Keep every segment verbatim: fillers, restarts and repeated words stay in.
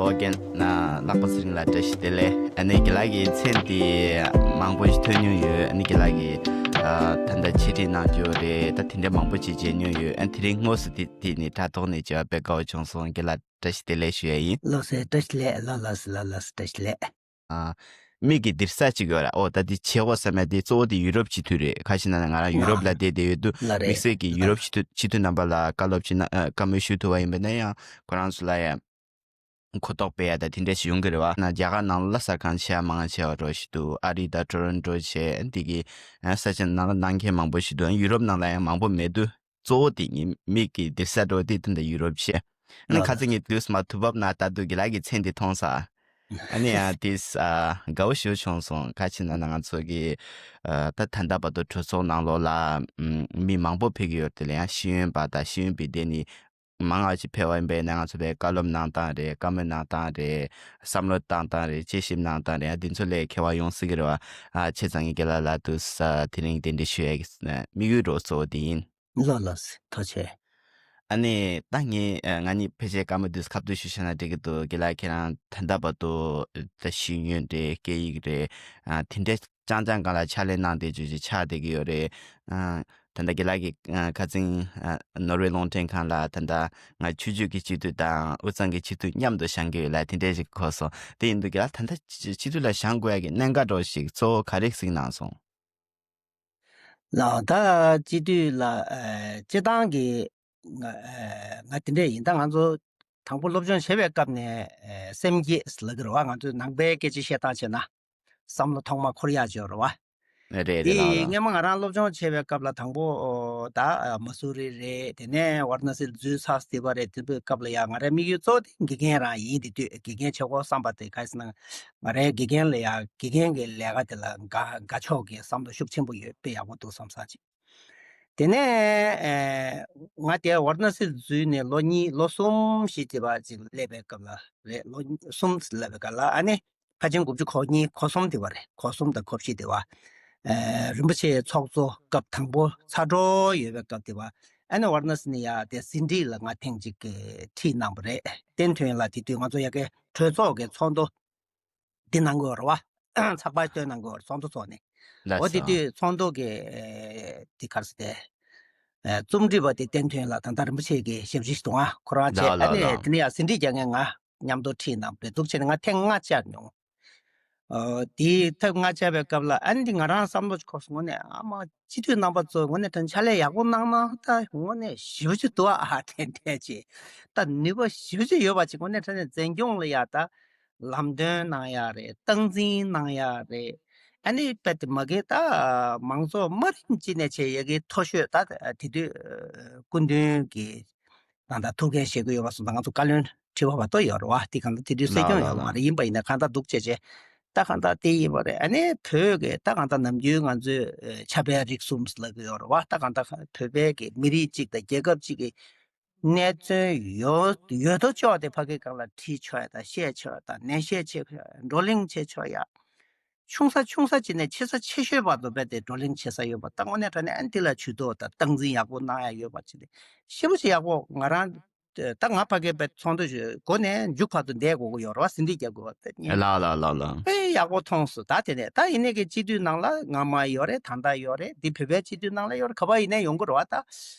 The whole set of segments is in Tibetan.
ཨོ་རྒྱན། ལགས་པ་ཚེ་རིང་ལགས་བཀྲ་ཤིས་བདེ་ལེགས། ཨ་ནི་རྒན་ལགས་ཀྱི་མཚན་དེ་མང་པོ་ཞིག་ཐོས་མྱོང་ཡོད། ཨ་ནི་རྒན་ལགས་ཀྱིས་ཨ་ད་ལྟ་འཆད་ཁྲིད་གནང་རྒྱུ་རེད། ད་དེ་འདྲ་མང་པོ་ཞིག་མཇལ་མྱོང་ཡོད། ཨ་ནི་དེ་རིང་དངོས་སུ་དེ་དེ་ནི་དྲ་ཐོག་ནས་མཇལ་བ་དཔེ་དགའ་བོ་བྱུང་སོང་། རྒན་ལགས་བཀྲ་ཤིས་བདེ་ལེགས་ཞུ་ཡ་ཡིན། ལགས་སེ་བཀྲ་ཤིས་བདེ་ལེགས། ལགས་ལགས་སེ་ལགས་ལགས་སེ་བཀྲ་ཤིས་བདེ་ལེགས། ཨ། མིག་གི་འདིར་ས་གཅིག་ཡོད་ར། ཨོ་ད་འདི་བྱེད་དགོས་བསམ་ཡ་དེ་གཙོ་བོ་དེ་ཡུ་རོབ་སྤྱི་འཐུས་རེད། ཁ་ཤས་ན་ང་རང་ཡུ་རོབ་ལ་བསྡད་བསྡད་ཡོད་དུས་ལ་རེད། དམིགས་བསལ་གྱི་ཡུ་རོབ་སྤྱི་འཐུས་སྤྱི་འཐུས་རྣམ་པ་ལ་བཀའ་སློབ་ཅིག་གནང་། ཨ། བཀའ་མོལ་ཞུ་ཐུབ་པ་ཡིན་པ་ན་ཡང་ཁོ་རང་ཚོ་ལ་ཡང་གོ་རྟོགས་སྤེལ་ཡ་ད་དེ་འདྲ་ཞིག་ཡོང་གི་རེད་བ། ན་རྒྱ་གར་ནང་ལ་གསར་ཁང་ཆེ་བ་མང་ཆེ་བ་འགྲོ་ཞིག་འདུག་ཨ་རི་དང་ཊོ་རོན་ཊོ་བྱས་འདི་གི་ས་ཆ་ནང་ལ་གནང་མཁན་མང་པོ་ཞིག་འདུག་ཡུ་རོབ་ནང་ལ་ཡང་མང་པོ་མེད་དུས། གཙོ་བོ་དེ་ངའི་མིག་གི་འདིར་ས་འགྲོ་དེ་དེ་འདྲ་ཡུ་རོབ་བྱས། ཨ་ནི་ལགས་ཁ་ལགས། ཚིག་ངས་དུས་མ་ཐུབ་བབ་ན་ད་དུ་དགེ་ལགས་ཀྱི་མཚན་དེ་མཐོང་ས། ཨ་ནི་ཡང་དེས་ཨ་དགའ་བོ་ཞེ་པོ་བྱུང་སོང་། ཁ་ཆེ་ན་ན་ང་ཚོ་གི་ཨ་ད་ད་ལྟ་བར་དུ་གྲོས་ཚོགས་ནང་ལོགས་ལ་ཨམ་མི་མང་པོ་ཕེབས་ཀྱི་ཡོད་དེ་ལ་ཡང་ཤེས་ཡོན་པ་དང་ཤེས་ཡོན་པའི་སྡེ་ནི་མང་བ་ཞིག་ཕེབས་པ་ཡིན་པས་ན་ང་ཚོ་ལ་བཀའ་སློབ་གནང་སྟངས་རེད། བཀའ་མོལ་གནང་སྟངས་རེད། བསམ་བློ་བཏང་སྟངས་རེད། དཔྱད་ཞིབ་གནང་སྟངས་རེད། འདི་ཚོ་ལས་མཁས་པ་ཡོང་སྲིད་ཀྱི་རེད་བ། ཨ་བྱས་ཙང་ངས་དགེ་ལགས་ལ་དུས་ཨ་དེ་རིང་གདན་འདྲེན་ཞུ་ཡ་གི་དམིགས་ཡུལ་རོགས་གཙོ་བོ་དེ་ཡིན། ལགས་ལགས་སེ་ཐུགས་རྗེ་ཆེ། ཨ་ནི་ད་ངས་ཨ་ང་གཉིས་ཕལ་ཆེར་བཀའ་མོལ་དུས་ཁ་ཐུག་ཞུ་བྱས་ན་འགྲིག་གི་འདུག་རྒན་ལགས་ཁྱེད་རང་ད་ལྟ་བར་དུ་ད་ཤེས་ཡོན་རེད། སྐད་ཡིག་རེད། ཨ་དེ་འདྲས་རྐྱང་རྐྱང་སྒང་ལ་ཕྱག་ལས་གནང་བསྡད་རྒྱུ་ཅིག་ཆགས་བསྡད་ཀྱི་ཡོད་རེད། ཨ་ད་ལྟ་རྒན་ལགས་ཀྱིས་ཨ་ཁ་སང་ཨ་ནོར་ཝེ་རླུང་འཕྲིན་ཁང་ལ་ད་ལྟ་ང་ཆོས་བརྒྱུད་ཀྱི་སྤྱི་འཐུས་དང་དབུས་གཙང་གི་སྤྱི་འཐུས་མཉམ་དུ་བཞེངས་ཀྱི་ཡོད་ལ་དེ་འདྲས་ཞིག་གོ་སོང་། དེ་ཡིན་དུས་རྒན་ལགས་ད་ལྟ་སྤྱི་འཐུས་ལ་བཞེངས་དགོས་ཡ་གི་གནད་འགག་འདྲ་བོ་ཞིག་གཙོ་བོ་ག་རེ་གཟིགས་གནང་སོང་། ལགས། ད་སྤྱི་འཐུས་ལ་ཨ་སྤྱི་བཏང་གི་ང་ཨ་ང་དེ་འདྲས་ཡིན། ད་ང་ཚོ་དང་པོ་སློབ་སྦྱོང་བྱེད་པའི་སྐབས་ནས་ཨ་སེམས་བསྐྱེད་ལབ་ཀྱི་རེད་བ། ང་ཚོའི་ནང་པའི་སྐད་ཆ་བཤད་སྟངས་བྱས་ན་བསམ་བློ་ཐོག་མ་འཁོར་ཡག་ཅིག་ཡོད་རེད་བ། རེད་རེད། དེ་ལགས་ལགས། སྔོན་མ་ང་རང་སློབ་སྦྱོང་བྱེད་པའི་སྐབས་ལ་དང་པོ་ཨོ་ད་ཨ་མ་སུ་རི་རེད། དེ་ནས་ཝཱ་ར་ཎ་སི་འཛུལ་ཚར་ཟིན་པ་རེད། དེ་འདྲའི་སྐབས་ལ་ཡང་ང་རའི་དམིགས་ཡུལ་གཙོ་བོ་དེ་དགེ་རྒན་རང་ཡིན། དེ་དུས་དགེ་རྒན་བྱེད་དགོས་བསམ་པ་དེ་ག་རེ་ཟེར་ན་ང་རའི་དགེ་རྒན་ལ་ཡང་དགེ་རྒན་གྱི་ལས་ཀ་དེ་ལ་དགའ་དགའ་ཕྱོགས་ཀྱི་བསམ་བློ་ཤུགས་ཆེན་པོ་ཡོད། དཔེ་ཡག་པོ་འདུག་བསམ་བསམ་ཅིག་དེ་ནས་ཨེ་ང་དེ་ཝཱ་ར་ཎ་སི་འཛུལ་ནས་ལོ་གཉིས་ལོ་གསུམ་ཞིག་དེ་བ་ཅིག་སླེབས་པའི་སྐབས་ལ་རེད། ལོ་གསུམ་སླེབས་པའི་སྐབས་ལ་ཨ་ནི་ཕལ་ཆེར་དགུ་བཅུ་གོ་གཉིས་གོ་གསུམ་དེ་བ་རེད། གོ་གསུམ་དང་གོ་བཞི་དེ་བ། ཨེ་རིན་པོ་ཆེའི་ཚོགས་གཙོ་སྐབས་དང་པོ་ཚར་འགྲོ་ཡོད་པའི་སྐབས་དེ་བ། ཨ་ནི་ཝཱ་ར་ཎ་སི་ནས་ཡ་དེ་ཟིན་བྲིས་ལ་ང་ཐེངས་གཅིག་གི་ཁྲིད་གནང་བ་རེད། བསྟན་དོན་ལ་དེ་དུས་ང་ཚོ་ཡ་གི་གྲོས་ཚོགས་ཀྱི་ཚོགས་འདུ་འདི་གནང་གི་ཡོད་རེད་བ། ཚགས་པར་བཏོན་གནང་གི་ཡོད་རེད། ཚོགས་འདུ་ཚོགས་ནས། ལགས་འོ་དེ་སོ། དུས་ཚོགས་འདུ་གི་ཨེ་དེ་ག་རེ་ཟེར་ཏེ། ཨེ་རྩོམ་སྒྲིག་པ་དེ་བསྟན་དོན་ལགས། ད་ལྟ་རིན་པོ་ཆེ་གི་ཞབས་ཕྱི་ཞིག་འདུག་ཨ་ཁོ་རང་བྱས། ལགས་ཨ་ལགས་ནི་ལགས། དེ་ནས་ཡང་ཟིན་བྲིས་རྒྱག་མཁན་ང་མཉམ་དུ་ཁྲིད་གནང་བ་རེད། འདུག་བྱས་ནས་ང་ཐེངས་ལྔ་བཅར་མྱོང་། ཨོ་དེའི་ཐེངས་ལྔ་བཅར་བའི་སྐབས་ལ་ཨ་ནི་འདི་ང་རང་བསམ་བློ་ཅིག་འཁོར་སོང་། དངོས་གནས་ཨ་མ་སྤྱི་འཐུས་རྣམ་པ་ཚོ་དངོས་གནས་དྲང་ཕྱག་ལས་ཡག་པོ་གནང་ན་ད་དངོས་གནས་ཞེ་པོ་ཅིག་འདུག་ཨ། དེ་འདྲས་ཅིག་ད་ནུས་པ་ཞེ་པོ་ཅིག་ཡོད་པ་ཅིག་དངོས་གནས་དྲང་གནས་འཛིན་སྐྱོང་ལ་ཡ་ད་ལམ་སྟོན་གནང་ཡ་རེད། སྟངས་འཛིན་གནང་ཡ་རེད། ཨ་ནི་དཔེ་དེ་མ་གི་ད་མང་ཚོགས་དམའ་རིམ་ཅིག་ནས་བྱས་ཡ་གི་མཐོ་ཤོས་ད་དེ་དུས་སྐུ་མདུན་གྱི་གང་ལྟར་ཐུགས་འགན་བཞེས་ཀྱི་ཡོད་པ་སོང་ཙང་ང་ཚོ་བཀའ་བློན་ཁྲི་པ་བར་དོ་ཡོད་རེད་བ། དེ་གང་ལྟར་དེ་དུས་སྲིད་ལགས་སྐྱོང་ལགས་ཡོད་མ་ལགས། རེད། ཡིན་པ་ཡིན་ན་གང་ལྟར་འདུག་བྱས་བྱས་ད་གང་ལྟར་དེ་ཡིན་པ་རེད། ཨ་ནི་བོད་ཀྱི་ད་གང་ལྟར་ནམ་རྒྱུན་ང་ཚོས་ཨེ་ཕྱྭ་པའི་རིགས་གསུམ་ལབ་ཀྱི་ཡོད་རེད་བ། ད་གང་ལྟར་བོད་པའི་གི་མི་རིགས་གཅིག་དང་རྒྱལ་ཁབ་གཅིག་གི་གནས་ཚུལ་ཡོད་ཡོད་དོ་ཅོག་དེ་ཕ་གི་སྒང་ལ་བྲིས་ཆོག་ཡ་དང་བཤད་ཆོག་ཡ་དང་ནན་བཤད་བྱེད་ཆོག་ཡ་བགྲོ་གླེང་བྱེད་ཆོག་ཡ། ཆུང་ས་ཆུང་ས་ཅིག་ནས་ཆེ་ས་ཆེ་ཤོས་བར་དུ་རྦད་དེ་བགྲོ་གླེང་བྱེད་ས་ཡོད་པ་ད་དངོས་གནས་དྲང་གནས་ཨ་ནི་དེ་ལ་ཇུས་གཏོགས་དང་སྟངས་འཛིན་ཡག་པོ་གནང་ཡ་ཡོད་པ་ཅིག་དེ་ཞེ་པོ་ཅིག་ཡག་པོ་ང་རང་ད་ང་ཕ་གི་རྦད་ཚོགས་འདུ་ཞུ་སྒོ་ནས་མཇུག་བར་དུ་བསྡད་དགོས་ཀྱི་ཡོད་རེད་བ། ཟིན་བྲིས་རྒྱག་དགོས་བ་ད་ཉན། ལགས་ལགས་ལགས་ལགས། དཔེ་ཡག་པོ་མཐོང་སོང་། ད་དེ་ནས་ད་ཡིན་ནའི་གི་སྤྱི་འཐུས་ནང་ལ་སྔ་མ་ཡོད་རེད། ད་ལྟ་ཡོད་རེད། འདི་བོད་པའི་སྤྱི་འཐུས་ནང་ལ་ཡོད་རེད། ག་པར་ཡིན་ནའི་ཡོང་གི་རེད་བ་ད།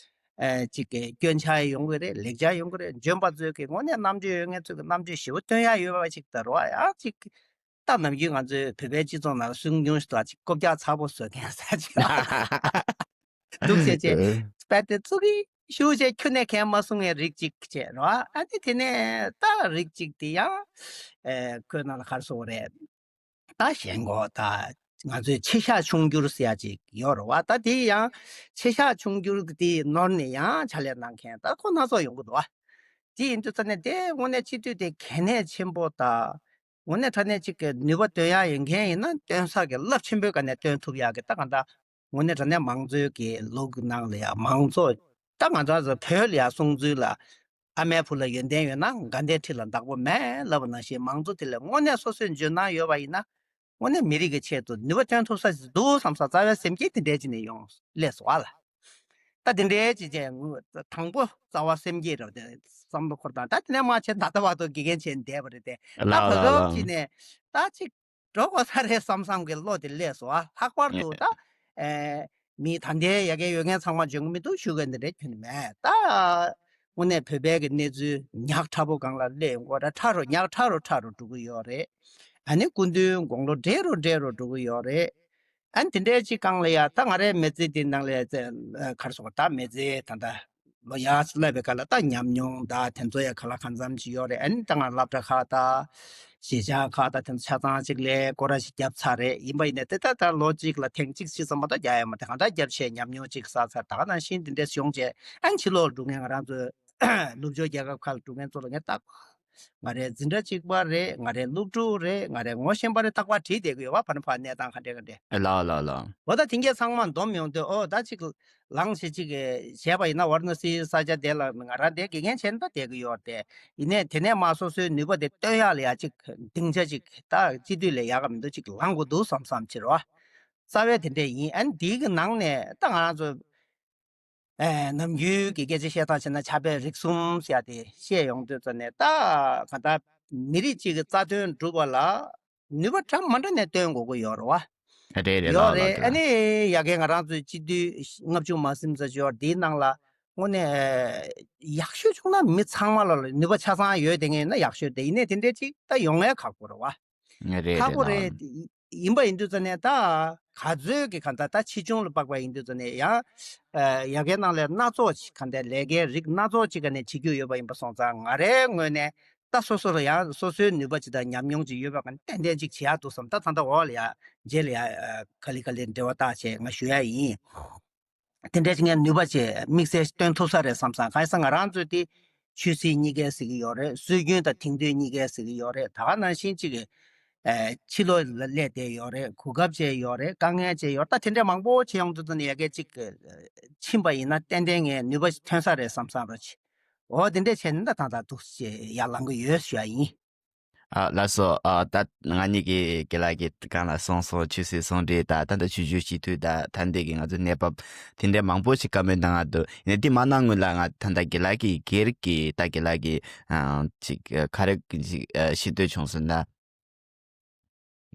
ཨེ་གཅིག་གི་སྐྱོན་ཆ་ཡོང་གི་རེད། ལེགས་ཆ་ཡོང་གི་རེད། འཇོན་པ་ཚོས་ཀྱི་དངོས་གནས་རྣམ་དཔྱོད་ཡོད་མཁན་ཚོས་ཀྱི་རྣམ་དཔྱོད་ཞེ་པོ་སྟོན་ཡ་ཡོད་པ་ཅིག་ད་རེད་བ། ཡང་གཅིག་ད་ནམ་རྒྱུན་ང་ཚོའི་བོད་པའི་སྤྱི་ཚོགས་ནང་ལ་སུན་སྐྱོང་ཞིག་ལ་ཅིག་རྐུབ་བཀྱག་ཚ་པོ་བཟོ་མཁན་ས་ཅིག་ལ་འདུག་བྱས་བྱས་ཨེ། དཔེ་དེ་ཙུ་གི་ཤུགས་ཆེ་ཁྱོན་ནས་གང་མ་གསུང་བའི་རིགས་ཅིག་བྱས་རོ། ཨ་ནི་དེ་ནས་ད་རིགས་ཅིག་དེ་ཡང་ཨེ་ཁོའི་ནང་ལ་ག་རེ་ཟེར་དགོས་རེད། ད་ཞེན་ཁོག་ད་ང་ཚོའི་ཆེ་ཤག་ཆུང་འགྱུར་ཟེར་ཡ་ཅིག་ཡོད་རེད་བ། ད་དེ་ཡང་ཆེ་ཤག་ཆུང་འགྱུར་དེ་ནོར་ནས་ཡང་ཕྱག་ལས་གནང་མཁན་ད་ཁོ་སྣ་ཚོགས་ཡོང་གི་འདུག་བ། དེ་ཡིན་དུས་ཙ་ནས་དེ་དངོས་གནས་སྤྱི་འཐུས་དེ་གལ་གནད་ཆེན་པོ་ད། དངོས་གནས་དྲང་གནས་གཅིག་གི་ནུས་པ་འདོན་ཡག་ཡོད་མཁན་ཡིན་ན་འདོན་ས་གི་རླབས་ཆེན་པོའི་སྒང་ནས་འདོན་ཐུབ་ཡག་གི་ད་ག་འདྲ་དངོས་གནས་དྲང་གནས་མང་གཙོའི་གི་ལུགས་ནང་ལ་ཡང་མང་གཙོ་ད་ང་ཚོ་ཚོ་བོད་ལ་ཡང་གསུང་ཚུལ་ལ་ཨ་མའི་བུ་ལ་ཡོན་ཏན་ཡོད་ན་དགའ་ལྡན་ཁྲི་ལ་བདག་པོ་མེད་ལབ་པ་ནང་བཞིན་མང་གཙོ་དེ་ལ་དངོས་གནས་སོ་སོའི་འཇོན་སྣང་ཡོད་པ་ཡིན་ན་དངོས་གནས་མི་རིགས་ཀྱི་ཆེད་དུ་ནུས་པ་འདོན་ཐུབ་ས་ཞིག་འདུག་བསམ་ས་རྩ་བའི་སེམས་བསྐྱེད་དེ་འདྲས་ཅིག་ནས་ཡོང་སླེབས་སོང་བ་ལ། ད་དེ་འདྲའི་ཅིག་བྱས་དང་པོ་རྩ་བ་སེམས་བསྐྱེད་རེད་དེ། བསམ་བློ་འཁོར་དང་ད་དེ་ནས་མ་བྱས་ད་ལྟ་བར་དུ་དགེ་རྒན་བྱས་ནས་བསྡད་པ་རེད་དེ། ད་ལགས་བར་ལགས་སྐབས་ལགས། ཅིག་ནས་ད་ཅིག་འགྲོ་དགོས་ས་རེད་བསམ་བསམ་གྱི་བློ་དེ་སླེབས་སོང་། ཨ་ལྷག་པར་དུ་ད་ཨེ་མི་ད་ལྟའི་ཡ་གི་ཡོད་མཁན་ཚང་མ་འཇོན་གི་མི་འདུག་ཞུ་གི་འདི་འདྲ་ཁྱོན་ནས་མེད། ད་དངོས་གནས་བོད་པའི་གི་གནས་ཚུལ་ཉག་ཕྲ་པོ་སྒང་ལ་སླེབས་ཡོང་གི་ཡོད་རེད། ཕྲ་རུ་ཉག་ཕྲ་རུ་ཕྲ་རུ་འགྲོ་གི་ཡོད་རེད། ཨ་ནི་སྐུ་མདུན་དགུང་ལོ་བགྲེས་རུ་བགྲེས་རུ་འགྲོ་གི་ཡོད་རེད། ཨ་ནི་དེ་འདྲའི་ཅིག་སྒང་ལ་ཡ་ད་ང་རའི་མི་ཚེ་འདི་ནང་ལ་ཡ་ཚེ་ག་རེ་ཟེར་དགོས། ད་མི་ཚེ་ད་ལྟ་ལོ་ཡར་སླེབས་པའི་སྐབས་ལ་ད་ཉམས་མྱོང་ད་དེ་ཚོ་ཡ་ག་ལ་གང་འཚམ་ཅིག་ཡོད་རེད། ཨ་ནི་ད་ང་སློབ་གྲྭ་ཁག་ད་གཞིས་ཆགས་ཁག་ད་དེ་ཚོ་ཆ་ཚང་ཅིག་ལ་སྐོར་ར་ཞིག་བརྒྱབ་ཚར་རེད། ཡིན་པ་ཡིན་ནའི་དེ་ད་ད་ལོ་གཅིག་ལ་ཐེངས་གཅིག་གཅིག་ཙམ་མ་གཏོགས་རྒྱག་ཡ་མ་རེད། གང་ལྟར་བརྒྱབ་བྱས་ཉམས་མྱོང་ཅིག་བསགས་ཚར། ད་ག་ནང་བཞིན་དེ་འདྲས་ཡོང་བྱས་ཨ་ནི་ཕྱི་ལོགས་འགྲོ་མཁན་ང་རང་ཚོའི་ནུབ་ཕྱོགས་རྒྱལ་ཁབ་ཁག་ལ་འགྲོ་མཁན་ཚོ་ལ་ངས་ད་ང་རའི་འཛིན་གྲྭ་གཅིག་པ་རེད། ང་རའི་སློབ་ཕྲུག་རེད། ང་རའི་ངོ་ཤེས་པ་རེད། རྟག་པར་དྲིས་བསྡད་ཀྱི་ཡོད་པ། ཕ་ནི་ཕ་གནས་སྟངས་ག་འདྲས་ག་འདྲས། ལགས་ལགས་ལགས། འོ་ད་དེང་གི་ཚང་མ་འདོམས་ཡོང་དུས་ཨོ་ད་ཅིག་ལངས་བྱས་ཅིག་བྱས་པ་ཡིན་ན་ཝཱ་ར་ཎ་སིའི་ས་ཆ་དེ་ལ་ང་རང་དེ་དགེ་རྒན་བྱས་ནས་ད་བསྡད་ཀྱི་ཡོད་རེད་དེ། ཡིན་ནའི་དེ་ནས་མ་སོ་སོའི་ནུས་པ་དེ་བཏོན་ཡག་ལ་ཡ་ཅིག་སྡིངས་ཆ་ཅིག་ད་སྤྱི་འཐུས་ལས་ཡག་ག་མི་འདུག་ཅིག་ལངས་དགོས་འདུག་བསམ་བསམ་བྱེད་རོགས། རྩ་བའི་དེ་འདྲས་ཡིན། ཨ་ནི་དེའི་གི་ནང་ནས་ད་ང་རང་ཚོ་ཨེ་ནམ་རྒྱུན་གྱི་སྐད་ཆ་བཤད་སྟངས་བྱས་ན་ཕྱག་དཔེ་རིགས་གསུམ་ཟེར་ཡ་དེ་བཤད་ཡོང་དུས་ཙམ་ནས་ད་ག་ད་མི་རིགས་གཅིག་གི་རྩ་དོན་སྒྲུབ་པ་ལ་ནུས་པ་འདྲ་མ་འདྲ་ནས་བཏོན་དགོས་ཀྱི་ཡོད་རེད་བ། རེད་རེད། ཡོད་ལགས་རེད། ལགས་ཨ་ནི་ཡ་གི་ང་རང་ཚོའི་སྤྱི་འཐུས་ལྔ་བཅུ་མ་ཟིན་ཙམ་ཅིག་ཡོད་རེད། དེའི་ནང་ལ་དངོས་གནས་ཡག་ཤོས་བྱུང་ན་མི་ཚང་མ་ལ་ནུས་པ་ཆ་ཚང་ཡོད་དེ་ངས་ན་ཡག་ཤོས་དེ་ཡིན་ནའི་དེ་འདྲའི་ཅིག་ད་ཡོང་ཡ་ཁག་པོ་རེད་བ། རེད་རེད། ཁག་པོ་རེད། ལགས་ལགས། ཡིན་པ་ཡིན་དུས་ཙ་ནས་ད་ག་ཚོད་ཀྱི་ག་ད་ད་ཕྱིས་འབྱུང་ལ་དཔག་པ་ཡིན་དུས་ཙ་ནས་ཡང་ཡ་གའི་ནང་ལས་སྣ་ཚོགས་ཤིག་ག་འདྲ་ལས་ཀའི་རིགས་སྣ་ཚོགས་ཅིག་ག་ནས་བྱེད་རྒྱུ་ཡོད་པ་ཡིན་པ་སོང་ཙང་ང་རའི་ངོས་ནས་ད་སོ་སོ་ལ་ཡང་སོ་སོའི་ནུས་པ་ཅིག་དང་ཉམས་མྱོང་ཅིག་ཡོད་པ་ག་ནས་ཏན་ཏན་ཅིག་བྱེད་ཡག་འདུག་བསམ། ད་ད་ལྟ་འོག་ལ་ཡ་རྗེས་ལ་ཡ་ག་ལེ་ག་ལེ་འབྲེལ་བ་བཏགས་བྱས་ང་ཞུ་ཡ་ཡིན། དེ་འདྲ་ཅིག་ངས་ནུས་པ་ཅིག་དམིགས་བསལ་སྟོན་ཐུབ་ས་རེད་བསམ་སོང་། གང་ཡིན་ཟེར་ང་རང་ཚོས་དེ་ཆོས་སྲིད་གཉིས་ཀའི་ཟེར་གྱི་ཡོད་རེད། སྲོལ་རྒྱུན་དང་དེང་དུས་གཉིས་ཀའི་ཟེར་གྱི་ཡོད་རེད། ད་ག་ནང་བཞིན་ཅིག་གི་ཨེ་ཕྱི་ལོགས་ལ་སླེབས་བསྡད་ཡོད་རེད། གོ་སྐབས་བཅས་ཡོད་རེད། དཀའ་ངལ་བཅས་ཡོད་རེད། ད་དེ་འདྲ་མང་པོ་བྱེད་ཡོང་དུས་ཙམ་ནས་ཡ་གི་ཅིག་ཕྱིན་པ་ཡིན་ན་ཏན་ཏན་ངས་ནུས་པ་ཅིག་ཐོན་ས་རེད་བསམ་བསམ་རོགས་བྱེད། འོ་དེ་འདྲ་བྱས་ནས་ད་ད་ད་འདུག་ཅེས་ཡར་ལངས་གི་ཡོད་ཞུ་ཡ་ཡིན། ཨ་ལགས་སོ། ཨ་ད་ང་གཉིས་ཀྱིས་རྒན་ལགས་ཀྱིས་གང་ལ་གསུངས་སོང་། ཆོས་སྲིད་ཟུང་འབྲེལ་དང་ད་ལྟ་ཆོས་བརྒྱུད་སྤྱི་འཐུས་དང་ད་ལྟའི་གི་ང་ཚོའི་གནས་བབ་དེ་འདྲའི་མང་པོ་ཞིག་བཀའ་མོལ་གནང་ང་འདུག་ཡིན་ནའི་འདི་མ་གནང་སྔོན་ལ་ང་ད་ལྟ་རྒན་ལགས་ཀྱི་སྒེར་གྱི་ད་རྒན་ལགས་ཀྱི་ཨ་ཅིག་ག་རེ་ཅིག་ཨ་ཤེས་འདོད་བྱུང་སོང་ན།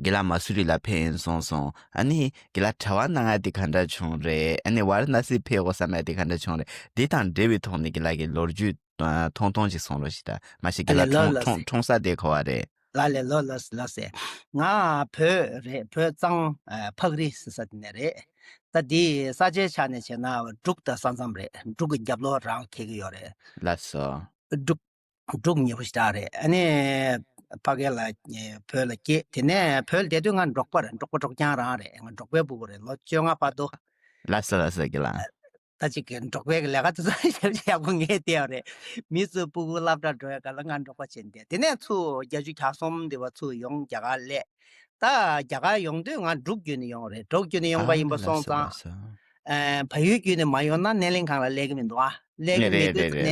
རྒན་ལགས་མ་སུ་རི་ལ་ཕེབས་ཡིན་གསུངས་སོང་། ཨ་ནི་རྒན་ལགས་དྲ་བ་གནང་ཡ་དེ་ག་འདྲ་བྱུང་རེད། ཨ་ནི་ཝཱ་ར་ཎ་སི་ཕེབས་དགོས་བསམ་ཡ་དེ་ག་འདྲ་བྱུང་རེད། འདི་དང་འབྲེལ་བའི་ཐོག་ནས་རྒན་ལགས་ཀྱི་ལོ་རྒྱུས་ཐུང་ཐུང་ཞིག་གསུང་རོགས་ཞེས། ད་མ་གཞི་རྒན་ལགས་ཨ་ལས་ལོ་ལོ་འཁྲུངས་འཁྲུངས་ས་དེ་ག་བ་རེད། ལ་ལས་ལོ་ལོ་ལོ་ཟེར། ང་བོད་རེད། བོད་གཙང་ཨ་ཕག་རི་ཟེར་ས་དེ་ནས་རེད། ད་འདི་ས་ཆའི་ཆ་ནས་བྱས་ན་འབྲུག་དང་ས་མཚམས་རེད། འབྲུག་གི་རྒྱབ་ལོགས་རང་འཁེལ་གྱི་ཡོད་རེད། ལགས་སོ། འབྲུག་འབྲུག་ཉེ་པོ་ཞེ་དྲག་རེད། ཨ་ནི་ཕ་གི་ལ་བོད་ལ་སྐྱེས། དེ་ནས་བོད་ལ་བསྡད་དུས་ང་འབྲོག་པ་རེད། འབྲོག་པ་འབྲོག་རྐྱང་རང་རེད། ང་འབྲོག་པའི་སྤུ་གུ་རེད། ལོ་བཅོ་ལྔ་བར་དུ། ལགས་སོ་ལགས་སོ་རྒན་ལགས། ད་ཅིག་གི་འབྲོག་པའི་ལས་ཀ་དེ་ཚོ་ཞབས་ཞུ་ཡག་པོ་ངས་བལྟས་པ་རེད། མི་ཚོའི་སྤུ་གུ་སློབ་གྲྭ་འགྲོ་བའི་སྐབས་ལ་ང་འབྲོག་པ་བྱས་ནས་བསྡད། དེ་ནས་ཚུར་བརྒྱད་ཅུ་གྱ་གསུམ་དེ་བ་ཚུར་ཡོང་རྒྱ་གར་སླེབས། ད་རྒྱ་གར་ཡོང་དུས་ང་འབྲུག་བརྒྱུད་ནས་ཡོང་བ་རེད། འབྲུག་བརྒྱུད་ནས་ཡོང་པ་ཡིན་པ་སོང་ཙང་། ཨ་བལ་ཡུལ་བརྒྱུད་ནས་མ་ཡོང་ན་སྣེ་ལེན་ཁང་ལ་སླེབས་ཀྱི་མི་འདུག་ཨ། སླེབས་ཀྱི་མི་འདུག་ནས་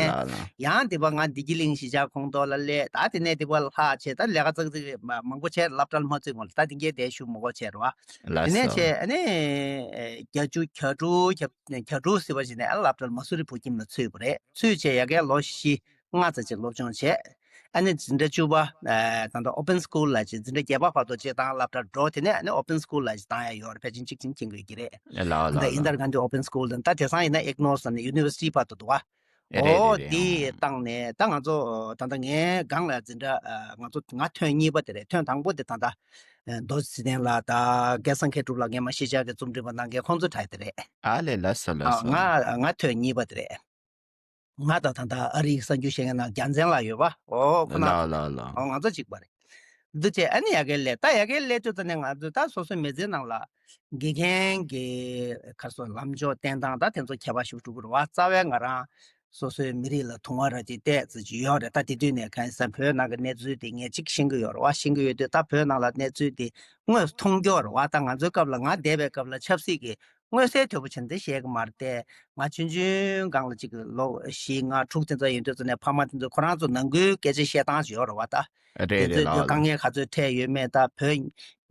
ཡང་དེ་བ་ང་བདེ་སྐྱིད་གླིང་གཞིས་ཆགས་ཁོངས་གཏོགས་ལ་སླེབས། ད་དེ་ནས་དེ་བ་ལྷག་བྱས་ད་ལས་ཀ་ཙག་ཙིག་མང་པོ་བྱས། སློབ་གྲྭ་ལ་མ་ཚུད་སྔོན་ལ་ད་དེ་གའི་དེ་ཞུ་མི་དགོས་བྱས་རེད་བ། དེ་ནས་བྱས་ཨ་ནི་བརྒྱད་ཅུ་གྱ་དྲུག་གྱ་གྱ་དྲུག་ཟེར་བ་ཞིག་ནས་ཨ་སློབ་གྲྭ་ལ་མ་སུ་རི་བོད་ཁྱིམ་ལ་ཚུད་པ་རེད། ཚུད་བྱས་ཡ་གའི་ལོ་བཞི་ལྔ་ཙམ་ཅིག་སློབ་སྦྱོང་བྱས། ཨ་ནི་འཛིན་གྲྭ་བཅུ་པ་ད་ལྟ་ཨོ་པན་སི་ཀུལ་ལ་ཅིག་འཛིན་གྲྭ་བརྒྱད་པ་བར་དུ་ཅིག་དང་སློབ་གྲྭར་འགྲོ། དེ་ནས་ཨ་ནི་ཨོ་པན་སི་ཀུལ་ལ་ཅིག་བཏང་ཡ་ཡོད་རེད། ཕལ་ཆེར་གཅིག་ཅིག་མཁྱེན་དགོས་ཀྱི་རེད། ལགས་ལགས་ད་ལགས་ཨིན་དར་ལགས། གྷན་དྷི་ཨོ་པན་སི་ཀུལ་དང་ད་དེང་སང་ཡིན་ན་ཨིག་ནོ་ཟེར་ནས་ཡུ་ནི་ཝར་སི་ཊི་བར་དུ་འདུག་བ། རེད་རེད་ཨོ་རེད། དེ་ཨང་བཏང་ནས་ད་ང་ཚོ་ད་ལྟ་ངའི་སྒང་ལ་འཛིན་གྲྭ་ང་ཚོ་ང་ཐོན་གཉིས་པ་དེ་རེད། ཐོན་དང་པོ་དེ་ད་ལྟ་མདོ་ཚེ་བརྟན་ལགས་དང་སྐལ་བཟང་མཁས་གྲུབ་ལགས་སྔས་མ་གཞིས་ཆགས་ཀྱི་རྩོམ་སྒྲིག་པ་གནང་མཁན་ཁོང་ཚོ་གྲས་དེ་རེད། ཨ་ལས་ལགས་སོ་ལགས་སོ། ང་ང་ཐོན་གཉིས་པ་དེ་རེད། ང་དང་ད་ལྟ་ཨ་རིའི་གསར་འགྱུར་བཤད་མཁན་ནང་རྒྱལ་མཚན་ལགས་ཡོད་པ། ཨོ་ཁོ་ན་ལགས་ལགས་ལགས། ཨོ་ང་ཚོ་གཅིག་པ་རེད། འདི་བྱས་ཨ་ནི་ཡ་གི་ལས་ད་ཡ་གི་ལས་དུས་ད་ནས་ང་ཚོ་ད་སོ་སོའི་མི་ཚེ་ནང་ལ་དགེ་རྒན་གྱི་ཁར་སོ་ལམ་ཕྱོགས་བསྟན་སྟངས་ད་དེ་ཚོ་ཁྱད་པར་ཞིག་འགྲོ་གི་རེད་བ། རྩ་བའི་ང་རང་སོ་སོའི་མི་རིགས་ལ་དུང་བ་ར་ཅིག་གཏད་ཚུལ་ཅིག་ཡོད་རེད། ད་དེ་དུས་ནས་གང་ཡིན་ཟེར་བོད་ནང་གི་གནས་ཚུལ་དེ་ངས་ཅིག་ཤེས་ཀྱི་ཡོད་རེད་བ། ཤེས་ཀྱི་ཡོད་དུས་ད་བོད་ནང་ལ་གནས་ཚུལ་དེ་དངོས་སུ་མཐོང་རྒྱུ་རེད་བ། ད་ང་ཚོའི་སྐབས་ལ་ང་བསྡད་པའི་སྐབས་ལ་ཆབ་སྲིད་ཀྱི་ མངོན་གསལ་དོད་པོ་བྱས་ནས་བཤད་གི་མ་རེད་དེ། ང་ཆུང་ཆུང་སྒང་ལ་ཅིག་ལོ་བཞི་ལྔ་དྲུག་དེ་ཚོ་ཡིན་དུས་ཙམ་ནས་ཕ་མ་དེ་ཚོ་ཁོ་རང་ཚོ་ནང་ཁུལ་སྐད་ཆ་བཤད་སྟངས་ཤིག་ཡོད་རེད་བ་ད། རེད་དེ་རེད་ཚོས་ལགས་ལགས། དཀའ་ངལ་ག་ཚོད་འཕྲད་ཡོད་མེད། ད་བོད་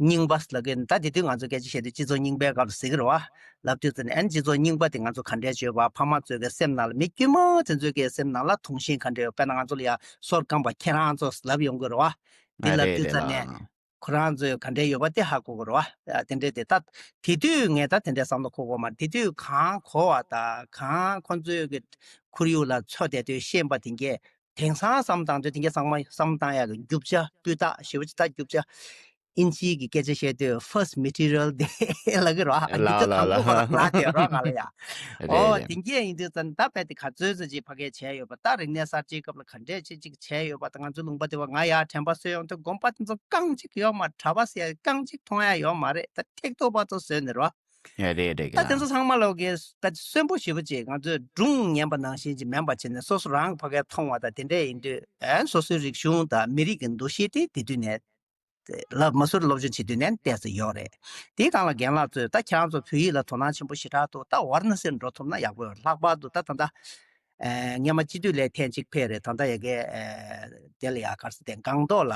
རྙིང་པ་ལབ་གི་ད་དེ་དུས་ང་ཚོ་སྐད་ཆ་བཤད་དུས་སྤྱི་ཚོགས་རྙིང་པའི་སྐབས་ལ་ཟེར་གི་རེད་བ། ལབ་དུས་ཙམ་ནས་ཨ་ནི་སྤྱི་ཚོགས་རྙིང་པ་དེ་ང་ཚོ་ག་འདྲས་བྱོས་པ། ཕ་མ་ཚོའི་གི་སེམས་ནང་ལ་མི་དཀྱུས་མ་དེ་ཚོའི་གི་སེམས་ནང་ལ་དུང་ཞེན་ག་འདྲས་ཡོད། དཔེར་ན་ང་ཚོ་ལ་ཡ་སོར་རྐང་པ་ཁྱེད་རང་ཚོ་ལབ་ཡོང་གི་རེད་བ། དེ་ལབ་རེད་དུས་རེད་ཙམ་ནས། ལགས། ཁོ་རང་ཚོས་ག་འདྲས་ཡོད་པ་དེ་ཧ་གོ་གི་རེད་བ། དེ་འདྲས་དེ་ད་དེ་དུས་ངས་ད་དེ་འདྲས་བསམ་བློ་འཁོར་གི་མ་རེད། དེ་དུས་གང་གོ་བ་དང་གང་ཁོ་ཚོའི་གི་ཁོར་ཡུག་ལ་འཚོ་བསྡད་དུས་ཤེས་པ་དེ་འགས་དེང་སང་བསམ་བཏང་དུས་དེ་འགས་ཚང་མ་བསམ་བཏང་ཡག་གི་རྒྱུ་ཆ་སྤུས་དག་ཞེ་པོ་ཅིག་ད་རྒྱུ་ཆ་ཨིན་ཇིའི་གི་སྐད་ཆ་བཤད་དུས་first material དེ་ལབ་གི་རེད་བ། རྒྱུ་ཆ་ལགས་དང་པོ་ལགས་ཁོ་རང་ལགས། ལབ་དེ་རོགས་ང་ལ་ཡ། རེད་ཨོ་རེད། དེ་འགས་ཡིན་དུས་ཙམ་ད་དཔེ་དེ་ག་ཚོད་ཙམ་ཅིག་ཕ་གས་བྱས་ཡོད་པ། ད་རིག་གནས་གསར་བརྗེའི་སྐབས་ལ་ག་འདྲས་ཅིག་ཅིག་བྱས་ཡོད་པ། ད་ང་ཚོའི་ལུང་པ་དེ་བ་ང་ཡར་དྲན་པ་གསོས་ཡོང་དུས་དགོན་པ་དེ་ཚོ་རྐང་གཅིག་ཡོད་མ་རེད། གྲྭ་པ་ཟེར་ཡ་རྐང་གཅིག་མཐོང་ཡ་ཡོད་མ་རེད། ད་ཐིག་ཐོག་པ་ཚོ་བཟོས་ནས་རོ། ཡ་རེད་རེད་ད་དེ་ལགས། ཚོ་ཚང་མ་ལོག་གི་ད་གསོན་པོ་ཞེ་པོ་ཅིག་ང་ཚོས་སྒྲུང་ཉན་པ་ནང་བཞིན་ཅིག་མིན་པ་བྱས་ནས་སོ་སོ་རང་གི་ཕ་གིར་མཐོང་བ་དང་དེ་འདྲས་ཡིན་དུས་ཨན་སོ་སོའི་རིག་གཞུང་དང་མི་རིགས་ཀྱི་འདུ་ཤེས་དེ་དེ་དུས་ནས་ལབ་མ་སུར་སློབ་སྦྱོང་བྱེད་དུས་ནས་ཏོག་ཙམ་ཡོད་རེད། དེའི་སྒང་ལ་རྒན་ལགས་ཚོས་ད་ཁྱེད་རང་ཚོ་བོད་ཡིག་ལ་དོ་སྣང་ཆེན་པོ་ཞེ་དྲག་འདུག་ད་ཝཱ་ར་ཎ་སིར་འགྲོ་ཐུབ་ན་ཡག་པོ་ཡོད། ལྷག་པར་དུ་ད་ད་ལྟ་ཨེ་སྔོན་མ་སྤྱི་འཐུས་ལ་ཐེངས་གཅིག་ཕེབས་རེད། ད་ལྟ་ཡ་གི་ཨེ་དེ་ལ་ཡ་ག་རེ་ཟེར་དེ་སྒང་ཏོག་ལ་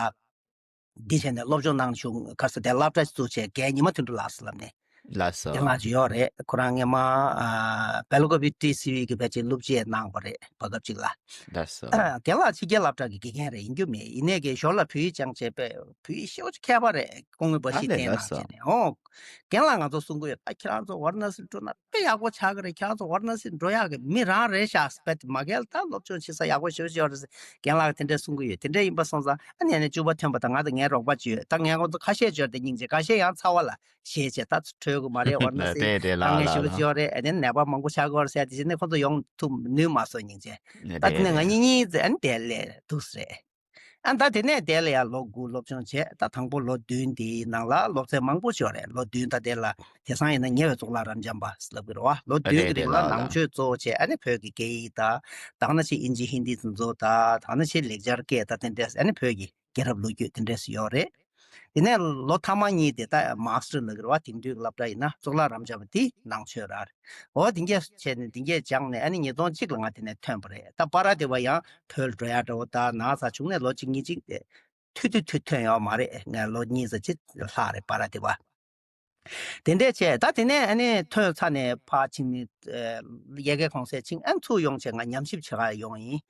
འདི་བྱས་ནས་སློབ་སྦྱོང་གནང་བྱུང་། ག་རེ་ཟེར་དེ་སློབ་གྲྭ་ཞིག་བཙུགས་བྱས་རྒན་ཉི་མ་དོན་གྲུབ་ལགས་སུ་ལབ་ནས། ལགས་སོ། རྒན་ལགས་ཅིག་ཡོད་རེད། ཁོ་རང་སྔོན་མ་ཨ་སྦེལ་ཀོབ་ཊི་སི་ཝི་གི་ཕལ་ཆེར་སློབ་སྤྱི་གནང་བ་རེད། བར་སྐབས་ཅིག་ལ། ལགས་སོ། རྒན་ལགས་ཕྱི་རྒྱལ་སློབ་གྲྭ་གི་དགེ་རྒན་རེད། ཡིན་རྒྱུ་མེད། ཡིན་ནའི་གི་ཞོར་ལ་བོད་ཡིག་སྦྱངས་བྱས་པས་བོད་ཡིག་ཤོག་ཅིག་མཁས་པ་རེད། སྐུ་ངོ་འབའ་ཨ་ཞིག་ལས་བསྟེན་ལགས་གནང་སོ། བྱས་ནས་ཨོ། རྒན་ལགས་ང་ཚོ་གསུང་གི་ཡོད། ད་ཁྱེད་རང་ཚོ་ཝཱ་ར་ཎ་སི་འགྲོ་ན་དཔེ་ཡག་པོ་ཆགས་ཀྱི་རེད། ཁྱེད་རང་ཚོ་ཝཱ་ར་ཎ་སི་འགྲོ་ཡག་གི་མི་རང་རེད་ཤག་ཟེར་བས་མ་གལ་ད་སློབ་སྦྱོང་བྱེད་ས་ཡག་པོ་ཞེ་པོ་ཅིག་ཡོད་རེད་ཟེར་རྒན་ལགས་དེ་འདྲས་གསུང་གི་ཡོད། དེ་འདྲས་ཡིན་པ་སོང་ཙང་ཨ་ནི་ཨ་ནི་བཅུ་པ་ཐོན་པ་དང་ང་དང་ངའི་རོགས་པ་ཅིག་ཡོད། ད་ངས་ཁོང་ཚོ་ཁ་ཤས་ཅིག་ཡོད་དེ་སྙིང་རྗེ། ཁ་ཤས་ཡང་ཚ་བ་ལ་ཞེས་བྱས་ད་ཚོ་གྲོལ་གི་མ་རེད། ཝཱ་ར་ཎ་སི་རེད་རེད་ལགས་དཀའ་ངལ་ཞེ་པོ་ཅིག་ལགས། ཡོད་རེད། ཨ་ནི་ནད་པ་མང་པོ་ཆགས་ཀྱི་ཡོད་རེད་ཟེར་དེ་བྱས་ནས་ཁོང་ཚོ་ཡོང་ཐུབ་ནུས་མ་སོང་སྙིང་རྗེ། ད་དེ་རེད་ནས་ང་རེད་གཉིས་གཉིས་ཙམ་ཨ་ནི་དེ་ལས་འདུག་ཟེར། ཨ་ད་དེ་ནས་དེ་ལ་ཡང་ལོ་དགུ་སློབ་སྦྱོང་བྱས། ད་དང་པོ་ལོ་བདུན་དེའི་ནང་ལ་སློབ་ཚན་མང་པོ་ཅིག་ཡོད་རེད། ལོ་བདུན་ད་དེ་ལ་དེང་སང་ཡིན་ན་ཉེ་བའི་གཙུག་ལག་རབ་འབྱམས་པ་ལབ་ཀྱི་རེད་བ། ལོ་བདུན་གྱི་རིང་ལ་ནང་ཆོས་གཙོ་བོ་བྱས། ཨ་ནི་བོད་ཀྱི་སྐད་ཡིག་དང་། ད་ག་ནང་བཞིན་ཨིན་ཇི་ཧིན་དི་དེ་ཚོ་དང་། ད་ག་ནང་བཞིན་ལེགས་སྦྱར་སྐད་དང་དེ་འདྲས། ཨ་ནི་བོད་ཀྱི་རྒྱལ་རབས་ལོ་རྒྱུས་དེ་འདྲས་ཡོད་རེད། དེ་ནས་ལོ་ཐ་མ་གཉིས་དེ་ད་མཱ་སི་ཊར་ལབ་ཀྱི་རེད་བ། དེང་དུས་ཀྱི་སློབ་གྲྭ་ཡིན་ན་གཙུག་ལག་རབ་འབྱམས་པ་དེ་ནང་ཆོས་ར་རེད། འོ་དེ་འདྲས་བྱས་ནས་དེ་འདྲས་སྦྱངས་ནས་ཨ་ནི་ཉིས་སྟོང་གཅིག་ལ་ང་དེ་ནས་ཐོན་པ་རེད། ད་པ་ར་དེ་བ་ཡང་བོད་ལ་འགྲོ་ཡག་འདྲ་བོ་ད་ན་ཚ་བྱུང་ནས་ལོ་གཅིག་གཉིས་ཅིག་དེ་ཐུ་ཐུ་ཐུ་ཐོན་ཡོད་མ་རེད། ང་ལོ་གཉིས་ཙམ་ཅིག་ལྷག་རེད་པ་ར་དེ་བ། དེ་འདྲས་བྱས་ད་དེ་ནས་ཨ་ནི་ཐོན་ཚར་ནས་ཕར་ཕྱིན་ནས་ཡ་གི་གུང་སེང་ཕྱིན། ཨ་ནི་ཚུར་ཡོང་བྱས་ང་ཉམས་ཞིབ་བྱེད་ག་ཡོང་ཡིན།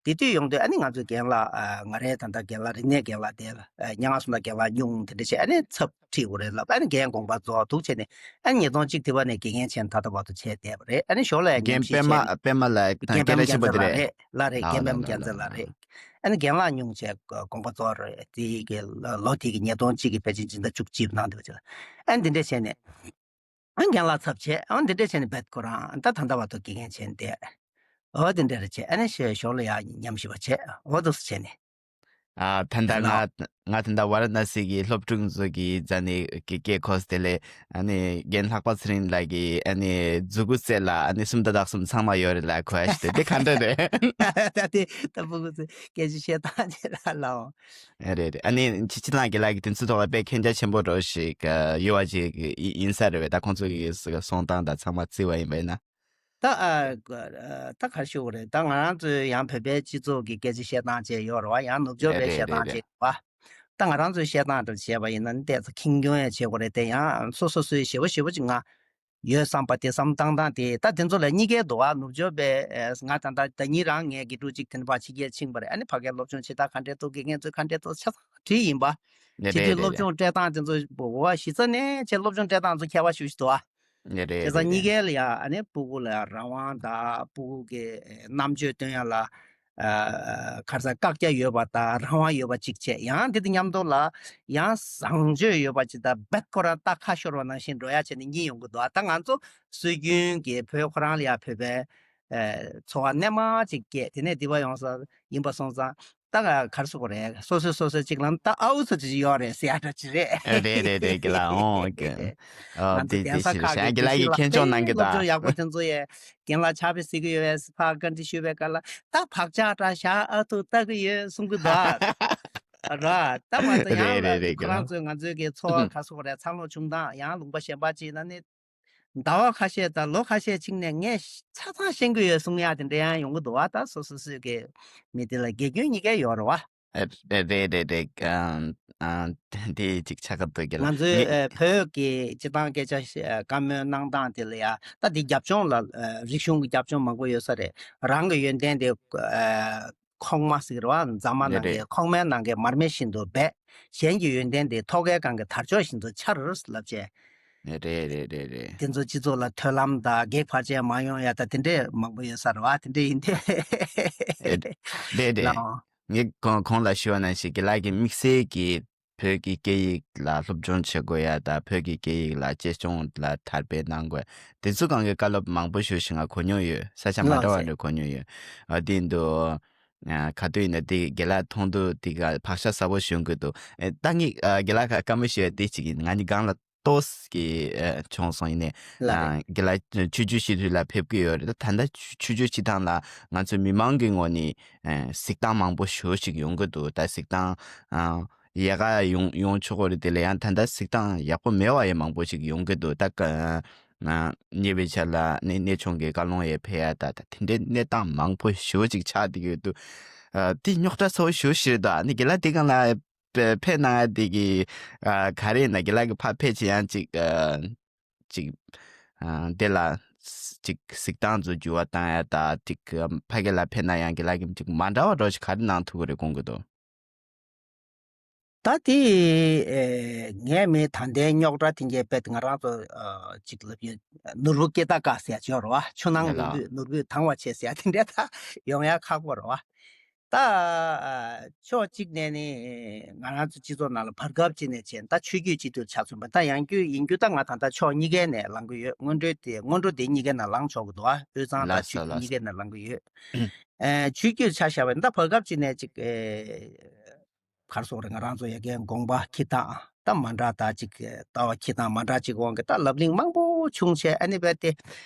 དེ་དུས་ཡོང་དུས་ཨ་ནི་ང་ཚོའི་རྒན་ལགས་ང་རའི་ད་ལྟ་རྒན་ལགས་རིག་གནས་རྒན་ལགས་དེ་ལ་སྙན་ངག་སུམ་རྟགས་རྒན་ལགས་སྨྱུང་དེ་འདྲ་བྱས། ཨ་ནི་ཚབ་ཁྲིད་དགོས་རེད་ལབ། ཨ་ནི་རྒན་དགོངས་པ་རྫོགས་འདུག་བྱས་ནས་ཨ་ནི་ཉིས་སྟོང་གཅིག་དེ་བ་ནས་དགེ་རྒན་བྱས་ནས་ད་ལྟ་བར་དུ་བྱས་བསྡད་པ་རེད། ཨ་ནི་ཞོར་ལ་ཡང་རྒན་ཉམས་ཞིབ་པད་མ་བྱས་ནས་པད་མ་ལགས་དང་རྒན་པད་མ་སྐད་གྲགས་ཆེན་པོ་དེ་རྒྱལ་མཚན་ལགས་རེད། རེད་ལགས་རེད། ལགས་རྒན་པད་མ་རྒྱལ་མཚན་ལགས་རེད། ཨ་ནི་རྒན་ལགས་སྨྱུང་བྱས་དགོངས་པ་རྫོགས་རེད། དེ་གི་ལོ་དེ་གི་ཉིས་སྟོང་གཅིག་གི་ཕལ་ཆེར་སྦྱིན་བདག་བཅུ་གཅིག་གནང་འདུག་བྱས། ཨ་ནི་འདི་འདྲ་བྱས་ནས་ཨ་ནི་རྒན་ལགས་ཚབ་བྱས། ཨ་ནི་འདི་འདྲ་བྱས་ནས་བེད་ཁོ་རང་ད་ད་ལྟ་བར་དུ་དགེ་རྒན་བྱས་ནས་བསྡད། འོ་དེ་འདྲ་རེད་བྱས། ཨ་ནི་ཞེས་ཞོར་ལ་ཡང་ཉམས་ཞིབ་པ་བྱས། འོ་འདུག་སེ་བྱས་ནས། ཨ་ད་ལྟ་ལགས། ང་ང་ད་ལྟ་ཝཱ་ར་ཎ་སི་གི་སློབ་ཕྲུག་ཚོ་གི་རྩ་ནས་ཀྱི་སྐད་གོ་སྟེ་ལས། ཨ་ནི་རྒན་ལྷག་པ་ཚེ་རིང་ལགས་ཀྱི་ཨ་ནི་མཛུ་གུ་རྩེ་ལ་ཨ་ནི་སུམ་རྟགས་དག་གསུམ་ཚང་མ་ཡོད་རེད་ལ་གོ་ཡ་ཞིག་དེ་དེ་ག་འདྲ་རེད། ད་དེ་ད་ཕྲུ་གུ་ཚོས་སྐད་ཆ་བཤད་སྟངས་དེ་ར་ལའོ། རེད་རེད། ཨ་ནི་ཕྱི་ཕྱི་ལང་གི་ལགས་ཀྱི་དེ་ཚོའི་ཐོག་ལ་དཔེ་མཁྱེན་རྒྱ་ཆེན་པོ་འདྲ་ཞིག་ཡོད་པ་ཅིག་ཡིན་ས་རེད་པས། ད་ཁོང་ཚོ་གི་གསུང་སྟངས་དང་ཚང་མ་བརྩི་བ་ཡིན་པས་ན། ད་ཨ་ད་ག་རེ་ཞུ་དགོས་རེད། ད་ང་རང་ཚོའི་ཡང་བོད་པའི་སྤྱི་ཚོགས་ཀྱི་སྐད་ཆ་བཤད་སྟངས་བཅས་ཡོད་རེད་བ། ཡང་ནུབ་ཕྱོགས་པའི་རེད་བཤད་རེད་སྟངས་རེད། བཅས་ཡོད་པ། ད་ང་རང་ཚོའི་བཤད་སྟངས་འདྲ་བྱས་པ་ཡིན་ན་ནི་ཏོག་ཙམ་ཁེངས་སྐྱུང་ཡང་བྱེད་དགོས་རེད་དེ། ཡང་སོ་སོ་སོའི་ཞེ་པོ་ཞེ་པོ་ཅིག་ང་ཡོད་བསམ་པ་དེ་བསམ་བཏང་སྟངས་དེ་ད་དེ་ཚོ་ལ་གཉིས་ཀའི་འདུག་ཨ། ནུབ་ཕྱོགས་པའི་ཨེ་ང་ད་ལྟ་ཟླ་ཉིན་རང་ངའི་དགེ་ཕྲུག་ཅིག་དེ་འདྲ་ཕར་ཕྱི་རྒྱལ་ཕྱིན་པ་རེད། ཨ་ནི་ཕ་གིར་སློབ་སྦྱོང་བྱེད་སྟངས་ག་འདྲས་འདུག་དགེ་རྒན་ཚོས་ག་འདྲས་འདུག་ཆ་ཚང་བྲིས་ཡིན་པ། རེད་བྱེད་དུས་རེད་སློབ་རེད། སྦྱོང་སྤྲད་སྟངས་དེ་ཚོ་འོ་གཞི་རྩ་ནས་བྱས་སློབ་སྦྱོང་སྤྲད་སྟངས་ཚོ་ཁྱད་པར་ཞེ་པོ་ཅིག་འདུག་ཨ། རེད་རེད་བྱས་ཙང་རེད་གཉིས་རེད། ཀའི་ལ་ཡང་ཨ་ནི་སྤུ་གུ་ལ་ཡང་རང་དབང་དང་སྤུ་གུ་གི་རྣམ་དཔྱོད་སྟོན་ཡ་ལ་ཨ་ག་རེ་ཟེར་བཀག་རྒྱ་ཡོད་པ་དང་རང་དབང་ཡོད་པ་ཅིག་བྱས། ཡང་དེ་དང་མཉམ་དུ་ལ་ཡང་བཟང་སྤྱོད་ཡོད་པ་ཅིག་དང་རྦད་ཁོ་རང་རྟ་ཁ་ཤོར་བ་ནང་བཞིན་འགྲོ་ཡ་བྱས་ནས་གཉིས་ཡོང་གི་འདུག་ཨ། ད་ང་ཚོ་སྲོལ་རྒྱུན་གྱི་བོད་ཁོ་རང་ལ་ཡང་བོད་པའི་ཨེ་འཚོ་བ་རྣལ་མ་ཅིག་སྐྱེས། དེ་ནས་དེ་བ་ཡོང་ས་ཡིན་པ་སོང་ཙང་། ད་ག་ག་རེ་ཟེར་དགོས་རེད། སོ་སོས་སོ་སོའི་གཅིག་ལ་ད་ཨའུ་ཚོ་ཅིག་ཡོད་རེད་ཟེར་ཡ་འདྲ་ཅིག་རེད། རེད་རེད་རེད། དགེ་ལགས་འོང་། ཨོ་ང་ཚོ་དེ་གདན་ས་ཁག་གི་དགེ་ལགས་ཀྱིས་མཁྱེན་སྐྱོང་གནང་གི། སློབ་སྦྱོང་ཡག་པོ་དེ་ཚོ་ཡས་རྒན་ལགས་ཕྱག་དཔེ་གཟིགས་ཀྱི་ཡོད་པས་ཕར་བཀའ་འདྲི་ཞུས་པའི་སྐབས་ལ་ད་བག་ཆགས་འདྲ་བཞག་ཨ་ཐུག་ལྟ་གི་ཡོད་གསུང་གི་འདུག་ཨ། ར་ད་མ་ད་ཡང་རེད་རེད་རེད། དགེ་ཁོ་རང་ལགས་ཚོས་ང་ཚོའི་གི་འཚོ་བ་ག་རེ་ཟེར་དགོས་རེད། འཚར་ལོངས་བྱུང་སྟངས་ཡང་ལུང་པ་གཞན་པ་ཅིག་ན་ནི། ཟླ་བ་ཁ་ཤས་དང་ལོ་ཁ་ཤས་ཕྱིན་ནས་ངས་ཆ་ཚང་ཤེས་ཀྱི་ཡོད་གསུང་ཡག་དེ་འདྲ་ཡང་ཡོང་གི་འདུག་བ། ད་སོ་སོ་སོའི་གི་མི་དེ་ལ་དགེ་སྐྱོན་གཉིས་ཀ་ཡོད་རེད་བ། ཨ། རེད་རེད་རེད་རེད། ཨ། ཨ། དེ་ཅིག་ཆགས་ཀྱི་འདུག་གི་ལ། ང་ཚོའི་ངས། ཨ། བོད་ཀྱི་སྤྱི་བཏང་སྐད་ཆ་བཤད། བཀའ་མོལ་གནང་སྟངས་དེ་ལ་ཡ། ད་དེ་རྒྱབ་ལྗོངས་ལ། ཨ། རིག་གཞུང་གི་རྒྱབ་ལྗོངས་མང་པོ་ཡོད་ས་རེད། རང་གི་ཡོན་ཏན་དེ། ཨ། ཁོག་མ་ཟེར་གི་རེད་བ། རྫ་མ་རེད་ནང་གི། རེད། ཁོག་མའི་ནང་གི་མར་མེ་བཞིན་དུ་སྦས། གཞན་གྱི་ཡོན་ཏན་དེ་ཐོག་ཁའི་སྒང་གི་དར་ལྕོག་བཞིན་དུ་འཕྱར་ལབ་བྱས། རེད་རེད་རེད་རེད། དེ་ཚོ་སྤྱི་ཚོགས་ལ་མཐུན་ལམ་དང་གེགས་བར་ཆད་མ་ཡོང་ཡ་ད་དེ་འདྲས་མང་པོ་ཡོད་ས་རེད་བ། དེ་འདྲས་ཡིན་ཏེ། རེད་རེད། ལའོ། ངས་གོང་གོང་ལ་ཞུས་པ་ནང་བཞིན་རྒན་ལགས་ཀྱི་དམིགས་བསལ་གྱི་བོད་ཀྱི་སྐད་ཡིག་ལ་སློབ་སྦྱོང་བྱེད་དགོས་ཡ་དང་། བོད་ཀྱི་སྐད་ཡིག་ལ་གཅེས་སྐྱོང་ལ་དར་སྤེལ་གནང་དགོས། དེ་ཚོ་སྒང་གི་བཀའ་སློབ་མང་པོ་ཞུ་ཞིང་ང་གོ་མྱོང་ཡོད། ས་ཆ་མ་ལགས་འདྲ་བ་སེ། འདྲ་གོ་མྱོང་ཡོད། ཨ། དེ་འདུག་ཨ། ག་དུས་ཡིན་ན་དེ་རྒན་ལགས་མཐོང་དུས་དེ་ག་བག་ཆགས་ཟབ་པོ་བྱུང་གི་འདུག་ཨེ། ད་ངས། ཨ། རྒན་ལགས་ཀྱི་བཀའ་མོལ་ཞུ་ཡ་དེ་གཅིག་ཡིན། ང་གཉིས་སྒང་ལ་ཏོག་ཙམ་གྱི། ཨ། བྱུང་སོང་། ཡིན་ནའི། ལགས་རེད། ཨ། རྒན་ལགས་ཆོས་བརྒྱུད་སྤྱི་འཐུས་ལ་ཕེབས་ཀྱི་ཡོད་རེད། ད་ད་ལྟ་ཆོས་ཆོས་བརྒྱུད་སྤྱི་བཏང་ལ་ང་ཚོ་མི་མང་གི་ངོས་ནས། ཨ། གཟིགས་སྟངས་མང་པོ་ཞེ་པོ་ཅིག་ཡོང་གི་འདུག་ད་གཟིགས་སྟངས། ཨ། ཡག་ག་ཡོང་ཡོང་ཆོག་གི་རེད། དེ་ལ་ཡང་ད་ལྟ་གཟིགས་སྟངས་ཡག་པོ་མེད་པ་ཡང་མང་པོ་ཞིག་ཡོང་གི་འདུག་ད་ག་ཨ། ཉེ་བའི་ཆར་ལ་གནས་གནས་ཆུང་གི་བཀའ་ལུང་ཡང་ཕེབས་ཡ་ད། ད་དེ་འདྲའི་གནས་སྟངས་མང་པོ་ཞེ་པོ་ཅིག་ཆགས་བསྡད་ཀྱི་འདུག་ཨ། དེ་རྙོག་དྲ་ཚ་པོ་ཞེ་པོ་ཞིག་རེད། ད་ཨ་ནི་རྒན་ལགས་དེ་སྒང་ལ་ཕེ་ཕེབས་གནང་ཡ་དེ་གི། ཨ། ག་རེ་ཡིན་ན་རྒན་ལགས་ཀྱི་ཕར་ཕེབས་བྱས་ཡང་ཅིག་ཨ། ཅིག་ཨ། དེ་ལ་ཅིག་གཟིགས་སྟངས་ཚོ་འགྱུར་བ་བཏང་ཡ་ད། ཅིག་ཕ་གི་ལ་ཕེབས་ན་ཡང་རྒན་ལགས་ཀྱིས་ཅིག་མ་འདྲ་བ་འདྲ་ཞིག་ག་རེ་གནང་ཐུབ་ཀྱི་རེད་དགོངས་ཀྱི་འདུག་ད་དེ། ཨེ། ངས་མི་ད་ལྟའི་རྙོག་དྲ་དེ་འགའི་དཔེ་ང་རང་ཚོ། ཨ། ཅིག་ལབ་ཡོད། ནོར་བུ་སྐྱེ་རྟགས་དཀར་ཟེར་ཡ་ཅིག་ཡོད་རེད་བ། ཆུ་ནང་ལ་ལུད་ལུད་ནོར་བུས་དྭངས་པ་བྱས་ཟེར་ཡ་དེ་འདྲ་ད་ཡོང་ཡ་ཁག་པོ་རེད་བ། ད། ཨ། ཕྱོགས་གཅིག་ནས་ནི་ང་རང་ཚོ་སྤྱི་ཚོགས་ནང་ལ་བར་སྐབས་གཅིག་ནས་བྱས་ད་ཆོས་བརྒྱུད་སྤྱི་འཐུས་ཆགས་ཚུན་པ་ད་ཡང་བསྐྱར་ཡིན་རྒྱུ་ད་ང་ད་ལྟ་ཕྱོགས་གཉིས་ཀའི་ནས་ལངས་ཀྱི་ཡོད། སྔོན་འགྲོ་དེ་སྔོན་འགྲོ་དེ་གཉིས་ཀའི་ནང་ལངས་ཆོག་གི་འདུག་ཨ། དབུས་གཙང་དང་ལགས་སོ་ཆོས་བརྒྱུད་ལགས་གཉིས་ཀའི་ནང་ལངས་ཀྱི་ཡོད། ཨེ། ཆོས་བརྒྱུད་ཆ་བཞག་པ་ཡིན་ད་བར་སྐབས་གཅིག་ནས་ཅིག་ཨེ། ག་རེ་ཟེར་དགོས་རེད། ང་རང་ཚོ་ཡ་གིའི་དགོངས་པ་འཁྱེར་སྟངས་ད་མ་འདྲ་ད་ཅིག་ལྟ་བ་འཁྱེར་སྟངས་མ་འདྲ་ཅིག་འོང་གི་ད་ལབ་གླེང་མང་པོ་བྱུང་བྱས། ཨ་ནི་རྦད་དེ་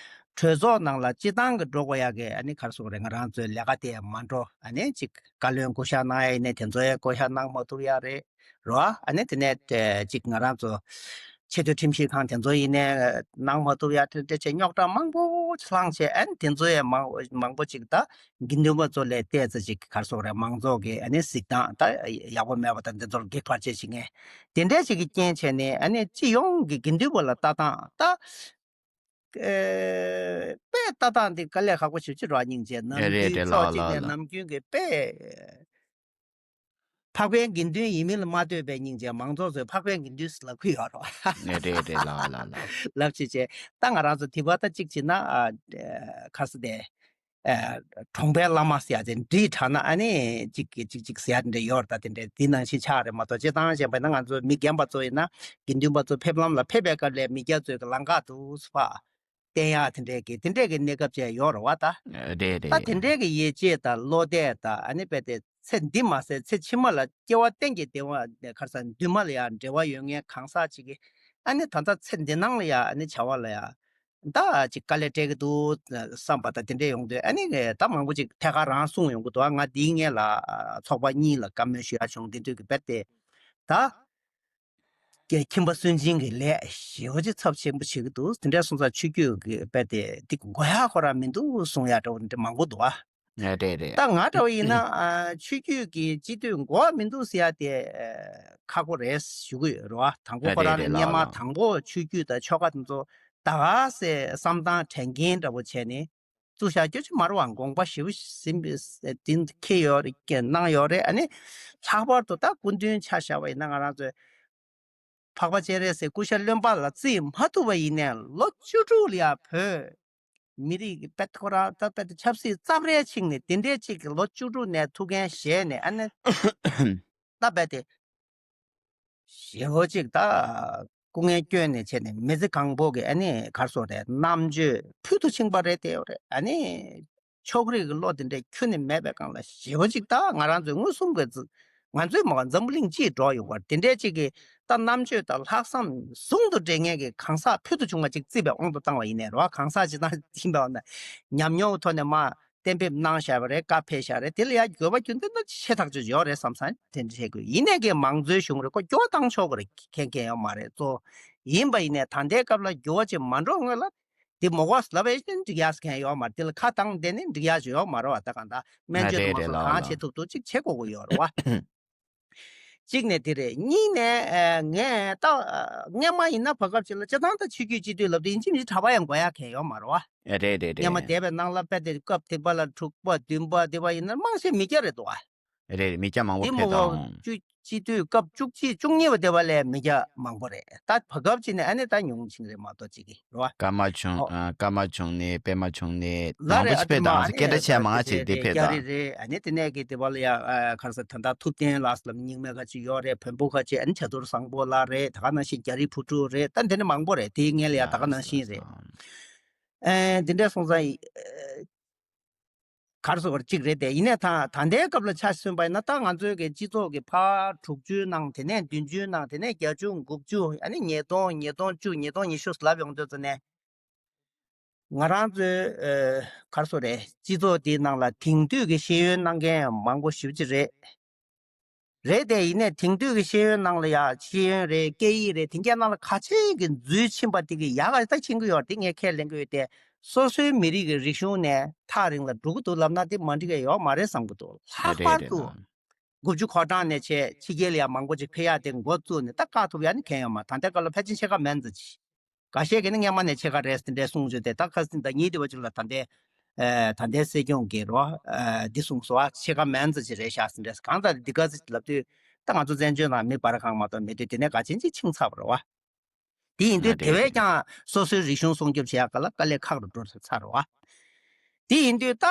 གྲོས་ཚོགས་ནང་ལ་སྤྱི་བཏང་གི་འགྲོ་དགོས་ཡ་གི་ཨ་ནི་ག་རེ་ཟེར་དགོས་རེད། ང་རང་ཚོའི་ལས་ཀ་དེ་མ་འགྲོ། ཨ་ནི་ཅིག་བཀའ་བློན་བསྐོ་བཞག་གནང་ཡ་ཡིན་ནའི་དེ་ཚོ་ཡ་བསྐོ་བཞག་གནང་མ་ཐུབ་ཡ་རེད་རོ། ཨ་ནི་དེ་ནས་ཅིག་ང་རང་ཚོ་ཆེས་མཐོའི་ཁྲིམས་ཞིབ་ཁང་དེ་ཚོ་ཡིན་ནའི་གནང་མ་ཐུབ་ཡ་དེ་འདྲ་བྱས་རྙོག་དྲ་མང་པོ་ལངས་བྱས། ཨ་ནི་དེ་ཚོ་ཡ་མང་མང་པོ་ཅིག་ད། དགེ་འདུན་པ་ཚོ་ལས་བལྟས་ཚེ་ཅིག་ག་རེ་ཟེར་དགོས་རེད། མང་ཚོགས་ཀྱི་ཨ་ནི་གཟིགས་སྟངས་ད་ཡག་པོ་མེད་པ་དང་དེ་ཚོར་གེགས་བར་ཆད་བྱེད་མཁན་དེ་འདྲ་ཞིག་གི་རྐྱེན་བྱས་ནས། ཨ་ནི་སྤྱི་ཡོངས་ཀྱི་དགེ་འདུན་པ་ལ་ལྟ་སྟངས་ད། ཨེ། དཔེ་ལྟ་སྟངས་འདི་དཀའ་ལས་ཁག་པོ་ཞེ་པོ་ཅིག་རེད་བ། སྙིང་རྗེ། ནམ་རྒྱུན་རེད་རེད། ཕྱོགས་ལགས་གཅིག་ནས་ལགས་ལགས། ནམ་རྒྱུན་གྱི་དཔེ། འཕགས་པའི་དགེ་འདུན་ཡིན་མིན་ལ་མ་ལྟོས་པའི་སྙིང་རྗེ། མང་ཚོགས་ཚོས་འཕགས་པའི་དགེ་འདུན་ཟེར་ལབ་ཀྱི་ཡོད་རེད་བ། རེད་རེད་ལགས་ལགས་ལགས། ལབ་བྱས་བྱས་ད་ང་རང་ཚོ་དེ་བ་ད་གཅིག་བྱས་ན། ཨ། ཨ། ག་རེ་ཟེར་དེ། ཨ། གྲོང་པའི་བླ་མ་ཟེར་ཡ་དེ་འདྲིས་དྲགས་ན་ཨ་ནི་ཅིག་ཅིག་ཅིག་ཟེར་ཡ་དེ་འདྲ་ཡོད་རེད། ད་དེ་འདྲ་དེ་ནང་བཞིན་ཆགས་རེད་མ་གཏོགས། སྤྱིར་བཏང་བྱས་པ་ན་ང་ཚོ་མི་རྒན་པ་ཚོ་ཡིན་ན་དགེ་འདུན་པ་ཚོ་ཕེབས་ལམ་ལ་ཕེབས་པའི་སྐབས་ལ་མི་སྐྱ་ཚོས་ལམ་ཁ་དུ་ཕར་བསྟན་ཡ་དེ་འདྲའི་གི་དེ་འདྲའི་གི་གནས་སྐབས་ཅིག་ཡོད་རེད་བ་ད། རེད་རེད་ད། དེ་རེད། འདྲའི་གི་ཡིད་ཆེས་དང་བློ་གཏད་དང་ཨ་ནི་རྦད་དེ་ཚེ་འདི་མ་ཟད་ཚེ་ཕྱི་མ་ལ་སྐྱེ་བ་གཏན་གྱི་བདེ་བ་ནས་ག་རེ་ཟེར་འདུན་མ་ལ་ཡང་འབྲེལ་བ་ཡོད་མཁན་གང་ཟག་ཅིག་གིས་ཨ་ནི་ད་ལྟ་ཚེ་འདི་ནང་ལ་ཡང་ཨ་ནི་བྱ་བ་ལ་ཡང་ད་ཅིག་དཀའ་ལས་སྤྲད་ཀྱི་འདུག་བསམ་པ་དང་དེ་འདྲ་ཡོང་དུས་ཨ་ནི་ད་མང་པོ་ཅིག་ཐད་ཀར་རང་གསུངས་ཡོང་གི་འདུག་ང་འདིའི་སྔོན་ལ་ཚོགས་པ་གཉིས་ལ་བཀའ་མོལ་ཞུ་ཡ་བྱུང་། དེ་དུས་ཀྱི་རྦད་དེ་ད། ཀྱི་ཁྱིམ་པ་སུན་འབྱིན་གྱི་ལས་ཞེ་པོ་ཅིག་ཚབས་ཆེན་པོ་བྱེད་ཀྱི་འདུག་དེ་འདྲ་སོང་ཙང་ཆོས་བརྒྱུད་ཀྱི་དཔེ་དེ་འདི་དགོས་ཡ་ཁོ་རང་མི་འདུག་གསུང་ཡ་འདྲ་བོ་འདི་མང་པོ་འདུག་ཨ། རེད་རེད། ད་ང་འདྲ་བོ་ཡིན་ན་ཨ། ཆོས་བརྒྱུད་ཀྱི་སྤྱི་འཐུས་དགོས་པ་མི་འདུག་ཟེར་ཡ་དེ་ཨ། ཁག་པོ་རེད་ཞུ་གི་ཡོད་རེད་བ། དང་པོ་ཁོ་རང་རེད་རེད་རེད། སྔོན་མ་ལགས་ལགས། དང་པོ་ཆོས་བརྒྱུད་དང་ཆོལ་ཁ་དེ་ཚོ་ད་ག་སེ་བསམ་སྟངས་དྲན་མཁན་འདྲ་བོ་བྱས་ནས། བཙུགས་བཞག་རྒྱུ་ཅིག་མ་རེད་བ། དགོངས་པ་ཞེ་པོ་ཟིན་པའི་དེ་འཁྱེར་ཡོད་རེད། གནང་ཡོད་རེད། ཨ་ནི་ལྷག་པར་དུ་ད་སྐུ་མདུན་ཆ་བཞག་པ་ཡིན་ན་ང་རང་ཚོའི་འཕགས་པ་སྤྱན་རས་གཟིགས་སྐུ་ཤ་རློན་པ་ལ་བརྩི་མ་ཐུབ་པ་ཡིན་ནའི་ལོ་བཅུ་དྲུག་ལ་ཡ་བོད་མི་རིགས་ཀྱི་དཔེ་ཁོ་རང་ད་དཔེ་ཆབ་སྲིད་རྩབ་རལ་ཆིངས་ནས་དེ་འདྲའི་ཅིག་གི་ལོ་བཅུ་དྲུག་ནས་ཐུགས་འགན་བཞེས་ནས་ཨ་ནི་ད་རྦད་དེ། ཞེ་པོ་ཅིག་ད་སྐུ་ངལ་བསྐྱོན་ནས་བྱས་ནས་མི་ཚེ་གང་པོ་གི་ཨ་ནི་ག་རེ་ཟེར་དགོས་རེད། རྣམ་དཔྱོད་ཕུལ་དུ་ཕྱིན་པ་རེད་བསྡད་ཡོད་རེད། ཨ་ནི་ཕྱོགས་རིས་ཀྱི་བློ་དེ་འདྲ་ཁྱོན་ནས་མེད་པའི་སྒང་ལ་ཞེ་པོ་ཅིག་ད་ང་རང་ཚོའི་མངོན་སུམ་གྱི་ང་ཚོའི་མ་འཛམ་བུ་གླིང་སྤྱིའི་འགྲོ་ཡོང་བར་དེ་འདྲའི་ཅིག་གི་ད་རྣམ་དཔྱོད་དང་ལྷག་བསམ་ཟུང་དུ་འབྲེལ་མཁན་གྱི་གང་ཟག་ཕུལ་དུ་བྱུང་བ་ཅིག་བརྩིས་པའི་དབང་དུ་བཏང་བ་ཡིན་ནའི་རེད་བ། གང་ཟག་ཅིག་ད་ཡིན་པའི་འོག་ན་ཉམས་མྱོང་གི་ཐོག་ནས་མ། གཏན་འབེབས་གནང་བཞག་པ་རེད། བཀའ་ཕེབས་བཞག་རེད། དེ་ལ་ཡ་འགྱུར་བ་རྒྱུན་ལྡན་དུ་ཆེ་ཐག་ཆོད་ཡོད་རེད་བསམ་བསམ་དེ་འདྲ་བྱེད་དགོས། ཡིན་ནའི་གི་མང་གཙོའི་གཞུང་རེད། ཁོ་སྐྱོ་བཏང་ཆོག་གི་རེད། མཁན་མཁན་ཡོད་མ་རེད། གཙོ་ཡིན་པ་ཡིན་ནའི་ད་ལྟའི་སྐབས་ལ་འགྱུར་བ་ཅིག་མ་འགྲོ་སྔོན་ལ་དེ་མོ་གོ་ལབ་ཡས་ཅིག་འགྲིག་ཡས་མཁན་ཡོད་མ་རེད། དེ་ལ་ཁ་བཏང་བསྡད་ནས་འགྲིག་ཡས་ཅིག་ཡོད་མ་རེད་བ། ད་གང་ལྟར་སྨན་བཅོས་རེད་དང་རེད་ལགས་གང་ལགས། བྱེད་ཐུབ་ཐུབ་ཅིག་བྱེད་དགོས་ཀྱི་ཡོད་རེད་བ། གཅིག་ནས་དེ་རེད། གཉིས་ནས་ཨ་ངས་ད་ཨ་སྔས་མ་ཡིན་ན་བར་སྐབས་ཅིག་ལ་སྤྱིར་བཏང་ད་ཆོས་བརྒྱུད་སྤྱི་འཐུས་ལབ་དུས་ཡིན་གཅིག་མིན་གཅིག་གྲྭ་པ་ཡང་དགོས་ཡ་གང་ཡོད་མ་རེད་བ། རེད་རེད་རེད། སྔས་མ་འདས་པའི་ནང་ལ་དཔེ་དེ་སྐབས་དེ་པ་ལ་དྲུག་པ་བདུན་པ་དེ་པ་ཡིན་ན་མང་ཆེ་མི་སྐྱ་རེད་འདུག་བ། རེད་རེད། མི་སྐྱ་མང་པོ་དེ་ཕེབས་མོ་དང་། བ་སྤྱི་སྤྱི་འཐུས་སྐབས་བཅུ་གཅིག་བཅུ་གཉིས་པ་དེ་པ་ལས་མི་སྐྱ་མང་པོ་རེད། ད་བར་སྐབས་ཅིག་ནས་ཨ་ནི་ད་ཉུང་ཕྱིན་རེད་མ་གཏོགས་ཅིག་གི་རེད་བ། ཀརྨ་ཆུང་། ཨོ། ཨ། ཀརྨ་ཆུང་ནས་པད་མ་ཆུང་ནས་ལ་མང་པོ་རེད། ཅིག་ཕེབས་དང་། ཨ་ནི་སྐད་གྲགས་ཆེ་བ་མང་ཆེ་དེ་ཕེབས་རྒྱ་རི་དང་། རེད། ཨ་ནི་དེ་ནས་གི་དེ་པ་ལ་ཡ་ཨ་ག་རེ་ཟེར། ད་ལྟ་ཐུབ་བསྟན་ལགས་ལ་རྙིང་མའི་ཁ་ཅིག་ཡོད་རེད། བོན་པོ་ཁ་ཅིག་ཨ་ནི་བྱ་དུར་བཟང་པོ་ལགས་རེད། ད་ག་ནང་བཞིན་རྒྱ་རི་བུ་ཕྲུག་རེད། ད་དེ་ནས་མང་པོ་རེད། དེའི་སྔོན་ལ་ཡ་ད་ག་ནང་བཞིན་རེད། ཨེ་དེ་འདྲ་སོང་ཙང་ག་རེ་ཟེར་དགོས་རེད། གཅིག་རེད་དེ། ཡིན་ནའི་ད་ད་ལྟའི་སྐབས་ལ་ཆ་མཚོན་པ་ཡིན་ན་ད་ང་ཚོའི་གི་སྤྱི་ཚོགས་ཀྱི་ཕར་དྲུག་ཅུའི་ནང་། དེ་ནས་བདུན་ཅུའི་ནང་། དེ་ནས་བརྒྱད་ཅུ། དགུ་བཅུ། ཨ་ནི་ཉིས་སྟོང་། ཉིས་སྟོང་བཅུ། ཉིས་སྟོང་ཉི་ཤུ་ལབ་ཡོང་དུས་ཙམ་ནས། ང་རང་ཚོའི་ཨ་ག་རེ་ཟེར་དགོས་རེད། སྤྱི་ཚོགས་འདིའི་ནང་ལ་དེང་དུས་ཀྱི་ཤེས་ཡོན་གནང་མཁན་མང་པོ་ཞེ་པོ་ཅིག་རེད། རེད་དེ། ཡིན་ནའི་དེང་དུས་ཀྱི་ཤེས་ཡོན་ནང་ལ་ཡ། ཤེས་ཡོན་རེད། སྐད་ཡིག་རེད། དེང་གི་ནང་ལ་ག་ཚད་ཀྱི་འཛུལ་ཕྱིན་པ་དེ་གི་ཡག་ག་ད་ཕྱིན་གྱི་ཡོད་རེད། དེ་ངས་ཁས་ལེན་གྱི་ཡོད་དེ། སོ་སོའི་མི་རིགས་ཀྱི་རིག་གཞུང་ནས་ཐག་རིང་ལ་འགྲོ་གི་འདུག་ལབ་ན་དེ་མ་འགྲིག་གི་ཡོད་མ་རེད་བསམ་གྱི་འདུག་ལྷག་རེད་པར་རེད་དུ་ལགས། དགུ་བཅུ་གོ་གྲངས་ནས་བྱས་ཕྱི་རྒྱལ་ལ་ཡ་མང་པོ་ཅིག་ཕེབས་ཡ་དེ་འགོ་བཙུགས་ནས་ད་བཀག་ཐུབ་ཡ་ནི་གང་ཡོད་མ། ད་ལྟའི་སྐབས་ལ་ཕལ་ཆེར་ཕྱེད་ཀ་མན་ཙམ་ཅིག་འགའ་ཤས་ཀྱིས་ནི་སྔས་མ་ནས་ཕྱེད་ཀ་རེད་ཟེར་འདྲ་གསུངས་བྱུང་སྟེ། ད་ཁ་སང་ཟླ་གཉིས་དེ་བ་ཅིག་ལ་ད་ལྟའི་ཨ་ད་ལྟའི་སྲིད་སྐྱོང་གིས་རོ། ཨ་འདི་གསུངས་སོང་བ། ཕྱེད་ཀ་མན་ཙམ་ཅིག་རེད་ཤག་ཟེར་འདྲ། གང་ལྟར་འདི་ག་ཚོད་ལབ་དུས་ད་ང་ཚོ་བཙན་བྱོལ་ནང་མི་འབར་གང་མ་གཏོགས་མེད་དུས། དེ་ནས་ག་ཅན་ཅིག་ཕྱིན་ཚར་བ་རེད་བ། དེ་ཡིན་དུས་ཨ་དེ་རེད་བས་རེད། ཀྱང་སོ་སོའི་རིག་གཞུང་སྲུང་སྐྱོབ་བྱེད་ཡག་ག་ལ་དཀའ་ལས་ཁག་རུ་འགྲོ་ཚར་བ། དེ་ཡིན་དུས་ད་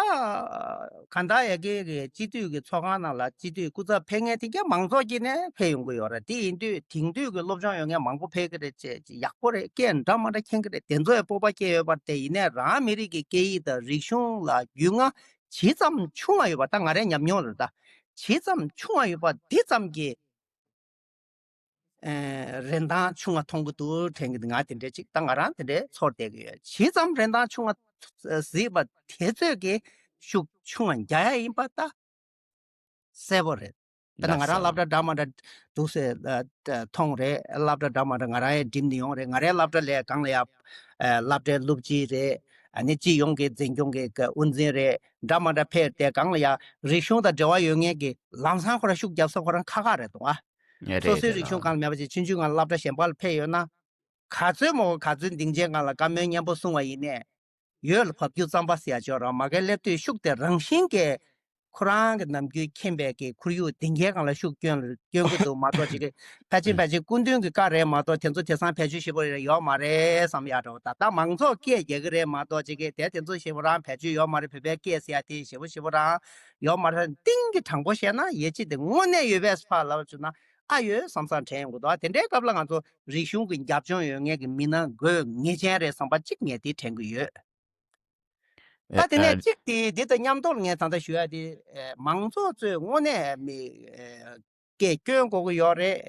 གང་ལྟར་ཡ་གི་གི་སྤྱི་འཐུས་ཀྱི་ཚོགས་ཁང་ནང་ལ་སྤྱི་འཐུས་སྐུ་ཚབ་ཕེབས་མཁན་དེ་ག་མང་ཚོགས་ཀྱིས་ནས་ཕེབས་ཡོང་གི་ཡོད་རེད། དེ་ཡིན་དུས་དེང་དུས་ཀྱི་སློབ་སྦྱོང་ཡོད་མཁན་མང་པོ་ཕེབས་ཀྱི་རེད། ཅེས་ཡག་པོ་རེད། སྐད་འདྲ་མ་འདྲ་མཁྱེན་གྱི་རེད། དེ་ཚོ་ཡ་སྤོབས་པ་སྐྱེ་ཡོད་པ་རེད་དེ། ཡིན་ནའི་རང་མི་རིགས་ཀྱི་སྐད་ཡིག་དང་རིག་གཞུང་ལ་རྒྱུས་མངའ་ཇི་ཙམ་ཆུང་བ་ཡོད་པ། ད་ང་རའི་ཉམས་མྱོང་རེད། ད་ཇི་ཙམ་ཆུང་བ་ཡོད་པ་དེ་ཙམ་གྱིས། ཨེ་རིན་ཐང་ཆུང་བ་མཐོང་གི་འདུག་དྲན་གྱི་འདུག་ང་དེ་འདྲའི་ཅིག་ད་ང་རང་དེ་འདྲའི་ཚོར་བསྡད་ཀྱི་ཡོད། ཇི་ཙམ་རིན་ཐང་ཆུང་བ་གཟིགས་པ་དེ་ཚོད་ཀྱིས་ཤུགས་ཆུང་བ་རྒྱག་ཡ་ཡིན་པ་ད་གསལ་པོ་རེད། དཔེར་ན་ང་རང་སློབ་གྲྭ་འདྲ་མ་འདྲ་འདུག་སེ་ཨ་ཨ་མཐོང་རེད། སློབ་གྲྭ་འདྲ་མ་འདྲ་ང་རང་ཡང་འགྲིམས་ནས་ཡོང་རེད། ང་རའི་སློབ་གྲྭ་ལ་སྒང་ལ་ཡ་ཨ་སློབ་གྲྭའི་སློབ་སྤྱི་རེད། ཨ་ནི་སྤྱི་ཡོངས་ཀྱི་འཛིན་སྐྱོང་གི་དབུ་འཛིན་རེད། འདྲ་མ་འདྲ་ཕེབས་ཏེ་སྒང་ལ་ཡ་རིག་གཞུང་དང་འབྲེལ་བ་ཡོད་མཁན་གྱི་ལམ་སང་ཁོ་རང་ཤུགས་རྒྱབ་ས་ཁོ་རང་ཁག་ཁག་རེད་འདུག་ཨ། རེད་སོ་སོའི་རེད་རིག་གཞུང་ལགས། སྒང་ལ་མེད་པ་ཅིག་ཆུང་ཆུང་སྒང་ལ་སློབ་གྲྭ་གཞན་པ་ལ་ཕེབས་ཡོད་ན། ག་ཚོད་མོ་ག་ཚོད་སྡིངས་ཆའི་སྒང་ལ་བཀའ་མོལ་སྙན་པོ་གསུང་བ་ཡིན་ནའི། ཡོད་ལ་བབ་རྒྱུ་རྩམ་པ་ཟེར་ཡ་ཅིག་ཡོད་རེད། མ་གིར་སླེབས་དུས་ཤུགས་དེ་རང་བཞིན་གྱིས་ཁོ་རང་གི་ནམ་རྒྱུན་མཁྱེན་པའི་གི་ཁོར་ཡུག་སྡིངས་ཆའི་སྒང་ལ་ཤུགས་སྐྱོན་སྐྱོན་གྱི་འདུག་མ་གཏོགས་ཅིག་གི་ཕལ་ཆེར་ཕལ་ཆེར་སྐུ་མདུན་གྱི་བཀའ་རེད་མ་གཏོགས་དེ་ཚོ་དེང་སང་བེད་སྤྱོད་བྱེད་པ་ཡོད་མ་རེད་བསམ་ཡ་འདྲ་བོ། ད་ལྟ་མང་ཚོགས་སྐད་རྒྱག་གི་རེད་མ་གཏོགས་ཅིག་གི་དེ་དེ་ཚོ་ཞེ་པོ་རང་བེད་སྤྱོད་ཡོད་མ་རེད། བོད་པའི་སྐད་ཟེར་ཡ་དེ་ཞེ་པོ་ཞེ་པོ་རང་ཡོད་མ་རེད། གཏིང་གི་དྲང་པོ་བཤད་ན་ཡིད་ཆེས་དེ་དངོས་གནས་ཡོད་པས་ཕར་ལབ་བྱུང་ན། ཨ་ཡོད་བསམ་བསམ་དྲན་ཡོང་གི་འདུག་དེ་འདྲའི་སྐབས་ལ་ང་ཚོ་རིག་གཞུང་གི་རྒྱབ་ལྗོངས་ཡོད་མཁན་གྱི་མི་སྣ་དགོས་ངེས་ཅན་རེད་བསམ་པ་གཅིག་ངས་དེ་དྲན་གྱི་ཡོད། ད་དེ་ནས་གཅིག་དེ་འདི་དང་མཉམ་དུ་ངས་ད་ལྟ་ཞུ་ཡ་དེ་མང་ཚོགས་ཚོས་དངོས་གནས་མི་སྐད་སྐྱོན་དགོས་ཀྱི་ཡོད་རེད།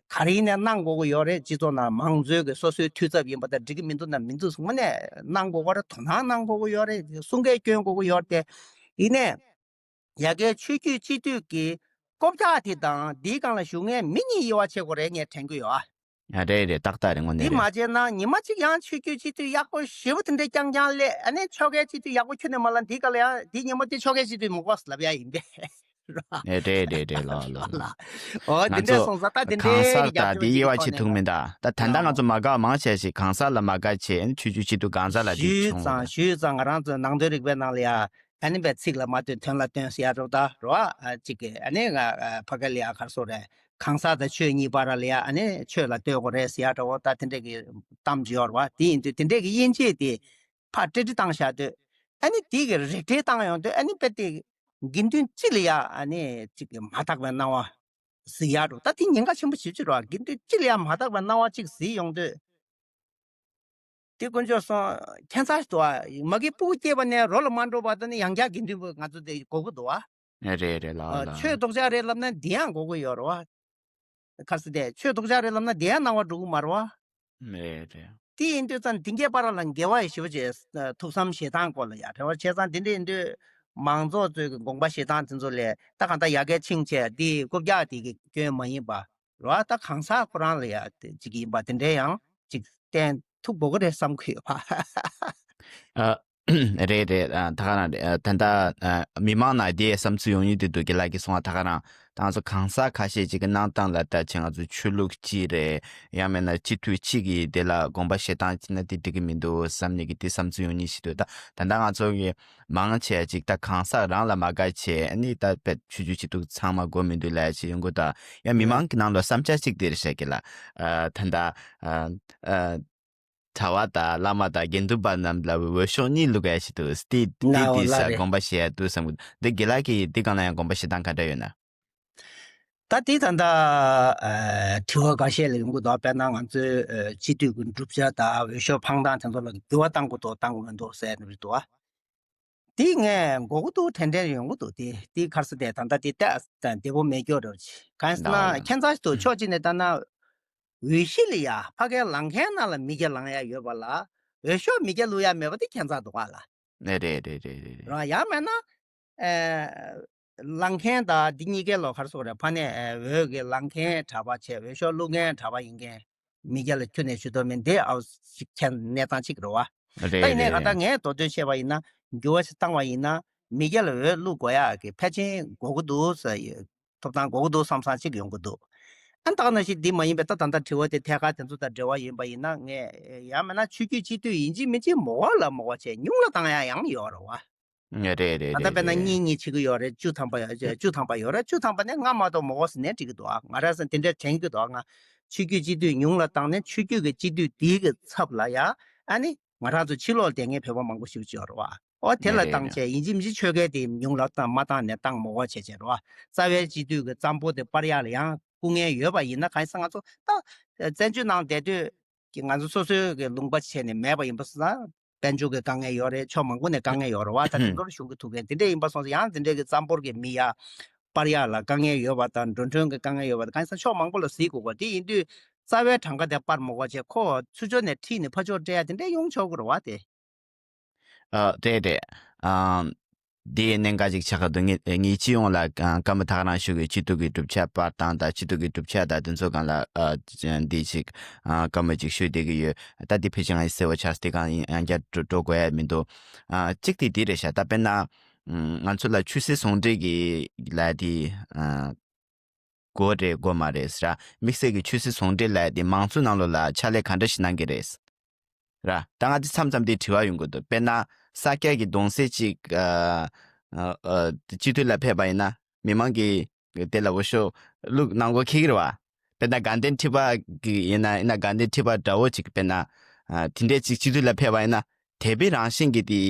ག་རེ་ཡིན་ནའི་གནང་དགོས་ཀྱི་ཡོད་རེད། སྤྱི་ཚོགས་ནང་མང་གཙོའི་གི་སོ་སོའི་འཐུས་ཚབ་ཡིན་པ་དང་འགྲིག་གི་མི་འདུག་ན་མི་འདུག་དངོས་གནས་གནང་དགོས་ཀྱི་རེད། དོ་སྣང་གནང་དགོས་ཀྱི་ཡོད་རེད། གསུང་སྐད་སྐྱོན་དགོས་ཀྱི་ཡོད་རེད་དེ། ཡིན་ནའི། ཡ་གིའི་ཆོས་བརྒྱུད་སྤྱི་འཐུས་ཀྱི་རྐུབ་བཀྱག་དེ་དང་འདིའི་སྒང་ལ་བཞུགས་མཁན་མི་གཉིས་དབྱེ་བ་ཕྱེ་དགོས་རེད་ངས་དྲན་གྱི་ཡོད་ཨ། ཨ་རེད་རེད། ཏག་ཏག་རེད། དངོས་གནས་འདི་མ་རེད། བྱས་ན་ཉི་མ་གཅིག་ཡང་ཆོས་བརྒྱུད་སྤྱི་འཐུས་ཡག་པོ་ཞེ་པོ་དེ་འདྲས་རྐྱང་རྐྱང་སླེབས། ཨ་ནི་ཆོལ་ཁའི་སྤྱི་འཐུས་ཡག་པོ་ཁྱོན་ནས་མ་ལ་འདིའི་སྒང་ལ་ཡང་འདི་ཉིན་མོ་དེ་ཆོལ་ཁའི་སྤྱི་འཐུས་མོ་གོ་ལབ་ཡ་ཡིན་པས། ཨེ་རེད་རེད་རེད། ལགས་ལགས་ལགས། ཨོ་དེ་འདྲས་སོང་ཙང་ད་དེ་འདྲས་ཀྱི་རྒྱབ་ལྗོངས་ཅིག་གི་ཐོག་ནས། ད་ད་ལྟ་ང་ཚོ་མ་དགའ་བ་མང་ཆེ་ཞིག་གང་ཟག་ལ་མ་དགའ་བྱས་ཆོས་བརྒྱུད་སྤྱི་འཐུས་གང་ཟག་ལ་དེ་ཞུས་བྱུང་ཙང་། ཞུས་ཙང་ང་རང་ཚོའི་ནང་དོན་རིག་པའི་ནང་ལ་ཡ། ཨ་ནི་བའི་ཚིག་ལ་མ་ལྟོས་དོན་ལ་ལྟོས་ཟེར་ཡ་རོགས་ད་རོ། ཨ་གཅིག་གི་ཨ་ནི་ང་ཨ་ཕ་ག་ལི་ཨ་གར་སོ་རེད། གང་ཟག་དང་ཆོས་གཉིས་བར་ལ་ཡ་ཨ་ནི་ཆོས་ལ་ལྟོས་དགོས་རེད་ཟེར་ཡ་འདྲ་བོ་ད་དེ་འདྲས་ཀྱི་གཏམ་ཅིག་ཡོད་རེད་བ། དེ་ཡིན་དུས་དེ་འདྲས་ཀྱི་དབྱེ་འབྱེད་དེ་ཕར་ཏྲི་ཏྲི་བཏང་བཞག་དུས། ཨ་ནི་དེ་གི་རིགས་འགྲེ་བཏང་ཡོང་དུས་ཨ་ནི་དཔེ་དེ་དགེ་འདུན་སྤྱི་ལ་ཡ་ཨ་ནི་གཅིག་གི་མ་དག་པའི་སྣང་བ་གཟིགས་ཡ་འདྲ་བོ། ད་དེ་ཉེན་ཁ་ཆེན་པོ་ཞེ་པོ་ཅིག་རེད་བ། དགེ་འདུན་སྤྱི་ལ་ཡ་མ་དག་པའི་སྣང་བ་གཅིག་གཟིགས་ཡོང་དུས། དེ་དཀོན་མཆོག་གསུམ་ཁྱད་མཚར་ཞིག་འདུག་ཨ། མ་གི་སྤུ་གུ་སྐྱེས་པ་ནས་རོ་ལ་མ་འགྲོ་བར་དུ་ནི་ཡང་བསྐྱར་དགེ་འདུན་པ་ང་ཚོ་དེ་དགོས་ཀྱི་འདུག་ཨ། རེད་རེད་ལགས་ཨ། ལགས། ཆོས་ལྡོག་ཕྱག་རེད་ལབ་ན་འདི་ཡང་དགོས་ཀྱི་ཡོད་རེད་བ། ག་རེ་ཟེར་དེ་ཆོས་ལྡོག་ཕྱག་རེད་ལབ་ན་འདི་ཡང་སྣང་བ་འགྲོ་གི་མ་རེད་བ། རེད་རེད། དེ་ཡིན་དུས་ཙང་འདི་གའི་བར་ལ་འགལ་བ་ཡི་ཞེ་པོ་ཅིག་ཐུགས་བསམ་བཞེས་སྟངས་སྐོར་ལ་ཡ་རེད་བ། བྱས་ཙང་འདི་འདྲ་ཡིན་དུས་ མང་ཚོགས་ཚོའི་གི་དགོངས་པ་བཞེས་སྟངས་དེ་ཚོ་ལས་ད་གང་ལྟར་ཡ་གིར་ཕྱིན་བྱས་འདི་རྐུབ་བཀྱག་དེ་གི་སྐྱོན་མ་ཡིན་པ་རེད་བ། ད་གང་ཟག་ཁོ་རང་ལ་ཡ་དེ་གཅིག་ཡིན་པ་དེ་འདྲའི་ཡང་གཅིག་བསྟན་ཐུབ་དགོས་ཀྱི་རེད་བསམ་གི་ཡོད་པ། ཨ། རེད་རེད། ཨ། ད་ག་རང་རེད། ཨ། ད་ལྟ་ཨ། མི་མང་ནང་དེའི་བསམ་ཚུལ་ཡོང་ཡུལ་དེ་འདུག་རྒན་ལགས་ཀྱིས་གསུངས་པ། ད་ག་རང་ད་ང་ཚོ་གང་ཟག་ཁ་ཤས་ཅིག་གི་གནང་སྟངས་ལ་ལྟ་བྱས། ང་ཚོ་ཆོས་ལུགས་གཅིག་རེད། ཡང་མིན་ན་སྤྱི་འཐུས་གཅིག་གིས་དེ་ལ་དགོངས་པ་བཞེས་སྟངས་བྱས་ན་དེ་འགྲིག་གི་མི་འདུག་བསམ་ནས་ཀྱི་དེ་བསམ་ཚུལ་ཡོང་ཡུལ་ཞིག་འདུག་ད་ད་ལྟ་ང་ཚོ་གི་མང་ཆེ་ཅིག་ད་གང་ཟག་རང་ལ་མ་དགའ་བྱས། ཨ་ནི་ད་བེད་ཆོས་བརྒྱུད་སྤྱི་འཐུས་ཚང་མ་དགོས་མི་འདུག་ལབ་ཡ་ཅིག་ཡོང་གི་འདུག་ཡང་མི་མང་གི་ནང་ལ་བསམ་འཆར་ཅིག་དེ་རེད་ཤག་གི་ལ། ཨ། ད་ད་ཨ། ཨ། གྲྭ་བ་དང་བླ་མ་དང་དགེ་འདུན་པ་རྣམས་ལ་འོས་ཤོག་གཉིས་བླུག་ཡ་ཞིག་འདུག་སྟེ་དེ་ན་འོ་དེ་ལ་ས་རེད། དགོངས་པ་བཞེས་ཡ་འདུག་བསམ་གི་འདུག་འདི་རྒན་ལགས་ཀྱིས་འདི་སྒང་ལ་ཡང་དགོངས་པ་བཞེས་སྟངས་ག་འདྲ་ཡོད་ན། ད་དེ་ད་ལྟ་ཨ། དྲི་བ་འགའ་ཤས་ལ་ཡོང་གི་འདུག་དཔེར་ན་ང་ཚོའི་ཨ། སྤྱི་འཐུས་ཀྱི་གྲུབ་ཆ་དང་འོས་ཤོག་འཕང་ཐང་དེ་ཚོ་ལ་འགྱུར་བ་གཏང་དགོས་འདུག་གཏང་དགོས་མི་འདུག་ཟེར་ནས་རེད་འདུག་དེ་ངས་འགོག་གི་འདུག་དྲན་དྲན་ཡོང་གི་འདུག་དེ་དེ་ག་རེ་ཟེར་དེ་ད་ལྟ་དེ་ལྟ་བདེ་པོ་མེད་སྐྱོ་རེད། གང་ཟེར་ན་ལགས་ལགས། ཁྱད་མཚར་ཞིག་འདུག་ཕྱོགས་གཅིག་ནས་ལྟ་ན། འོས་གཞི་ལ་ཡ་ཕ་གིར་ལངས་མཁན་ནང་ལ་མི་སྐྱ་ལངས་ཡ་ཡོད་པ་ལ། འོས་ཤོག་མི་སྐྱ་བླུག་ཡ་མེད་པ་དེ་ཁྱད་མཚར་འདུག་ག་ལ། ཨེ་རེད་རེད་རེད་རེད་རེད། རང་ཡང་མེད་ན། ཨེ། ལངས་མཁན་དང་འདི་གཉིས་ཀའི་ལོ་ག་རེ་ཟེར་དགོས་རེད། ཕ་ནས་ཨེ། འོས་ཀྱི་ལངས་མཁན་གྲྭ་པ་བྱས། འོས་ཤོག་བླུག་མཁན་གྲྭ་པ་ཡིན་མཁན་མི་སྐྱ་ལ་ཁྱོན་ནས་ཞུ་དོན་མེད། འདི་ཨའུ་ཞིག་ཁྱད་གནས་སྟངས་གཅིག་རེད་བ། ད་རེད་ཡིན་ནའི་ང་ད་རེད། ངས་མདོར་བསྡུས་བཤད་པ་ཡིན་ན། འགྱུར་བ་ཞིག་བཏང་བ་ཡིན་ན་མི་སྐྱ་ལ་འོས་བླུག་དགོས་ཡག་གི་ཕལ་ཆེར་འགོར་གི་འདུག་ཟེར། ཐོབ་ཐང་འགོར་གི་འདུག་བསམ་བསམ་ཅིག་ཡོང་གི་འདུག་ཨ། ད་ག་ནང་བཞིན་འདི་མ་ཡིན་པའི་ད་ད་ལྟ་དྲི་བ་དེ་ཐད་ཀར་དེ་ཚོ་དང་འབྲེལ་བ་ཡིན་པ་ཡིན་ན། ངས་ཡང་མིན་ན་ཆོས་བརྒྱུད་སྤྱི་འཐུས་ཡིན་གཅིག་མིན་གཅིག་མང་བ་ལ་མང་བ་བྱས་ཉུང་ལ་བཏང་ཡག་ཡང་ཡོད་རེད་བ། རེད་རེད་ད་ལྟ་རེད་དཔེར་ན་རེད། གཉིས་གཉིས་བྱེད་ཀྱི་ཡོད་རེད། བཅུ་ཐམ་པ་ཡོད། བཅུ་ཐམ་པ་ཡོད་རེད། བཅུ་ཐམ་པ་ནས་ལྔ་མ་གཏོགས་མང་བ་ཟེར་ནས་འགྲིག་གི་འདུག་ཨ། ང་རང་ཚོ་དེ་འདྲ་དྲན་གྱི་འདུག་ཨ། ང་ཆོས་བརྒྱུད་སྤྱི་འཐུས་ཉུང་ལ་བཏང་ནས་ཆོས་བརྒྱུད་ཀྱི་སྤྱི་འཐུས་དེའི་གི་ཚབ་ལ་ཡ། ཨ་ནི་ང་རང་ཚོ་ཕྱི་ལོགས་ལ་བསྡད་མཁན་བོད་པ་མང་པོ་ཞིག་ཡོད་རེད་བ། ཨོ་དེ་ལ་རེད་རེད་བཏང་རེད། བྱས་ཡིན་གཅིག་མིན་གཅིག་ཆོལ་ཁའི་དེ་ཉུང་ལ་བཏང་མ་བཏང་ནས་བཏང་མང་བ་བྱས་བྱས་རེད་བ། རྩ་བའི་སྤྱི་འཐུས་ཀྱི་རྩ་འབོར་དེ་སྤར་ཡག་ལ་ཡང་སྐུ་ངལ་ཡོད་པ་ཡིན་ན། གང་ཡིན་ཟེར་ང་ཚོ་ད་བཙན་བྱོལ་ནང་བསྡད་དུས་ཀྱི་ང་ཚོ་སོ་སོའི་གི་ལུང་པ་བྱས་ནས་མེད་པ་ཡིན་པ་སོང་ཙང་། དཔལ་འབྱོར་གྱི་དཀའ་ངལ་ཡོད་རེད། ཕྱོགས་མང་པོ་ནས་དཀའ་ངལ་ཡོད་རེད་བ། ད་དེ་ཚོར་ཞུགས་ཀྱི་ཐུག་མཁན་དེ་འདྲ་ཡིན་པ་སོང་ཙང་། ཡང་དེ་འདྲའི་གི་རྩ་འབོར་གྱི་མི་ཡ་སྤར་ཡག་ལ་དཀའ་ངལ་ཡོད་པ་དང་། འགྲོ་གྲོན་གྱི་དཀའ་ངལ་ཡོད་པ་དང་། གང་ཡིན་ཟེར་ཕྱོགས་མང་པོ་ལ་གཟིགས་དགོས་གོ་དེ་ཡིན་དུས་རྩ་བའི་གྲངས་ཀ་དེ་སྤར་མ་དགོས་བྱས། ཁོ་ཚུར་ཕྱོགས་ནས་ཁྲིད་ནས་ཕར་ཕྱོགས་སྤྲད་ཡག་དེ་འདྲ་ཡོང་ཆོག་གི་རེད་བ་དེ། ཨ། རེད་རེད། ཨ། འདི་གནད་འགག་ཅིག་ཆགས་ཀྱི་འདུག་ངས་ངས་སྤྱི་ཡོངས་ལ་ཨ། བཀའ་མོལ་ད་ག་རང་ཞུ་གི། སྤྱི་འཐུས་ཀྱི་གྲུབ་ཆ་སྤར་སྟངས་དང་། སྤྱི་འཐུས་ཀྱི་གྲུབ་ཆ་དང་དེ་ཚོ་སྒང་ལ་ཨ། འདི་ཅིག་ཨ། བཀའ་མོལ་ཅིག་ཞུ་བསྡད་ཀྱི་ཡོད། ད་འདི་ཕལ་ཆེར་ང་ཡི་གསལ་བོ་ཆགས་སོང་། དེ་སྒང་ཡང་བསྐྱར་འགྲོ་འགྲོ་དགོས་ཡ་མི་འདུག་ཨ། གཅིག་དེ་འདི་རེད་ཤག་ད་དཔེར་ན་ང་ཚོ་ལ་ཆོས་སྲིད་ཟུང་འབྲེལ་གྱི་ལབ་དེ་ཨ། དགོས་རེད་དགོས་མ་རེད་ཟེར། དམིགས་བསལ་གྱི་ཆོས་སྲིད་ཟུང་འབྲེལ་ལབ་དེ་མང་གཙོའི་ནང་ལོགས་ལ་ཕྱག་ལས་ག་འདྲ་ཞིག་གནང་གི་རེད་ཟེར། ད་ང་འདི་མཚམས་མཚམས་འདི་དྲི་བ་ཡོང་གི་འདུག་དཔེར་ན་ས་སྐྱ་གི་གདུང་སྲས་ཅིག་ཨ། ཨ། ཨ། སྤྱི་འཐུས་ལ་ཕེབས་པ་ཡིན་ན་མི་མང་གིས་དེ་ལ་འོས་ཤོག་བླུག་གནང་དགོས་ཁེལ་གི་རེད་བ། དཔེར་ན་དགའ་ལྡན་ཁྲི་པ་གི་ཡིན་ན། ཡིན་ན་དགའ་ལྡན་ཁྲི་པ་འདྲ་བོ་ཅིག་དཔེར་ན་ཨ། དེ་འདྲས་ཅིག་སྤྱི་འཐུས་ལ་ཕེབས་པ་ཡིན་ན། དད་པའི་རང་བཞིན་གྱི་དེ་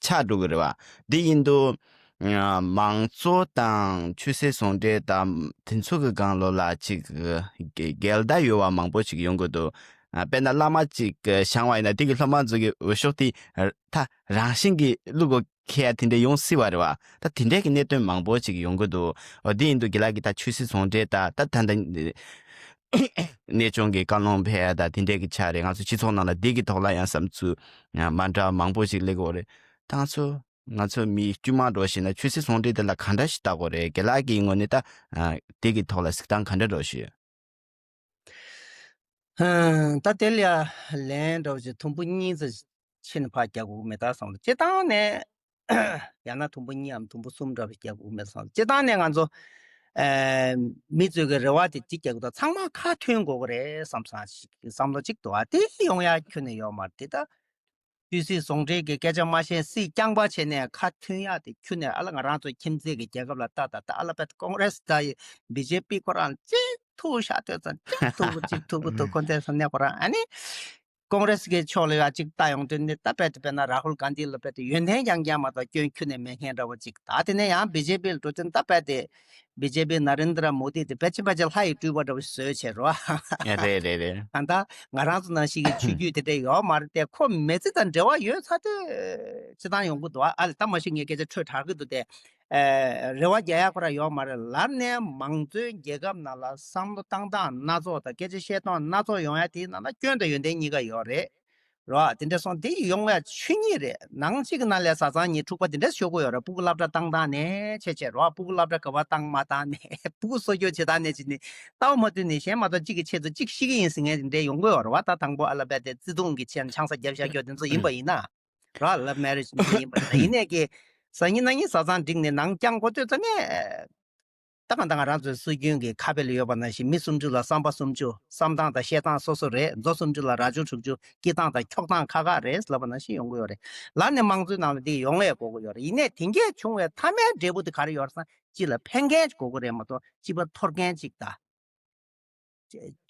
ཆགས་འགྲོ་གི་རེད་བ། འདི་ཡིན་དུས་ཨ། མང་གཙོ་དང་ཆོས་སྲིད་ཟུང་འབྲེལ་དང་དེ་ཚོ་གི་སྒང་ལོགས་ལ་ཅིག་འགལ་ཟླ་ཡོད་པ་མང་པོ་ཞིག་ཡོང་གི་འདུག་ཨ། དཔེར་ན་བླ་མ་ཅིག་བཞེངས་པ་ཡིན་ན་དེ་གི་སློབ་མ་ཚོ་གི་འོས་ཤོག་དེ་ད་རང་བཞིན་གྱིས་བླུག་དགོས་ཁེལ་ཡ་དེ་འདྲ་ཡོང་སྲིད་པ་རེད་བ། ད་དེ་འདྲའི་གི་གནད་དོན་མང་པོ་ཞིག་ཡོང་གི་འདུག་འོ་དེ་ཡིན་དུས་རྒན་ལགས་ཀྱིས་ད་ཆོས་སྲིད་ཟུང་འབྲེལ་དང་། ད་ད་ད་གནས་ཆུང་གི་བཀའ་བློན་ཕེབས་ཡ་དང་དེ་འདྲའི་གི་ཆ་རེད། ང་ཚོ་སྤྱི་ཚོགས་ནང་ལ་འདི་གི་ཐོག་ལ་ཡང་བསམ་ཚུལ་མ་འདྲ་བ་མང་པོ་ཞིག་སླེབས་ཀྱི་ཡོད་རེད། ད་ང་ཚོ་ང་ཚོ་མི་དཀྱུས་མ་འདྲ་བོ་ཞིག་ན་ཆོས་སྲིད་ཟུང་འབྲེལ་དེ་ལ་ག་འདྲ་ཞིག་ལྟ་དགོས་རེད། རྒན་ལགས་ཀྱི་ངོས་ནས་ད་ཨ། དེ་གི་ཐོག་ལ་གཟིགས་སྟངས་ག་འདྲ་འདྲ་བོ་ཞིག་ཡོད། ཧུམ། ད་དེ་ལ་ཡ་ལན་འདྲ་བོ་ཞིག་དུམ་བུ་གཉིས་ཙམ་ཕྱེ་ནས་ཕར་རྒྱག་དགོས་མེད་ད་བསམ་སོང་། སྤྱིར་བཏང་ནས་ཡང་ན་དུམ་བུ་གཉིས་འམ་དུམ་བུ་གསུམ་འདྲ་བོ་ཞིག་རྒྱག་དགོས་མེད་བསམ། སྤྱིར་བཏང་ནས་ང་ཚོ་ཨ། མི་ཚོའི་གི་རེ་བ་དེ་གཅིག་རྒྱག་གི་འདུག་ཚང་མ་ཁ་མཐུན་དགོས་ཀྱི་རེད་བསམ་བསམ་ཞིག་བསམ་བློ་གཅིག་འདུག་ཨ། དེ་ཡོང་ཡ་ཁྱོན་ནས་ཡོད་མ་རེད། དེ་ད་ཆོས་སྲིད་ཟུང་འབྲེལ་གྱི་སྐད་ཆ་མ་བཤད། སྲིད་རྐྱང་པ་བྱས་ནས་ཁ་མཐུན་ཡག་དེ་ཁྱོན་ནས། ཨ་ལ་ང་རང་ཚོ་ཁྱིམ་མཚེས་ཀྱི་རྒྱལ་ཁབ་ལ་ལྟ་ད། ད་ཨ་ལ་དཔེ་ཀོང་རེ་སི་ད་ཡི་བི་ཇེ་པི་ཁོ་རང་གཅིག་ཐུག་ཤ་དོད་ཙང་གཅིག་ཐུག་གཅིག་ཐུག་གི་འདུག་ཁོ་ཚོས་སོང་ནས་ཁོ་རང་ཨ་ནི་ཀོང་རེ་སི་གི་ཕྱོགས་ལ་ཡ་གཅིག་ལྟ་ཡོང་དུས་ནི། ད་དཔེ་དེ་དཔེར་ན་རཱ་ཧུལ་གྷན་དྷི་ལ་དཔེ་དེ་ཡོན་ཏན་རྐྱང་རྐྱང་མ་གཏོགས་སྐྱོན་ཁྱོན་ནས་མེད་མཁན་འདྲ་བོ་གཅིག་ད་དེ་ནས་ཡང་བི་ཇེ་པི་ལ་འགྲོ་དུས་ད་དཔེ་དེ་བི་ཇེ་པི་ན་རེན་དྲ་མོ་དི་དེ་ཕལ་ཆེར་ཕལ་ཆེར་ལྷ་ཡི་སྤྲུལ་པ་འདྲ་བོ་བཟོས་བྱས་རོ། རེད་རེད་རེད། ད་ལྟ་ང་རང་ཚོ་ནང་བཞིན་གྱི་ཆོས་བརྒྱུད་དེ་འདྲ་ཡོད་མ་རེད་དེ། ཁོ་མི་ཚེ་དང་འབྲེལ་བ་ཡོད་ཚ་དེ་སྤྱིར་བཏང་ཡོང་གི་འདུག་ཨ་ལ་ད་མ་གཞི་ངས་སྐད་ཆ་འཕྲོས་དྲགས་ཀྱི་འདུག་སྟེ། ཨེ། རེ་བ་རྒྱག་ཡ་ཁོ་རང་ཡོད་མ་རེད། ལར་ནས་མང་གཙོའི་རྒྱལ་ཁབ་ནང་ལ་བསམ་བློ་བཏང་སྟངས་སྣ་ཚོགས་དང་སྐད་ཆ་བཤད་སྟངས་སྣ་ཚོགས་ཡོང་ཡ་དེའི་ནང་ན་སྐྱོན་དང་ཡོན་ཏན་གཉིས་ཀ་ཡོད་རེད། རོ། དེ་འདྲ་སོང་དེ་ཡོང་བའི་ཆོས་ཉིད་རེད། ནང་གཅིག་གི་ནང་ལ་བཟའ་ཚང་གཉིས་འཁྲུག་པ་དེ་འདྲ་ཤོར་གི་ཡོད་རེད། སྤུ་གུ་སློབ་གྲྭ་བཏང་སྟངས་ནས་བྱས་བྱས་རོ། སྤུ་གུ་སློབ་གྲྭ་ག་པར་བཏང་མ་བཏང་ནས་སྤུ་གུ་གསོ་སྐྱོང་བྱེད་སྟངས་ནས་བྱས་ནས་ལྟ་བ་མ་མཐུན་ནས་གཞན་མ་གཏོགས་གཅིག་གི་ཆེད་དུ་གཅིག་ཤི་གི་ཡིན་ཟེར་མཁན་དེ་འདྲ་ཡོང་གི་ཡོད་རེད་བ། ད་དང་པོ་ཨ་ལ་བས་དེ་བརྩེ་དུང་གི་ཆེད་ཆང་ས་བརྒྱབ་བཞག་རྒྱུ་དེ་ཚོ་ཡིན་པ་ཡིན་ན་རོ། ལབ་མེ་རེ་ཇི་འདྲ་ཡིན་པ་ཡིན་ན། ཡིན་ནས་ཀྱི་བཟའ་ཉིན་གནངས་ཉིན་བཟའ་ཚང་བསྒྲིགས་ནས་ནང་བསྐྱངས་འགོ་བཙུགས་ཙ་ནས། ད་གང་ལྟར་ང་རང་ཚོའི་སྲོལ་རྒྱུན་གྱི་ཁ་དཔེ་ལ་ཡོད་པ་ནང་བཞིན་མི་སུམ་ཅུ་ལ་བསམ་པ་སུམ་ཅུ། བསམ་སྟངས་དང་བཤད་སྟངས་སོ་སོ་རེད། མཛོ་སུམ་ཅུ་ལ་རྭ་ཅོ་དྲུག་ཅུ། སྐྱེ་སྟངས་དང་འཁྱོག་སྟངས་ཁག་ཁག་རེད་ལབ་པ་ནང་བཞིན་ཡོང་གི་ཡོད་རེད། ལར་ནས་དམངས་གཙོའི་ནང་ལ་འདི་ཡོང་ཡས་དགོས་ཀྱི་ཡོད་རེད། ཡིན་ནའི་དེ་འགས་བྱུང་བའི་མཐའ་མའི་འབྲས་བུ་དེ་ག་རེ་ཡོད་རེད་ཟེར་ན་སྤྱི་ལ་ཕན་མཁན་ཅིག་དགོས་ཀྱི་རེད་མ་གཏོགས་སྤྱི་པ་འཐོར་མཁན་ཅིག་དང་།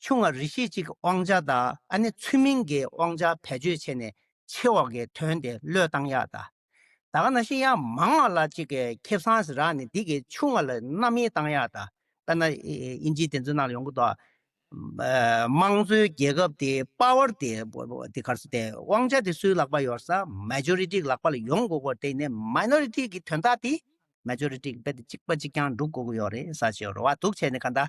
ཆུང་བ་རེ་ཞིག་ཅིག་དབང་ཆ་དང་ཨ་ནི་ཚུལ་མིན་གྱི་དབང་ཆ་བེད་སྤྱོད་བྱས་ནས་ཆེ་བ་གི་དོན་དེ་བློས་བཏང་ཡག་དང་། ད་ག་ནང་བཞིན་ཡང་མང་བ་ལ་ཅིག་གི་ཁེ་བཟང་ཟེར་རག་ནས་འདི་གི་ཆུང་བ་ལ་རྣམ་གཡེང་བཏང་ཡག་དང་། དཔེར་ན་ཨིན་ཇིའི་དེ་ཚོའི་ནང་ལ་ཡོང་གི་འདུག་དམངས་གཙོའི་རྒྱལ་ཁབ་དེ་པ་ཝར་དེ་དེ་ག་རེ་ཟེར་དེ་དབང་ཆ་དེ་སུའི་ལག་པ་ཡོད་ས་མེ་ཇོ་རི་ཊི་གི་ལག་པ་ལ་ཡོང་དགོས་ཀྱི་ཡོད་རེད། དེ་ནས་མའི་ནོ་རི་ཊི་གི་དོན་དག་དེ་མེ་ཇོ་རི་ཊི་གི་རྦད་དེ་གཅིག་པ་གཅིག་རྐྱང་སྒྲུབ་དགོས་ཀྱི་ཡོད་རེད་ཟེར་བྱས་རེད་བ། འདུག་བྱས་ནས་ག་འདྲ།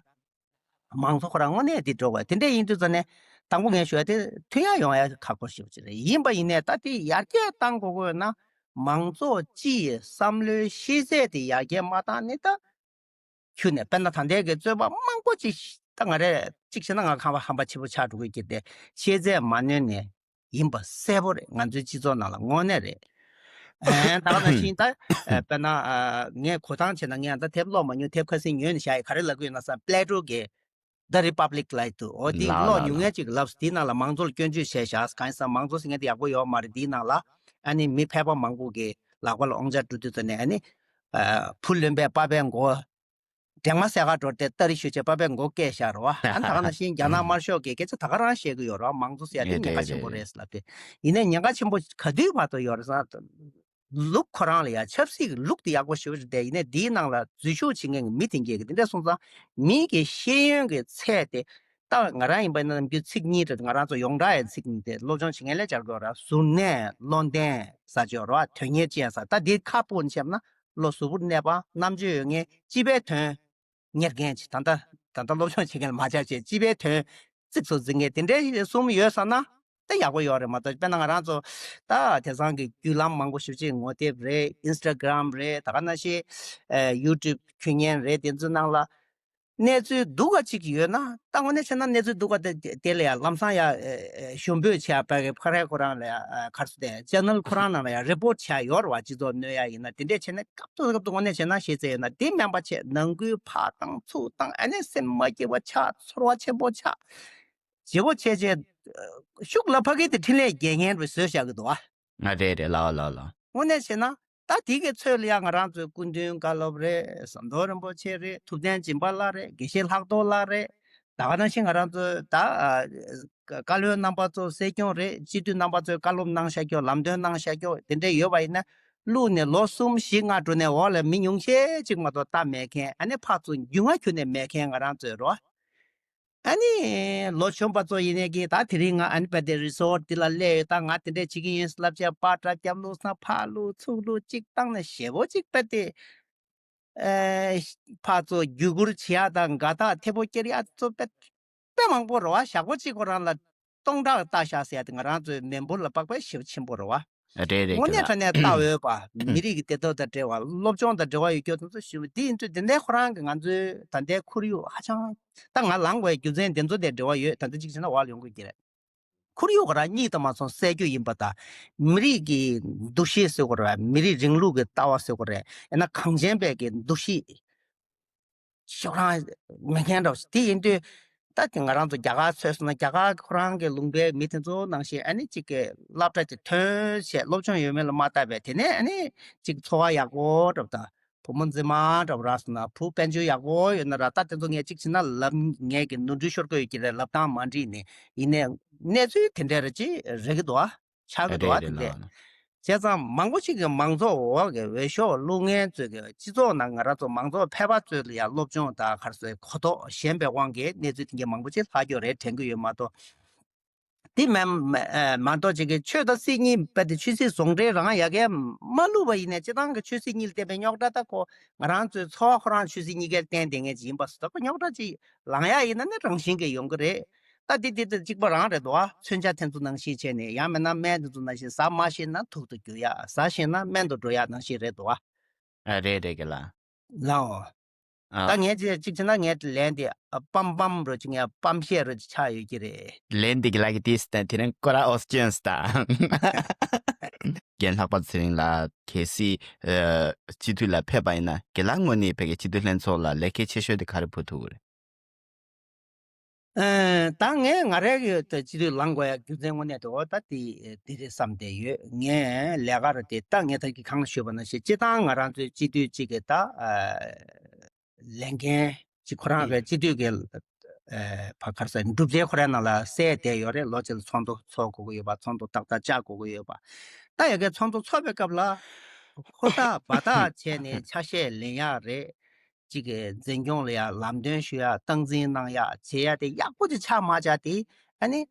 མང་ཚོགས་ཁོ་རང་དངོས་གནས་འདི་འགྲོ་བ་དེ་འདྲ་ཡིན་དུས་ཙ་ནས་དང་པོ་ངས་ཞུ་ཡ་དེ་མཐུན་ཡག་ཡོང་ཡ་ཁག་པོ་ཞེ་པོ་ཅིག་རེད། ཡིན་པ་ཡིན་ནའི་ད་དེ་ཡར་རྒྱས་གཏང་དགོས་ཀྱི་ཡོད་ན་མང་ཚོགས་སྤྱི་ཡི་བསམ་བློའི་ཤེས་ཚད་དེ་ཡར་རྒྱས་མ་བཏང་ནི་ད་ཁྱོན་ནས་དཔེར་ན་ད་ལྟའི་གི་རྩོད་པ་མང་པོ་ཅིག་ད་ང་རས་གཅིག་བྱས་ན་ང་ཁ་བ་ཧམ་པ་ཆེ་པོ་ཆགས་འགྲོ་གི་ཀྱི་དེ་ཤེས་ཚད་མ་ནོན་ནས། ཡིན་པ་གསལ་པོ་རེད། ང་ཚོའི་སྤྱི་ཚོགས་ནང་ལ་དངོས་གནས་རེད། ཨེ་ད་ག་ནང་བཞིན་ད་ཨེ་དཔེར་ན་ཨ་ངས་གོ་སྟངས་བྱས་ན་ངས་ད་དེབ་ཀློག་མ་མྱོང་། དེབ་ཁ་སང་ཉོས་ནས་བཞག་ཡི། ག་རེ་ལབ་ཀྱི་ཡོད་ན་ས་པླེ་ཊོ་གི་The Republic ལབ་འདུག་འོ་དེ་ལགས་ཀློག་ལགས་མྱོང་མཁན་ལགས་ཅིག་ལབ། དེའི་ནང་ལ་མང་གཙོ་ལ་སྐྱོན་བརྗོད་བྱས་བཞག་གང་ཡིན་ཟེར་ན་མང་གཙོ་ཟེར་མཁན་དེ་ཡག་པོ་ཡོད་མ་རེད། དེའི་ནང་ལ་ཨ་ནི་མི་ཕལ་པ་མང་པོ་གི་ལག་པ་ལ་དབང་ཆ་འགྲོ་དུས་ཙ་ནས་ཨ་ནི་ཨ་བུ་ལོན་པས་པ་ཕའི་མགོ། འབྲེང་མ་སེ་ག་འགྲོ་སྟེ་སྟ་རི་ཞུ་བྱས་པ་པའི་མགོ་བཀལ་བཞག་རོ། ཨ་ད་ག་ནང་བཞིན་རྒྱ་ནག་དམར་ཤོག་གིས་སྐད་ཆ་ད་ག་རང་བཤད་ཀྱི་ཡོད་རོ། མང་གཙོ་ཟེར་ཡ་དེ་ཉེན་ཁ་ཆེན་པོ་རེད་ལབ་སྟེ། ཡིན་ནའི་ཉེན་ཁ་ཆེན་པོ་ག་དུས་བར་དུ་ཡོད་རེད་ཟེར་ན། ལུགས་ཁོ་རང་ལ་ཡ་ཆབ་སྲིད་ཀྱི་ལུགས་དེ་ཡག་པོ་ཞེ་པོ་རེད་དེ། ཡིན་ནའི་འདིའི་ནང་ལ་འཛུལ་ཞུགས་བྱེད་མཁན་གྱི་མི་དེ་འགས་ཀྱི་དེ་འདྲ་སོང་ཙང་མི་གི་ཤེས་ཡོན་གྱི་ཚད་དེ། ད་ང་རང་ཡིན་པ་ན་ནམ་རྒྱུན་ཚིག་གཉིས་རེད། ང་རང་ཚོ་ཡོངས་གྲགས་ཡི་ཚིག་གཉིས་དེ་སློབ་སྦྱོང་བྱེད་མཁན་ལ་སྦྱར་དགོས་ར། གཟུར་གནས་བློ་ལྡན་ཟེར་གྱི་ཡོད་ར། དོན་གཉེར་ཅན་ཟེར། ད་འདི་ཁ་སྤོ་ནས་བཤད་ན། བློ་གཟུ་བོར་གནས་པ། རྣམ་དཔྱོད་ཡོད་མཁན། སྤྱི་པའི་དོན་གཉེར་མཁན་ཅིག་ད་ལྟ་ད་ལྟ་སློབ་སྦྱོང་བྱེད་མཁན་ལ་མ་ཆགས་བྱས་སྤྱི་པའི་དོན་གཙིགས་སུ་འཛིན་མཁན་དེ་འདྲའི་གསུམ་ཡོད་ས་ན་ད་ཡག་པོ་ཡོད་རེད་མ་གཏོགས། དཔེར་ན་ང་རང་ཚོ་ད་དེང་སང་གི་བརྒྱུད་ལམ་མང་པོ་ཞེ་པོ་ཅིག་ངོ་དེབ་རེད། ཨིན་སི་ཊ་གྷི་རམ་རེད། ད་ག་ནང་བཞིན་ཡུ་ཊུབ་ཁྱོན་ཉན་རེད། དེ་ཚོའི་ནང་ལ་གནས་ཚུལ་སྡུག་ག་ཅིག་ཡོད་ན་ད་དངོས་གནས་བྱས་ན་གནས་ཚུལ་སྡུག་ག་དེ་དེ་ལ་ཡང་ལམ་སང་ཡང་ཞུ་འབོད་བྱས་པ་གི་ཕ་རེ་ཁོ་རང་ལ་ཡང་ག་རེ་ཟེར་ཏེ་ཅེ་ནལ་ཁོ་རང་ནང་ལ་ཡང་རི་པོ་ཊི་བྱས་ཡོད་རེད་བ། སྤྱི་ཚོགས་གནོད་ཡ་ཡིན་ན་དེ་འདྲས་བྱས་ན་སྐབས་དང་སྐབས་དུ་དངོས་གནས་བྱས་ན་ཤེས་ཚད་ཡོད་ན་དེ་སྨན་པ་བྱས་ནང་ཁུལ་ཕར་བཏང་ཚུར་བཏང་ཨ་ནི་སེམས་མ་སྐྱིད་པ་ཆགས། ཚོར་བ་ཆེན་པོ་ཆགས། ཞེ་པོ་བྱས་བྱས་ཤུགས་ལ་ཕ་གི་དེ་འཕྲིན་ལས་རྒྱལ་མཁན་རུ་བཟོས་བཞག་གི་འདུག་བ། ང་རེད་རེད་ལའོ་ལའོ་ལའོ། དངོས་གནས་བྱས་ན་ད་དེ་གི་ཚོད་ལ་ཡང་ང་རང་ཚོའི་སྐུ་མདུན་བཀའ་སློབ་རེད། ཟམ་གདོང་རིན་པོ་ཆེ་རེད། ཐུབ་བསྟན་སྦྱིན་པ་ལགས་རེད། དགེ་བཤེས་ལྷག་རྡོར་ལགས་རེད། ད་ག་ནང་བཞིན་ང་རང་ཚོའི་ད་ཨ་བཀའ་བློན་རྣམ་པ་ཚོ་སྲིད་སྐྱོང་རེད། སྤྱི་འཐུས་རྣམ་པ་ཚོས་བཀའ་སློབ་གནང་བཞག་རྒྱུ་ལམ་སྟོན་གནང་བཞག་རྒྱུ་དེ་འདྲས་ཡོད་པ་ཡིན་ན་བླུགས་ནས་ལོ་གསུམ་བཞི་ལྔ་འགྲོ་ནས་འོག་ལ་མི་ཉུང་ཤས་ཅིག་མ་གཏོགས་ལྟ་མེད་མཁན། ཨ་ནི་ཕར་ཚུར་རྒྱུས་མངའ་ཁྱོན་ནས་མེད་མཁན་ང་རང་ཚོའི་རོ། ཨ་ནི་ལོ་གཞོན་པ་ཚོ་ཡིན་ནའི་གི་ད་དེ་རིང་ང་ཨ་ནི་བལ་དེ་རི་སོར་ཊི་འདི་ལ་སླེབས་ཡོད། ད་ང་དེ་འདྲས་བྱེད་ཀྱི་ཡིན་ལབ་བྱས་པར་འདྲ་རྒྱབ་ལུགས་སང་ཕར་ལུགས་ཚུར་ལུགས་གཅིག་བཏང་ནས་ཞེ་པོ་གཅིག་བལ་དེ་ཨེ་ཕར་ཚུར་བརྒྱུད་སྐུར་བྱེད་ཡ་དང་དགའ་རྟགས་ཐེ་པོ་སྐྱེར་ཡ་ཚོ་བལ་དཔེ་མང་པོ་རེད་བ། ཞག་པོ་གཅིག་ཁོ་རང་ལ་སྟོང་ཕྲག་ལྟ་ཤག་ཟེར་ཡ་དེ་ང་རང་ཚོའི་མི་འབོར་ལ་དཔག་པའི་ཞེ་པོ་ཆེན་པོ་རེད་བ། རེད་རེད། དངོས་གནས་དྲང་གནས་ལྟ་འོས་པ་མི་རིགས་ཀྱི་བདེ་ཐོབ་དང་འབྲེལ་བ་སློབ་སྦྱོང་དང་འབྲེལ་བ་ཡོད་རྒྱུ་དེ་ཚོ་ཞུ་བ་འདི་ཡིན་དུས་དེ་འདྲའི་ཁོ་རང་གི་ང་ཚོའི་ད་ལྟའི་ཁོར་ཡུག་ཧ་ཅང་ད་ང་ལངས་དགོས་རྒྱུ་མཚན་དེ་ཚོ་དེ་འབྲེལ་བ་ཡོད། ད་ལྟ་གཅིག་བྱས་ན་བ་ལ་ཡོང་དགོས་ཀྱི་རེད། ཁོར་ཡུག་ག་རང་གཉིད་དུ་མ་སོང་སད་རྒྱུ་ཡིན་པ་དང་། མི་རིགས་ཀྱི་འདུ་ཤེས་ཟེར་དགོས་རེད། མི་རིགས་རིང་ལུགས་ཀྱི་ལྟ་བ་ཟེར་དགོས་རེད། ཡང་ན་གངས་ཅན་པའི་གི་འདུ་ཤེས་ཤོག་རང་མེད་མཁན་འདྲ་བོ་ཞིག་དེ་ཡིན་དུས། ད་དེ་ང་རང་ཚོ་རྒྱ་གར་ཚོས་སོང་ན་རྒྱ་གར་ཁོ་རང་གི་ལུང་པའི་མི་དེ་ཚོ་ནང་བཞིན་ཨ་ནི་གཅིག་གི་སློབ་གྲྭ་དེ་ཐོན་བྱས་སློབ་སྦྱོང་ཡོད་མེད་ལ་མ་ལྟ་བས་དེ་ནས་ཨ་ནི་གཅིག་འཚོ་བ་ཡག་པོ་འདྲ་བོ་དང་། བུ་མོ་མཛེས་མ་འདྲ་བོ་རག་སོང་ན་བུ་དཔལ་འབྱོར་ཡག་པོ་ཡོད་ན་ར། ད་དེ་ཚོ་ངས་གཅིག་བྱས་ན་ལབ་ངས་ཀྱི་ནོར་འཁྲུལ་ཤོར་གི་ཡོད་ཀྱི་རེད། ལབ་སྟངས་མ་འགྲིག་ནས་ཡིན་ནའི་གནས་ཚུལ་དེ་འདྲ་རེ་ཅིག་རེག་གི་འདུག་ཨ། ཆགས་ཀྱི་འདུག་ཨ། རེད་རེད་དེ་འདྲས་ལགས། བྱས་ཙང་མང་པོ་ཞིག་གིས་མང་ཚོགས་འོག་གི་འོས་ཤོག་བླུག་མཁན་ཚོས་ཀྱི་སྤྱི་ཚོགས་ནང་ང་རང་ཚོ་མང་ཚོགས་ཕལ་པ་ཚོས་ལ་ཡང་སློབ་སྦྱོང་དང་ག་རེ་ཟེར་གོ་རྟོགས་ཞན་པའི་དབང་གིས་གནས་ཚུལ་དེ་འདྲས་མང་པོ་ཅིག་ལྷག་རྒྱུ་རེད་དྲན་གྱི་ཡོད་མ་གཏོགས། དེ་མ་མ་མ་གཏོགས་ཅིག་གི་ཆོས་དང་སྲིད་གཉིས་རྦད་དེ་ཆོས་སྲིད་ཟུང་འབྲེལ་རང་ཡ་གས་མ་བླུགས་པ་ཡིན་ནའི་སྤྱི་བཏང་གི་ཆོས་སྲིད་གཉིས་ལ་བརྟེན་པའི་རྙོག་དྲ་ད་ཁོ་ང་རང་ཚོའི་འཚོ་བ་ཁོ་རང་ཆོས་སྲིད་གཉིས་ཀས་བརྟེན་བསྡད་མཁན་ཅིག་ཡིན་པ་སོ་ད་ཁོ་རྙོག་དྲ་ཅིག་ལངས་ཡ་ཡིན་ན་ནི་རང་བཞིན་གྱིས་ཡོང་གི་རེད། ད་འདི་འདི་དང་གཅིག་པ་རང་རེད་འདུག་ཨ། མཚོན་ཆ་དེ་ཚོ་ནང་བཞིན་བྱས་ནས་ཡང་མིན་ན་སྨན་དེ་ཚོ་ནང་བཞིན་ཟ་མ་ཤེས་ན་དུག་ཏུ་འགྱུར་ཡ། ཟ་ཤེས་ན་སྨན་དུ་འགྲོ་ཡ་ནང་བཞིན་རེད་འདུག་ཨ། ཨ་རེད་རེད་རྒན་ལགས། ལའོ། ཨ། ད་ངས་ཅི་གཅིག་བྱས་ན་ངས་ལན་དེ་ཨ་པམ་པམ་རོ་ཅིག་ངས་པམ་ཤེས་རོ་ཅིག་ཆགས་ཡོད་ཀྱི་རེད། ལན་དེ་གི་ལ་གི་ཏིས་དང་དེ་རིང་ཀོ་ར་ཨོ་སི་ཅན་སི་ད། རྒན་ལྷག་པ་ཚེ་རིང་ལགས་གལ་སྲིད་ཨ་སྤྱི་འཐུས་ལ་ཕེབས་པ་ཡིན་ན་རྒན་ལགས་ངོས་ནས་བོད་ཀྱི་སྤྱི་འཐུས་ལྷན་ཚོགས་ལ་ལས་འགན་ཆེ་ཤོས་དེ་ག་རེ་ཕུལ་ཐུབ་ཀྱི་རེད། ཨ། ད་ངས་ང་རའི་གི་ད་སྤྱི་འཐུས་ལངས་དགོས་ཡ་རྒྱུ་མཚན་དངོས་གནས་དེ་འོ་ད་དེ་དེ་རེད་བསམ་བསྡད་ཡོད། ངས་ལས་ཀ་ར་དེ་ད་ངས་ད་གི་གང་ཞུས་པ་ན་ཞེ་སྤྱི་བཏང་ང་རང་ཚོའི་སྤྱི་འཐུས་གཅིག་གི་ད་ཨ་ལས་འགན་ཅིག་ཁོ་རང་གི་སྤྱི་འཐུས་ཀྱི་ཨ་ཕ་ག་རེ་ཟེར་གྲུབ་འབྲས་ཁོ་རའི་ནང་ལ་གསལ་བསྡད་ཡོད་རེད། ལོ་གཅིག་ལ་ཚོགས་འདུ་ཚོགས་དགོས་ཀྱི་ཡོད་པ། ཚོགས་འདུ་ཏག་ཏག་བཅར་དགོས་ཀྱི་ཡོད་པ། ད་ཡ་གི་ཚོགས་འདུ་ཚོགས་པའི་སྐབས་ལ་ཧུར་ཐག་འབད་ཐག་བྱས་ནས་ཆ་ཤས་ལེན་ཡག་རེད། གཅིག་གི་འཛིན་སྐྱོང་ལ་ཡ་ལམ་སྟོན་ཞུ་ཡ། སྟངས་འཛིན་གནང་ཡ་བྱེད་ཡ་དེ་ཡག་པོ་ཅིག་ཆགས་མ་ཆགས་དེ་ཨ་ནི་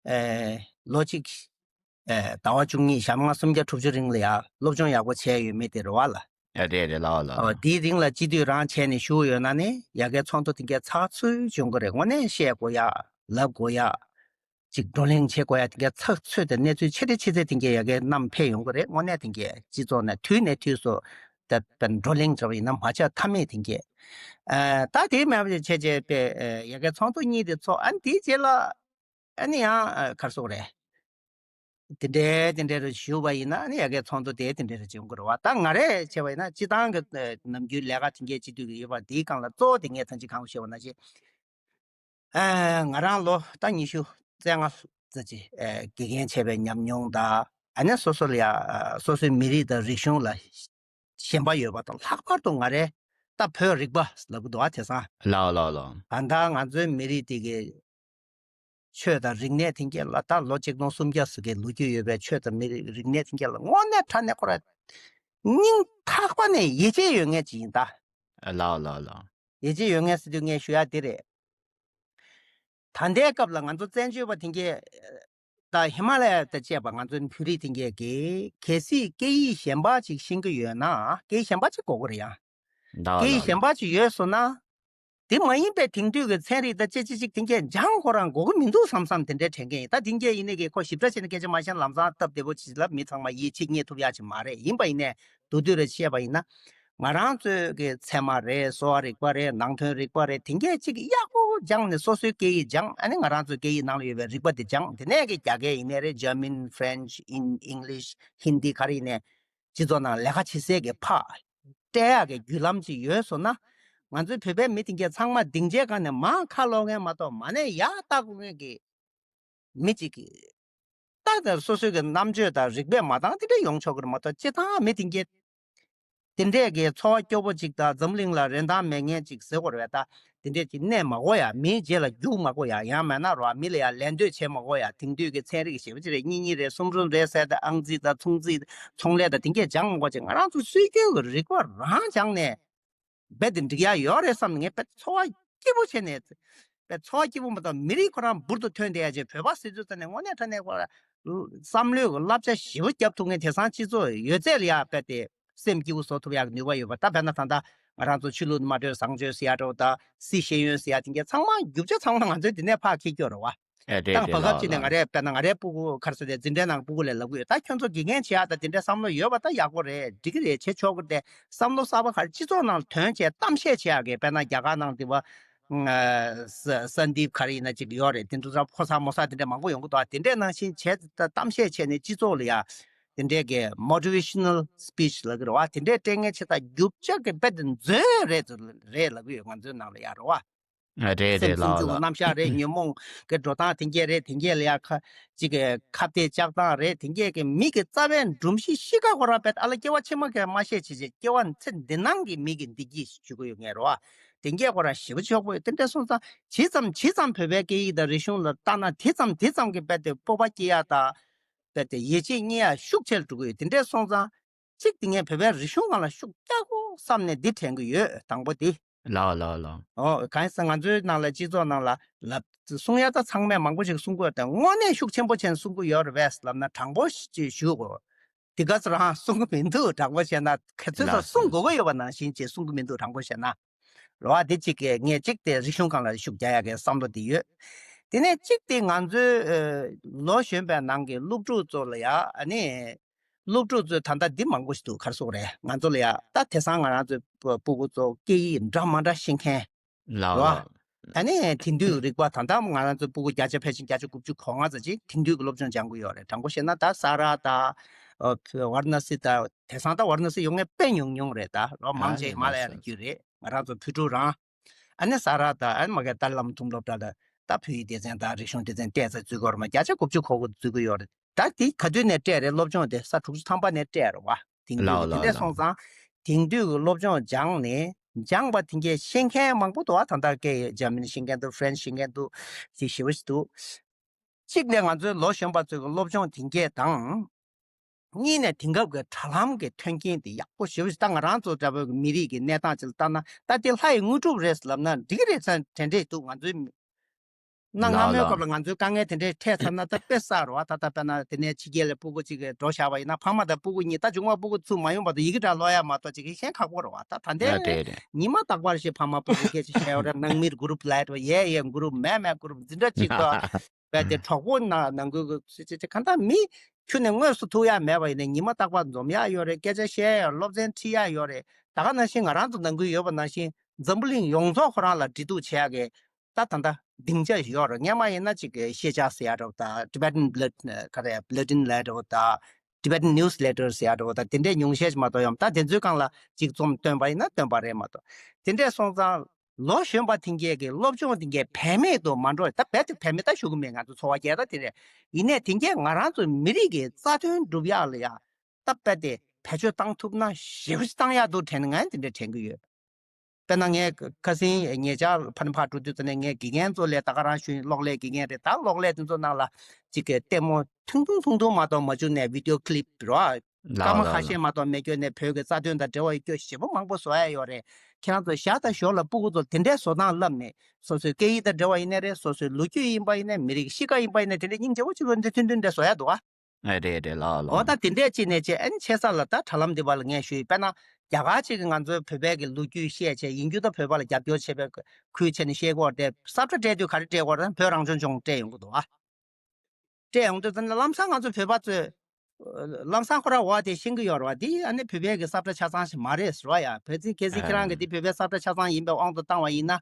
ཨེ་ལོ་གཅིག་ཨེ་ཟླ་བ་བཅུ་གཉིས་ཞག་མ་སུམ་བརྒྱ་དྲུག་ཅུ་རིང་ལ་ཡ་སློབ་སྦྱོང་ཡག་པོ་བྱས་ཡོད་མེད་དེ་རེད་བ་ལ། ཨ་རེད་རེད་ལའོ་ལའོ། ཨོ་དེའི་རིང་ལ་སྤྱི་འཐུས་རང་བྱས་ནས་བཞུགས་ཡོད་ན་ནི་ཡ་གའི་ཚོགས་འདུ་དེ་གའི་ཚགས་ཚུད་བྱུང་གི་རེད། དངོས་གནས་བཤད་དགོས་ཡ་ལབ་དགོས་ཡ། ཅིག་བགྲོ་གླེང་བྱེད་དགོས་ཡ་དེ་གའི་ཚགས་ཚུད་དེ་གནས་ཚུལ་ཆེ་གྲས་ཆེ་ཚད་དེ་གའི་ཡ་གའི་རྣམས་ཕེབས་ཡོང་གི་རེད། དངོས་གནས་དེ་གའི་སྤྱི་ཚོགས་ནས་དུས་ནས་དུས་སུ་ད་བགྲོ་གླེང་བྱས་པ་ཡིན་ན་མ་ཆགས་ཐབས་མེད་དེ་གའི་ཨ་ད་དེ་མེད་པ་བྱས་བྱས་པའི་ཡ་གའི་ཚོགས་འདུ་གཉིས་དེ་ཚོགས། ཨ་ནི་དེའི་རྗེས་ལ་ཨ་ནི་ཡང་ཨ་ག་རེ་ཟེར་དགོས་རེད། དེ་འདྲའི་དེ་འདྲའི་རུ་ཞུ་བ་ཡིན་ན་ཨ་ནི་ཡ་གའི་ཚོགས་འདུ་དེ་དེ་འདྲའི་རུ་བྱུང་དགོས་རེད་བ། ད་ང་རས་བྱས་པ་ཡིན་ན་སྤྱི་བཏང་གི་ཨ་ནམ་རྒྱུན་ལས་ཀ་དེ་འགའི་སྤྱི་འཐུས་ཀྱི་ཡོད་པ་དེའི་སྒང་ལ་གཙོ་བོ་དེ་ངས་ཐང་ཅིག་གང་ཞུ་བ་ན་ཅི། ཨ་ང་རང་ལོ་ད་ཉི་ཤུ་རྩ་ལྔ་ཙམ་ཅིག་ཨ་དགེ་རྒན་བྱས་པའི་ཉམས་མྱོང་དང་། ཨ་ནི་སོ་སོ་ལ་ཡ་ཨ་སོ་སོའི་མི་རིགས་དང་རིག་གཞུང་ལ་ཞེན་པ་ཡོད་པ་དང་། ལྷག་པར་དུ་ང་རས་ད་བོད་རིག་པ་ལབ་གི་འདུག་ཨ། དེང་སང་ལའོ་ལའོ་ལའོ། གང་ལྟར་ང་ཚོའི་མི་རིགས་དེ་གི་ཆོས་དང་རིག་གནས་དེ་གའི་ལ་ད་ལོ་ཆིག་སྟོང་སུམ་བརྒྱ་ཟིག་གི་ལོ་རྒྱུས་ཡོད་པའི་ཆོས་དང་མི་རིགས་རིག་གནས་དེ་གའི་ལ་དངོས་གནས་དྲང་གནས་ཁོ་ར་སྙིང་ཐག་པ་ནས་ཡིད་ཆེས་ཡོད་མཁན་ཅིག་ཡིན་ད། ལའོ་ལའོ་ལའོ། ཡིད་ཆེས་ཡོད་མཁན་ཟེར་དུས་ངས་ཞུ་ཡ་འདི་རེད། ད་ལྟའི་སྐབས་ལ་ང་ཚོ་བཙན་བྱོལ་བ་དེ་གའི་ད་ཧི་མ་ལ་ཡ་དང་བཅས་པ་ང་ཚོའི་བོད་རིགས་དེ་གའི་གི་གལ་སྲིད་སྐད་ཡིག་གཞན་པ་ཅིག་ཤེས་ཀྱི་ཡོད་ན། སྐད་ཡིག་གཞན་པ་ཅིག་དགོས་ཀྱི་རེད་ཡ། ལའོ་སྐད་ཡིག་ལའོ་གཞན་ལའོ། པ་ཅིག་ཡོད་སོང་ན། དེ་མ་ཡིན་པའི་དེང་དུས་ཀྱི་ཚན་རིག་དང་ཅི་ཅི་ཅིག་དེ་གའི་སྦྱང་ཁོ་རང་དགོས་ཀྱི་མི་འདུག་བསམ་བསམ་དེ་འདྲའི་དྲན་མཁན་ཡིན། ད་དེ་གའི་ཡིན་ནའི་གི་ཁོ་ཞིབ་ཕྲ་བྱས་ན་སྐད་ཆ་མ་བཤད་ན་ལམ་སང་སྟབས་བདེ་པོ་ཅིག་ལ་མི་ཚང་མ་ཡིད་ཆེས་རྙེད་ཐུབ་ཡ་ཅིག་མ་རེད། ཡིན་པ་ཡིན་ནའི་མདོར་བསྡུས་རེ་བཤད་པ་ཡིན་ན། ང་རང་ཚོའི་གི་ཚད་མ་རེད། གསོ་བ་རིག་པ་རེད། ནང་དོན་རིག་པ་རེད། དེ་གའི་ཅིག་ཡག་པོ་སྦྱངས་ནས་སོ་སོའི་སྐད་ཡིག་སྦྱངས། ཨ་ནི་ང་རང་ཚོའི་སྐད་ཡིག་ནང་ལ་ཡོད་པའི་རིག་པ་དེ་སྦྱངས། དེ་ནས་གི་རྒྱ་སྐད་ཡིན་ནའི་རེད། German, French, In- English, Hindi ག་རེ་ཡིན་ནའི་སྤྱི་ཚོགས་ནང་ལས་ཀ་བྱེད་སའི་གི་ཕར་སྤྲད་ཡག་གི་བརྒྱུད་ལམ་ཅིག་ཡོད་སོང་ན། ང་ཚོའི་བོད་པའི་མི་དེ་གའི་ཚང་མ་སྡིངས་ཆའི་སྒང་ནས་མར་ཁ་ལོག་མཁན་མ་གཏོགས་མ་ནས་ཡར་ལྟ་དགོས་མཁན་གི་མི་གཅིག་གིས་ད་ལྟ་སོ་སོའི་གི་རྣམ་དཔྱོད་དང་རིག་པས་མ་འདང་དེ་འདྲ་ཡོང་ཆོག་གི་རེད་མ་གཏོགས། སྤྱི་བཏང་མི་དེ་གའི་དེ་འདྲས་ཀྱི་འཚོ་བ་སྐྱོ་པོ་ཅིག་དང་། འཛམ་གླིང་ལ་རིན་ཐང་མེད་མཁན་ཅིག་ཟེར་དགོས་རེད་པས། ད་དེ་འདྲས་ཀྱི་གནས་མ་དགོས་ཡ། མིའི་རྗེས་ལ་རྒྱུག་མ་དགོས་ཡ། ཡང་མིན་ན་རོ་མི་ལ་ཡ་ལད་ཟློས་བྱེད་མ་དགོས་ཡ། དེང་དུས་ཀྱི་ཚན་རིག་ཞེ་པོ་ཅིག་རེད། གཉིས་གཉིས་རེད། གསུམ་གསུམ་རེད་ཟེར་ཏེ་ཨང་རྩིས་དང་ཚོང་རྩིས་ཚོང་ལས་དང་དེ་གའི་སྦྱང་མ་དགོས་ཅིག་ང་རང་ཚོ་སྲོལ་རྒྱུན་གྱི་རིག་པ་རང་སྦྱངས་ནས་རྦད་དེ་འགྲིག་ཡ་ཡོད་རེད་བསམ་ནས། ངས་རྦད་ཚོར་བ་སྐྱིད་པོ་བྱས་ནས། རྦད་ཚོར་བ་སྐྱིད་པོ་མ་གཏོགས་མི་རིགས་ཁོ་རང་འབུར་དུ་ཐོན་བསྡད་ཡ་ཅིག་བོད་པ་ཟེར་དུས་ཙམ་ནས་དངོས་གནས་དྲང་གནས་ཁོ་རང་བསམ་བློའི་བསླབ་བྱ་ཞེ་པོ་བརྒྱབ་ཐུབ་མཁན། དེང་སང་སྤྱི་ཚོགས་ཡོད་ཚད་ལ་ཡ་རྦད་དེ་སེམས་སྐྱིད་པོ་བཟོ་ཐུབ་ཡག་གི་ནུས་པ་ཡོད་པ། ད་དཔེར་ན་ད་ལྟ་ང་རང་ཚོ་ཆོས་ལུགས་སྨྲ་བརྗོད་བཟང་སྤྱོད་ཟེར་ཡ་འདྲ་བོ་དང་། སྲིད་ཤེས་ཡོན་ཟེར་ཡ་དེ་གའི་ཚང་མ་རྒྱུ་ཆ་ཚང་མ་ང་ཚོའི་འདི་ནས་ཕར་འཁྱེར་རྒྱུ་རེད་བ། ཨེ་རེད་ད་རེད་བར་སྐབས་ལགས་ཅིག་ནས་ལགས། ང་རས་དཔེར་ན་ང་རའི་སྤུ་གུ་ག་རེ་ཟེར་ཏེ་འཛིན་གྲྭའི་ནང་སྤུ་གུ་ལ་ལབ་གི་ཡོད། ད་ཁྱོད་ཚོ་དགེ་རྒན་བྱེད་ཡག་ད་དེ་འདྲའི་བསམ་བློ་ཡོད་པ་ད་ཡག་པོ་རེད། འགྲིག་གི་རེད། བྱེད་ཆོག་གི་རེད། བསམ་བློ་གསར་པ་ག་རེ་སྤྱི་ཚོགས་ནང་ལ་ཐོན་བྱས་གཏམ་བཤད་བྱེད་ཡག་གི། དཔེར་ན་རྒྱ་གར་ནང་དེ་བ་ཨ་ས་སན་དིབ་ག་རེ་ཡིན་ན་ཅིག་ཡོད་རེད། དེ་འདྲ་ཚོ་ཕོ་གསར་མོ་གསར་དེ་འདྲ་མང་པོ་ཡོང་གི་འདུག་དེ་འདྲའི་ནང་བཞིན་བྱས་ད་གཏམ་བཤད་བྱས་ནས་སྤྱི་ཚོགས་ལ་ཡ་དེ་འདྲའི་གི་motivational speech ལབ་གི་རེད་བ། དེ་འདྲའི་སྤྲད་མཁན་བྱས་ད་རྒྱུ་ཆ་གི་རྦད་དེ་མཛོད་རེད་རེད་ལབ་གི་ཡོད། ང་ཚོའི་ནང་ལ་ཡ་རེད་བ། རེད་རེད་སེམས་སུན་ལགས་ཚུགས་ལགས། རྣམ་གཞག་རེད། ཉོན་མོངས་ཀྱི་འགྲོ་སྟངས་དེ་འགས་རེད། དེ་འགས་ལ་ཡ་ཁ་ཅིག་གི་ཁ་གཏད་བཅག་སྟངས་རེད། དེ་འགས་ཀྱི་མི་གི་རྩ་བའི་སྒྲོམ་གཞི་གཤིས་ཀ་ཁོ་རང་རྦད་ཨ་ལ་སྐྱེ་བ་ཕྱི་མ་གི་མ་ཤེས་བྱས་བྱས་སྐྱེ་བ་ཚེ་འདི་ནང་གི་མི་གི་བདེ་སྐྱིད་ཞུ་གི་ཡོད་ངེས་རེད་བ། དེ་འགས་ཁོ་རང་ཞེ་པོ་ཆོག་པོ་ཡོད། དེ་འདྲ་སོང་ཙང་ཇི་ཙམ་ཇི་ཙམ་བོད་པའི་སྐད་ཡིག་དང་རིག་གཞུང་ལ་ལྟ་ན་དེ་ཙམ་དེ་ཙམ་གྱི་རྦད་དེ་སྤོབས་པ་སྐྱེ་ཡ་དང་། རྦད་དེ་ཡིད་ཆེས་རྙེད་ཡ་ཤུགས་ཆེར་འགྲོ་གི་ཡོད། དེ་འདྲ་སོང་ཙང་། གཅིག་དེ་ངས་བོད་པའི་རིག་གཞུང་སྒང་ལ་ཤུགས་རྒྱག་དགོས་བསམ་ནས་འདི་དྲན་གྱི་ཡོད། དང་པོ་དེ། ལགས་ལགས་ལགས། ཨོ་གང་ཡིན་ཟེར་ང་ཚོའི་ནང་ལ་སྤྱི་ཚོགས་ནང་ལ་ལབ་གསུང་ཡ་ད་ཚང་མས་མང་པོ་ཞིག་གསུང་གི་ཡོད་དེ། དངོས་གནས་ཤུགས་ཆེན་པོ་བྱས་ནས་གསུང་གི་ཡོད་རེད་པས་ལབ་ན་དྲང་པོ་ཞིག་ཅིག་ཞུ་དགོས། དེ་ག་ཚོ་རང་གསུང་གི་མི་འདུག་དྲང་པོ་བཤད་ན། ག་ཚོད་ལགས་ཚོད་གསུང་དགོས་ཀྱི་ཡོད་པ་ནང་བཞིན་ཅིག་གསུང་གི་མི་འདུག་དྲང་པོ་བཤད་ན། རེད་བ། དེ་གཅིག་གི་ངས་གཅིག་དེ་རིག་གཞུང་སྒང་ལ་ཤུགས་རྒྱག་ཡ་གི་བསམ་བློ་དེ་ཡོད། དེ་ནས་གཅིག་དེ་ང་ཚོའི་ཨ་ལོ་གཞོན་པའི་ནང་གི་སློབ་ཕྲུག་ཚོ་ལ་ཡ་ཨ་ནི། སློབ་ཕྲུག་ཚོས་ད་ལྟ་འདི་མང་པོ་ཞིག་འདུག་ག་རེ་ཟེར་དགོས་རེད། ང་ཚོ་ལ་ཡ་ད་དེང་སང་ང་རང་ཚོའི་སྤུ་སྤུ་གུ་ཚོ་སྐད་ཡིག་འདྲ་མ་འདྲ་ཤེས་མཁན་ལགས་རེད་བ། ལགས། ཨ་ནི་དེང་དུས་རིག་པ་ད་ལྟ་ང་རང་ཚོའི་སྤུ་གུ་བརྒྱ་ཆ་ཕལ་ཆེར་བརྒྱད་ཅུ་དགུ་བཅུ་གོ་ལྔ་ཙམ་ཅིག་དེང་དུས་ཀྱི་སློབ་སྦྱོང་སྦྱང་གི་ཡོད་རེད། དྲང་པོ་བཤད་ན་ད་ས་ར་དང་ཝཱ་ར་ཎ་སི་དང་དེང་སང་ད་ཝཱ་ར་ཎ་སི་ཡོང་མཁན་དཔེ་ཉུང་ཉུང་རེད། ད་ལོ་མང་ཆེ་ཧི་མ་ལ་ཡ་ལ་བརྒྱུད་རེད། ང་རང་ཚོ་བོད་ཕྲུག་རང་། ཨ་ནི་ས་ར་དང་ཨ་ནི་མ་གི་ཏཱ་ལའི་བླ་མ་ཐུམ་སློབ་གྲྭ་ལ་ད་བོད་ཡིག་སྡེ་ཚན་དང་རིག་གཞུང་སྡེ་ཚན་བལྟས་ཚར་འཛུལ་གི་ཡོད་རེད་མ། བརྒྱ་ཆ་དགུ་བཅུ་གོ་དགུ་འཛུལ་གི་ཡོད་རེད། ད་དེ་ག་དུས་ནས་སྤྲད་རེད། སློབ་སྦྱོང་དེ་ས་དྲུག་ཅུ་ཐམ་པ་ནས་སྤྲད་རེད་བ། དེང་དུས་ལགས་ཀྱི་དེ་ལགས་འདྲ་ལགས། སོང་ཙང་དེང་དུས་ཀྱི་སློབ་སྦྱོང་སྦྱངས་ནས་སྦྱངས་པ་དེ་གས་ཤེས་མཁན་མང་པོ་འདུག་ཨ། ད་ལྟ་སྐད་ཡིག་འཇར་མ་ནི་ཤེས་མཁན་འདུག་ཧྥ་རན་སི་ཤེས་མཁན་འདུག་ཅིག་ཞེ་པོ་ཞིག་འདུག་གཅིག་ནས་ང་ཚོའི་ལོ་གཞོན་པ་ཚོའི་གི་སློབ་སྦྱོང་དེ་གས་དང་། གཉིས་ནས་དེང་སྐབས་ཀྱི་དྲ་ལམ་གྱི་མཐུན་རྐྱེན་དེ་ཡག་པོ་ཞེ་པོ་ཞིག་ད་ང་རང་ཚོ་འདྲ་བོའི་མི་རིགས་ཀྱི་གནས་སྟངས་ཅིག་ལ་བལྟས་ན་ད་དེ་ལྷ་ཡི་དངོས་གྲུབ་རེད་ལབ་ན་འགྲིག་གི་རེད་ཚ་དྲན་འདྲེས་འདུག་ང་ཚོའི་མི། གནའ་སྔ་ལགས་མོའི་ལགས། སྐབས་ལ་ང་ཚོའི་དཀའ་ངལ་དེ་འདྲས་འཕྲད་ཚར་ན་ད་དཔེ་གསར་བ། ད་ལྟ་དཔེར་ན་དེ་ནས་ཕྱི་རྒྱལ་ལ་སྤུ་གུ་གཅིག་གིས་འགྲོ་བཞག་པ་ཡིན་ན་ཕ་མ་དང་སྤུ་གུ་གཉིས་ད་མཇུག་མ་སྤུ་གུ་ཚུར་མ་ཡོང་བར་དུ་ཡི་གེ་འདྲ་ཀློག་ཡ་མ་གཏོགས་ཅིག་གི་ཤེས་ཁག་པོ་རེད་བ། ད་ད་ལྟའི་རེད་རེད། ཉི་མ་རྟག་པར་ཞིག་ཕ་མ་སྤུ་གུ་སྐད་ཆ་བཤད་ཡོད་རེད། ནང་མིར་གུ་རུབ་ལབ་འགྲོ་ཡས་ཡས་གུ་རུབ་མས་མས་གུ་རུབ་འཛིན་གྲྭ་གཅིག་ཏུ། བས་ཏེ་གྲོགས་པོ་ནང་ནང་ཁུལ་གྱི་ཚུལ་ཆེ་ཆེ་གང་ལྟར་མི་ཁྱོན་ནས་དངོས་སུ་ཐུག་ཡ་མེད་པ་ཡིན་ན་ཉི་མ་རྟག་པར་འཛོམས་ཡ་ཡོད་རེད། སྐད་ཆ་བཤད་ཡ་སློབ་ཚན་ཁྲིད་ཡ་ཡོད་རེད། ད་ག་ནང་བཞིན་ང་རང་ཚོ་ནང་ཁུལ་ཡོད་པ་ནང་བཞིན་འཛམ་བུ་གླིང་ཡོངས་རྫོགས་ཁོ་རང་ལ་འབྲེལ་གཏུག་བྱེད་ཡ་གི་ད་ད་ལྟ་སྡིངས་ཆ་ཞིག་ཡོད་རེད། སྔན་མ་ཡིན་ན་ཅིག་གི་ཤེས་བྱ་ཟེར་ཡ་འདྲ་བོ་ད་Tibetan Bullet- ག་རེ་Bulletin་ལབ་འདྲ་བོ་ད་Tibetan Newsletter་ཟེར་ཡ་འདྲ་བོ་ད་དེ་འདྲའི་ཉུང་ཤས་ཤིག་མ་གཏོགས་ཡོད་མ། ད་དེ་ཚོའི་སྒང་ལ་ཅིག་རྩོམ་བཏོན་པ་ཡིན་ན་བཏོན་པ་རེད་མ་གཏོགས་དེ་འདྲས་སོང་ཙང་། ལོ་གཞོན་པ་དེང་གི་གི་སློབ་སྦྱོང་དེང་གི་བེད་མེད་དུ་མ་འགྲོ། ད་རྦད་དེ་བེད་མེད་ད་ཞུ་གི་མེད། ང་ཚོ་འཚོ་བ་སྐྱེལ་ད་དེ་རེད། ཡིན་ནའི་དེང་གི་ང་རང་ཚོ་མི་རིགས་ཀྱི་རྩ་དོན་སྒྲུབ་ཡག་ལ་ཡ་ད་རྦད་དེ་བེད་སྤྱོད་བཏང་ཐུབ་ན་ཞེ་པོ་ཅིག་བཏང་ཡག་འདུག་དྲན་ནས་ང་དེ་འདྲ་དྲན་གི་ཡོད། དཔེར་ན་ངས་ཁ་སང་ཉེ་ཆར་ཕ་ནི་ཕར་འགྲོ་དུས་ཙ་ནས་ངས་དགེ་རྒན་ཚོ་ལས་ད་ག་རང་ཞུ་གློག་ཀླད་དགེ་རྒན་རེད། ད་གློག་ཀླད་དེ་ཚོ་ནང་ལ་ཅིག་གི་ལྟད་མོ་ཐུང་ཐུང་ཐུང་ཐུང་མ་གཏོགས་མ་བཅུག་ནས་video clip་རོ། སྐར་མ་ཁ་ཤས་མ་གཏོགས་མེད་སྐྱོ་ནས་བོད་ཀྱི་རྩ་དོན་དང་འབྲེལ་བ་ཡོད་སྐྱོ་ཞེ་པོ་མང་པོ་བཟོ་ཡ་ཡོད་རེད། ཁྱེད་རང་ཚོ་ཞར་དང་ཞོར་ལ་སྤུ་གུ་ཚོ་དེ་འདྲའི་བཟོ་སྟངས་བསླབས་ནས་སོ་སོའི་སྐད་ཡིག་དང་འབྲེལ་བ་ཡིན་ནའི་རེད། སོ་སོའི་ལོ་རྒྱུས་ཡིན་པ་ཡིན་ནའི་མི་རིགས་གཤིས་ཀ་ཡིན་པ་ཡིན་ནའི་དེ་འདྲའི་སྙིང་རྗེ་པོ་གཅིག་པུ་འདི་ཐུན་ཐུན་འདྲ་བཟོ་ཡ་འདུག་ཨ། ཨེ་རེད་རེད་ལགས་ལགས། འོ་ད་དེ་འདྲས་ཅིག་ནས་ཅིག་ཨ་ནི་ཆེ་ས་ལ་ད་དྲ་ལམ་འདི་པ་ལ་ངས་ཞུས་དཔེར་ན་རྒྱ་གར་ཅིག་གི་ང་ཚོའི་བོད་པའི་གི་ལོ་རྒྱུས་བཤད་བྱས་ཡིན་རྒྱུ་ད་བོད་པ་ལ་རྒྱབ་སྐྱོར་བྱེད་པའི་ཁུལ་བྱས་ནས་བཤད་དགོས་རེད། ས་བཀྲ་སྤྲད་དུས་ག་རེ་སྤྲད་དགོས་རེད། བོད་རང་སྐྱོང་ལྗོངས་སྤྲད་ཡོང་གི་འདུག་ཨ། སྤྲད་ཡོང་དུས་ཙམ་ནས་ལམ་སང་ང་ཚོ་བོད་པ་ཚོས་ལམ་སང་ཁོ་རང་འོ་དེ་ཤེས་ཀྱི་ཡོད་རེད་བ། འདི་ཨ་ནི་བོད་པའི་གི་ས་བཀྲ་ཆ་ཚང་ཞིག་མ་རེད་ཟེར་བ་ཡ། བོད་ཚིག་གལ་སྲིད་ཁྱེད་རང་གི་འདི་བོད་པའི་ས་བཀྲ་ཆ་ཚང་ཡིན་པའི་དབང་དུ་བཏང་བ་ཡིན་ན།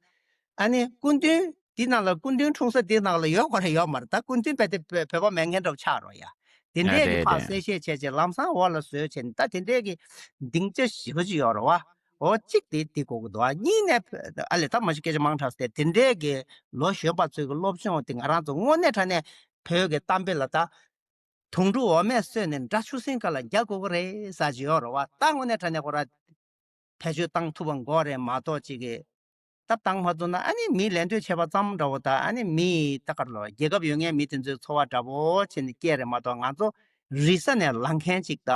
ཨ་ནི་སྐུ་མདུན་འདི་ནང་ལ་སྐུ་མདུན་འཁྲུངས་ས་འདི་ནང་ལ་ཡོད་དགོས་རེད་ཡོད་མ་རེད། ད་སྐུ་མདུན་རྦད་དེ་བོད་པ་མེད་མཁན་འདྲ་བོ་ཆགས་རོགས་ཡ། དེ་འདྲས་ཀྱི་ཕར་གསལ་བཤད་བྱས་བྱས་ལམ་སང་འོག་ལ་བཟོས་བྱས་ནས་ད་དེ་འདྲས་ཀྱི་སྡིངས་ཆ་ཞེ་པོ་ཅིག་ཡོད་རེད་བ། འོ་གཅིག་དེ་དེ་གོ་གི་འདུག་ཨ། གཉིས་ནས་ཨ་ལས་ད་མ་གཞི་སྐད་ཆ་མང་དྲགས་ཏེ་དེ་འདྲས་ཀྱི་ལོ་གཞོན་པ་ཚོའི་གི་སློབ་སྦྱོང་དེ་ང་རང་ཚོ་དངོས་གནས་དྲང་གནས་བོད་ཀྱི་གཏམ་དཔེ་ལ་ད་དུང་སྒྲུག་འོ་མས་གསོས་ནས་དགྲ་ཆུ་སྲིན་ཁ་ལ་རྒྱག་དགོས་ཀྱི་རེད་ཟེར་གྱི་ཡོད་རེད་བ། ད་དངོས་གནས་དྲང་གནས་ཁོ་ར་བེད་སྤྱོད་བཏང་ཐུབ་པ་དགོས་རེད་མ་གཏོགས་ཅིག་གི་ད་བཏང་མ་ཐུབ་ན་ཨ་ནི་མིའི་ལད་ཟློས་བྱས་པ་ཙམ་འདྲ་བོ་ད་ཨ་ནི་མིའི་ད་ག་རེ་ལབ་རྒྱལ་ཁབ་ཡོད་མཁན་མི་དེ་ཚོའི་འཚོ་བ་འདྲ་བོ་བྱས་ནས་སྐྱེལ་རེད་མ་གཏོགས་ང་ཚོ་རིལ་ས་ནས་ལངས་མཁན་ཅིག་ད།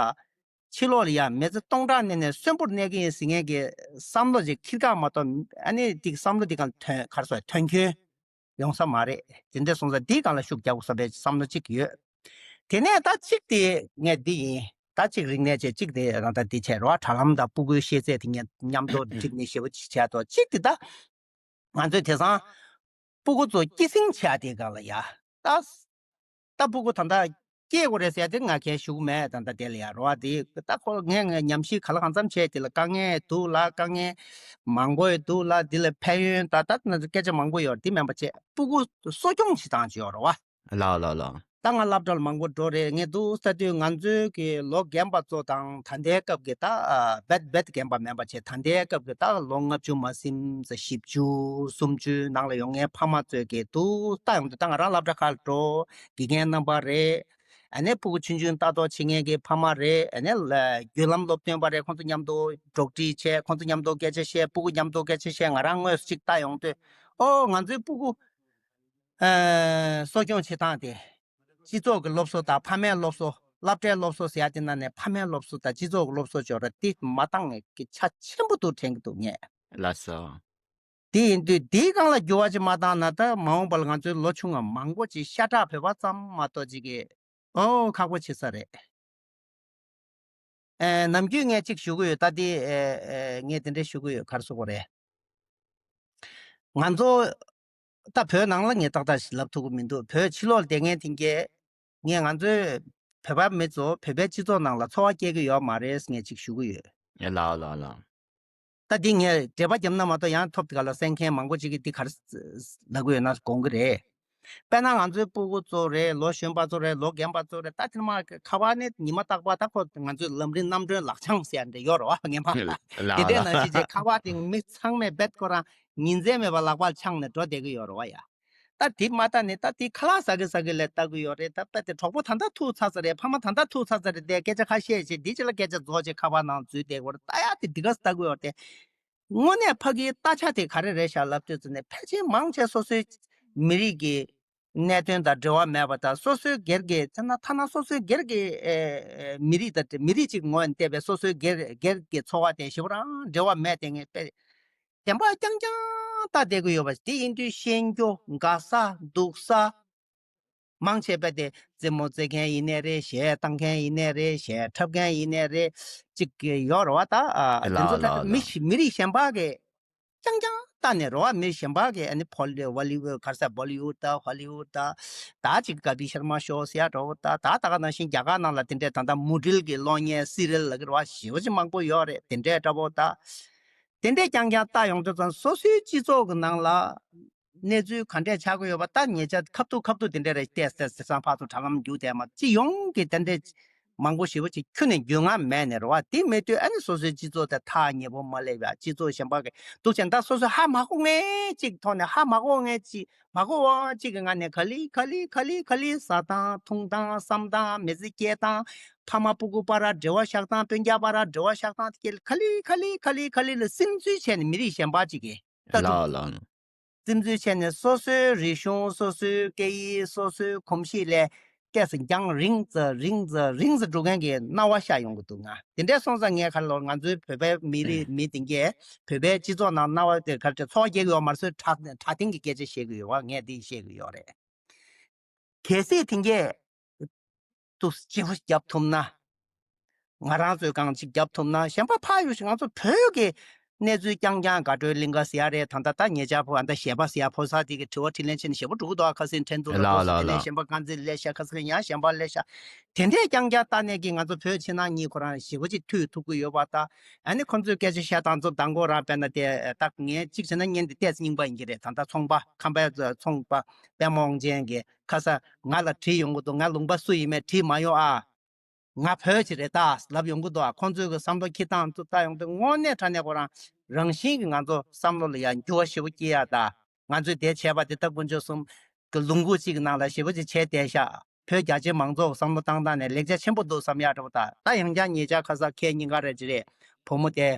ཕྱི་ལོགས་ལ་ཡ་མི་ཚེ་སྟོང་ཕྲག་གནས་ནས་གསོན་པོར་གནས་ཀྱི་ཡིན་ཟེར་མཁན་གྱི་བསམ་བློ་ཅིག་འཁྱེར་ག་མ་གཏོགས་ཨ་ནི་དེ་བསམ་བློ་དེ་གང་ཐོན་ག་རེ་ཟེར་དོན་འཁྱོལ་ཡོང་ས་མ་རེད། དེ་འདྲ་སོང་ཙང་དེའི་སྒང་ལ་ཤུགས་རྒྱག་དགོས་བསམ་པའི་བསམ་བློ་གཅིག་ཡོད། དེ་ནས་ད་གཅིག་དེ་ངས་འདི་ཡིན། ད་གཅིག་རིག་གནས་བྱས་གཅིག་དེ་རང་ད་འདི་བྱས་རོགས། དྲ་ལམ་དང་སྤུ་གུའི་ཤེས་ཚད་དེ་ངས་མཉམ་དུ་བསྒྲིགས་ནས་ཞེ་པོ་ཅིག་བྱས་ཏོ། གཅིག་དེ་ད་ང་ཚོས་དེང་སང་སྤུ་གུ་ཚོ་སྐྱེད་སྲིང་བྱས་དེའི་སྒང་ལ་ཡ་ད། ད་སྤུ་གུ་ད་ལྟ་སྐྱེས་དགོས་རེད་ཟེར་ཡ་དེ་ང་གས་ཞུ་གི་མེད། ད་ལྟ་དེ་ལ་ཡ་རོ་བ་དེ་ད་ཁོ་ངས་ངས་ཉམས་ཞིབ་ག་ལ་གང་འཚམ་བྱས་དེ་ལ་དཀའ་ངལ་འདུག་ལ་དཀའ་ངལ་མང་པོ་ཡོད་འདུག་ལ་འདི་ལ་ཕན་ཡོན་ད་ད་ང་ཚོ་སྐད་ཆ་མང་པོ་ཡོད་དེ་མིན་པ་བྱས་སྤུ་གུ་གསོ་སྐྱོང་བྱེད་སྟངས་ཅིག་ཡོད་རོ་བ། ལགས་ལགས་ལགས། ད་ང་སློབ་གྲྭ་ལ་མང་པོ་འགྲོ་རེད། ངས་འདུག་ལྟ་དུས་ང་ཚོའི་གི་ལོ་རྒན་པ་ཚོ་དང་ད་ལྟའི་སྐབས་ཀྱི་ད་རྦད་རྦད་རྒན་པ་མིན་པ་བྱས་ད་ལྟའི་སྐབས་ཀྱི་ད་ལོ་ལྔ་བཅུ་མ་ཟིན་ཙམ་བཞི་བཅུ་སུམ་ཅུའི་ནང་ལ་ཡོང་མཁན་ཕ་མ་ཚོས་གི་འདུག་ལྟ་ཡོང་དུས་ད་ང་རང་སློབ་གྲྭ་ཁག་ལ་འགྲོ། དགེ་རྒན་རྣམ་པ་རེད། ཨ་ནི་སྤུ་གུ་ཆུང་ཆུང་ལྟ་རྟོག་བྱེད་མཁན་གྱི་ཕ་མ་རེད། ཨ་ནི་ལ་བརྒྱུད་ལམ་སློབ་སྟོན་པ་རེད། ཁོང་ཚོ་མཉམ་དུ་འགྲོགས་འདྲིས་བྱས་ཁོང་ཚོ་མཉམ་དུ་སྐད་ཆ་བཤད། སྤུ་གུ་མཉམ་དུ་སྐད་ཆ་བཤད། ང་རང་དངོས་སུ་གཅིག་ལྟ་ཡོང་དུས་ཨོ་ང་ཚོའི་སྤུ་གུ་ཨ་གསོ་སྐྱོང་བྱེད་སྟངས་དེ། སྤྱི་ཚོགས་ཀྱི་སློབ་གསོ་དང་ཕ་མའི་སློབ་གསོ། སློབ་གྲྭའི་སློབ་གསོ་ཟེར་ཡ་དེ་ནང་ནས་ཕ་མའི་སློབ་གསོ་དང་སྤྱི་ཚོགས་ཀྱི་སློབ་གསོ་སྦྱོར་བ་དེ་མ་འདང་ངེས་ཀྱི་ཆ་ཆེན་པོ་འདུག་དྲན་གྱི་འདུག་ངས། ལགས་སོ། དེ་ཡིན་དུས་དེའི་སྒང་ལ་འགྱུར་བ་ཅིག་མ་བཏང་ན་ད་མ་འོངས་པ་ལ་ང་ཚོའི་ལོ་ཆུང་བ་མང་པོ་ཅིག་ཤ་ཁྲག་བོད་པ་ཙམ་མ་གཏོགས་ཅིག་གི་ཨོ་ཁག་པོ་ཆེ་ས་རེད། ཨེ་ནམ་རྒྱུན་ངས་གཅིག་ཞུ་གི་ཡོད། ད་དེ་ཨེ་ཨེ་ངས་དེ་འདྲ་ཞུ་གི་ཡོད། ག་རེ་ཟེར་དགོས་རེད། ང་ཚོ་ ད་བོད་ནང་ལ་ངས་ཏག་ཏག་ཞིག་ལབ་ཐུབ་ཀྱི་མི་འདུག་བོད་ཕྱི་ལོགས་ལ་བསྡད་མཁན་དེ་གས་ངས་ང་ཚོའི་བོད་པ་མི་ཚོ་བོད་པའི་སྤྱི་ཚོགས་ནང་ལ་ཚོར་བ་སྐྱེ་གི་ཡོད་མ་རེད་ངས་ཅིག་ཞུ་གི་ཡོད། ཡ་ལགས་ལགས་ལགས། ད་འདི་ངས་འགྲེལ་པ་བརྒྱབ་ན་མ་གཏོགས་ཡང་ཐོབ་དེ་ག་ལ་གསན་མཁན་མང་པོ་ཅིག་གིས་འདི་ག་རེ་ལབ་གི་ཡོད་ན་དགོངས་གི་རེད། དཔེར་ན་ང་ཚོའི་སྤུ་གུ་ཚོ་རེད། ལོ་གཞོན་པ་ཚོ་རེད། ལོ་རྒན་པ་ཚོ་རེད། ད་དེ་མ་ཁ་པར་ནི་ཉི་མ་རྟག་པར་ད་ཁོ་ང་ཚོའི་ལམ་རིམ་རྣམ་གྲོན་ལག་འཆང་ཟེར་ཡ་འདྲ་ཡོད་རེད་བ་ངས་མ་ལ་དེ་འདྲའི་ནང་བཞིན་བྱས་ཁ་པར་དེ་མི་ཚང་མས་རྦད་ཁོ་རང་ཉིན་མཚན་མེད་པར་ལག་པར་འཆང་ནས་འགྲོ་བསྡད་ཀྱི་ཡོད་རེད་བ་ཡ། ད་དེ་མ་ལྟ་ནས་ད་དེ་ཁ་ལག་ཟ་གི་ཟ་གི་ལས་ལྟ་གི་ཡོད་རེད། ད་དཔེ་དེ་གྲོགས་པོ་ད་ལྟ་ཐུག་ཚར་ཚར་རེད། ཕ་མ་ད་ལྟ་ཐུག་ཚར་ཚར་རེད། དེ་སྐད་ཆ་ཁ་བཤད་བྱས་འདི་ཅི་ལ་སྐད་ཆ་རྫོགས་བྱས་ཁ་པར་ནང་འཛུལ་བསྡད་ཀྱི་ཡོད་རེད། ད་ཡ་དེ་འདི་ག་ལྟ་གི་ཡོད་རེད། དེ་དངོས་གནས་ཕ་གིའི་ལྟ་ཆ་དེ་ག་རེ་རེད་ཤག་ལབ་དུས་ཙམ་ནས་ཕལ་ཆེར་མང་ཆེ་སོ་སོའི་མི་རིགས་ཀྱི་གནད་དོན་དང་འབྲེལ་བ་མེད་པ་དང་སོ་སོའི་སྒེར་གྱི་ཐ་ན་ཐ་ན་སོ་སོའི་སྒེར་གྱི་ཨེ་ཨེ་མི་རིགས་དང་མི་རིགས་གཅིག་ངོས་ནས་བལྟས་པའི་སོ་སོའི་སྒེར་སྒེར་གྱི་འཚོ་བ་དེ་ཞེ་པོ་རང་འབྲེལ་བ་མེད་དེ་ངས་དཔེ་གཞན་པ་རྐྱང་རྐྱང་ལྟ་བསྡད་ཀྱི་ཡོད་པ་དེ་ཡིན་དུས་ཤེས་རྒྱུ་དགའ་ས་སྡུག་ས། མང་ཆེ་བ་དེ་རྩེད་མོ་རྩེ་མཁན་ཡིན་ནའི་རེད། གཞས་བཏང་མཁན་ཡིན་ནའི་རེད། གཞས་འཁྲབ་མཁན་ཡིན་ནའི་རེད། ཅིག་ཡོད་རེད་བ་ད། ཨ་དེ་ལགས་ཚོ་ད་ལགས་མི་ལགས། ཤི་མི་རིགས་གཞན་པ་གི་རྐྱང་རྐྱང་ལྟ་ནས་རེད་བ། མི་གཞན་པ་གི་ཨ་ནི་ཕོ་ལི་ཝོ་ལི་ཝུད་ག་རེ་ཟེར་བོ་ལི་ཝུད་ད་ཧོ་ལི་ཝུད་ད་ད་ཅིག་ག་པི་ཤར་མ་ཤོ་ཟེར་ཡ་འདྲ་བོ་ད་ད་ད་ག་ནང་བཞིན་རྒྱ་གར་ནང་ལ་དེ་འདྲས་ད་ད་མུ་འབྲེལ་གྱི་གློག་བརྙན་སི་རི་ཡལ་ལ་གི་རེད་བ་ཞེ་པོ་ཅིག་མང་པོ་ཡོད་རེད། དེ་འདྲས་འདྲ་བོ་ད་དེ་འདྲས་རྐྱང་རྐྱང་ལྟ་ཡོང་དུས་ཙང་སོ་སོའི་སྤྱི་ཚོགས་ཀྱི་ནང་ལ། གནས་ཚུལ་ག་འདྲས་ཆགས་ཀྱི་ཡོད་པ་ད་ཉེ་ཆར་ཁ་ཐུག་ཁ་ཐུག་དེ་འདྲས་རེད་བལྟས་ཟེར་ཟེར་སང་ཕར་ཚུར་དྲ་ལམ་རྒྱུག་བསྡད་མ་སྤྱི་ཡོངས་ཀྱི་དེ་འདྲས་མང་པོ་ཞེ་པོ་ཅིག་ཁྱོན་ནས་རྒྱུས་མངའ་མེད་ནས་རེད་བ། དེ་མེད་དུས་ཨ་ནི་སོ་སོའི་སྤྱི་ཚོགས་དེ་ཐག་ཉེ་པོ་མ་སླེབས་ཡ་སྤྱི་ཚོགས་གཞན་པ་གི་འདུག་བྱས་ད་སོ་སོ་ཧ་མ་གོ་མཁན་ཅིག་ཐོག་ནས་ཧ་མ་གོ་མཁན་ཅིག་མ་གོ་བ་ཅིག་གི་ངང་ནས་ག་ལེ་ག་ལེ་ག་ལེ་ག་ལེ་ཟ་སྟངས་འཐུང་སྟངས་བསམ་སྟངས་མི་ཚེ་སྐྱེལ་སྟངས་ཕ་མ་སྤུ་གུ་བར་འབྲེལ་བ་བཞག་སྟངས་སྤུན་ཀྱག་བར་འབྲེལ་བ་བཞག་སྟངས་དེ་ག་ལེ་ག་ལེ་ག་ལེ་ག་ལེ་ལ་སིམ་འཛུལ་བྱས་ནས་མི་རིགས་གཞན་པ་ཅིག་གིས་ལྟ་ཐུབ། ལགས་ལགས། སིམ་འཛུལ་བྱས་ནས་སོ་སོའི་རིག་གཞུང་སོ་སོའི་སྐད་ཡིག་སོ་སོའི་གོམས་གཤིས་ལས་སྐད་ཟ་རྒྱང་རིང་ཙམ་རིང་ཙམ་རིང་ཙམ་འགྲོ་མཁན་གྱི་སྣང་བ་ཤར་ཡོང་གི་འདུག་ང་དེ་འདྲས་སོང་ཙང་ངས་ག་ལོར་ང་ཚོའི་བོད་པའི་མི་རིགས་མི་དེ་གས་བོད་པའི་སྤྱི་ཚོགས་ནང་སྣང་བ་དེ་ག་རེ་ཚོར་བ་སྐྱེ་གི་ཡོད་མ་རེད་ཟེར་དྲ་དྲ་ཐེངས་ཀྱི་སྐད་ཆ་བཤད་གི་ཡོད་བ། ངས་འདི་བཤད་གི་ཡོད་རེད། གལ་སྲིད་དེ་གས་ཏུ་སྤྱི་བོ་རྒྱབ་ཐུབ་ན། ང་རང་ཚོའི་གང་ཅིག་རྒྱབ་ཐུབ་ན་གཞན་པ་ཕར་ཡོད་ཞིག་ང་ཚོ་བོད་ཀྱི་གནས་ཚུལ་རྐྱང་རྐྱང་དགའ་སྤྲོའི་གླིང་ག་ཟེར་ཡ་རེད། ད་ལྟ་ད་ཉེ་ཆར་ཕོ་ཨ་ད་གཞས་པ་ཟེར་ཡ་ཕོ་གསར་དེ་གི་དྲི་བ་དྲིས་ལན་བྱས་ནས་ཞེ་པོ་འགྲོ་གི་འདུག་ཨ་ཁ་སང་ཁྲེན་ཏུ་ལ་ལགས་ཏོག་ཙམ་ལགས་དེ་ནས་ལགས། གཞན་པ་དཀར་མཛེས་ལས་ཤ་ཁ་སང་ཡང་གཞན་པ་ལས་ཤ་དེ་འདྲས་རྐྱང་རྐྱང་ལྟ་ནས་ཀྱི་ང་ཚོ་བོད་ཕྱི་ནང་གཉིས་ཁོ་རང་ཞེ་པོ་ཅིག་མཐུད་ཐུབ་ཀྱི་ཡོད་པ་ད། ཨ་ནི་ཁོ་ཚོས་སྐད་ཆ་བཤད་སྟངས་ཚོ་མདང་དགོང་རང་དཔེར་ན་དེ་ད་ངས་གཅིག་བྱས་ན་བརྙན་དེ་ཏོག་ཙམ་རྙིང་པ་ཡིན་གྱི་རེད། ད་ལྟ་ཚོང་པ་ཁམས་པའི་ཚོང་པ་པད་མ་དབང་ཆེན་གྱིས། ཁ་ས་ང་ལ་བྲིས་ཡོང་གི་འདུག་ང་ལུང་པ་སུ་ཡིན་མེད་བྲིས་མ་ཡོང་ཨ། ང་བོད་ཀྱི་རེད་ད་ལབ་ཡོང་གི་འདུག་ཨ། ཁོང་ཚོའི་གི་བསམ་བློ་འཁྱེར་སྟངས་ཚོ་ལྟ་ཡོང་དུས་དངོས་གནས་དྲང་གནས་ཁོ་རང་རང་བཞིན་གྱི་ང་ཚོ་བསམ་བློ་ལ་ཡང་འགྱུར་བ་ཞེ་པོ་སྐྱེ་ཡ་ད། ང་ཚོས་དེ་བྱས་པ་དེ་ལྟ་དཀོན་མཆོག་གསུམ་གི་ལུང་ཁུག་ཅིག་གི་ནང་ལ་ཞེ་པོ་ཅིག་བྱས་བསྡད་ཤག་བོད་རྒྱ་ཆེ་མང་ཚོགས་ཀྱི་བསམ་བློ་བཏང་སྟངས་ནས་ལེགས་ཆ་ཆེན་པོ་འདུག་བསམ་ཡ་འདྲ་པོ་ད། ད་ཡང་བསྐྱར་ཉེ་ཆར་ཁ་ས་ཁལ་གཉིས་ཀ་རེད་ཅི་རེད་བུ་མོ་དེ།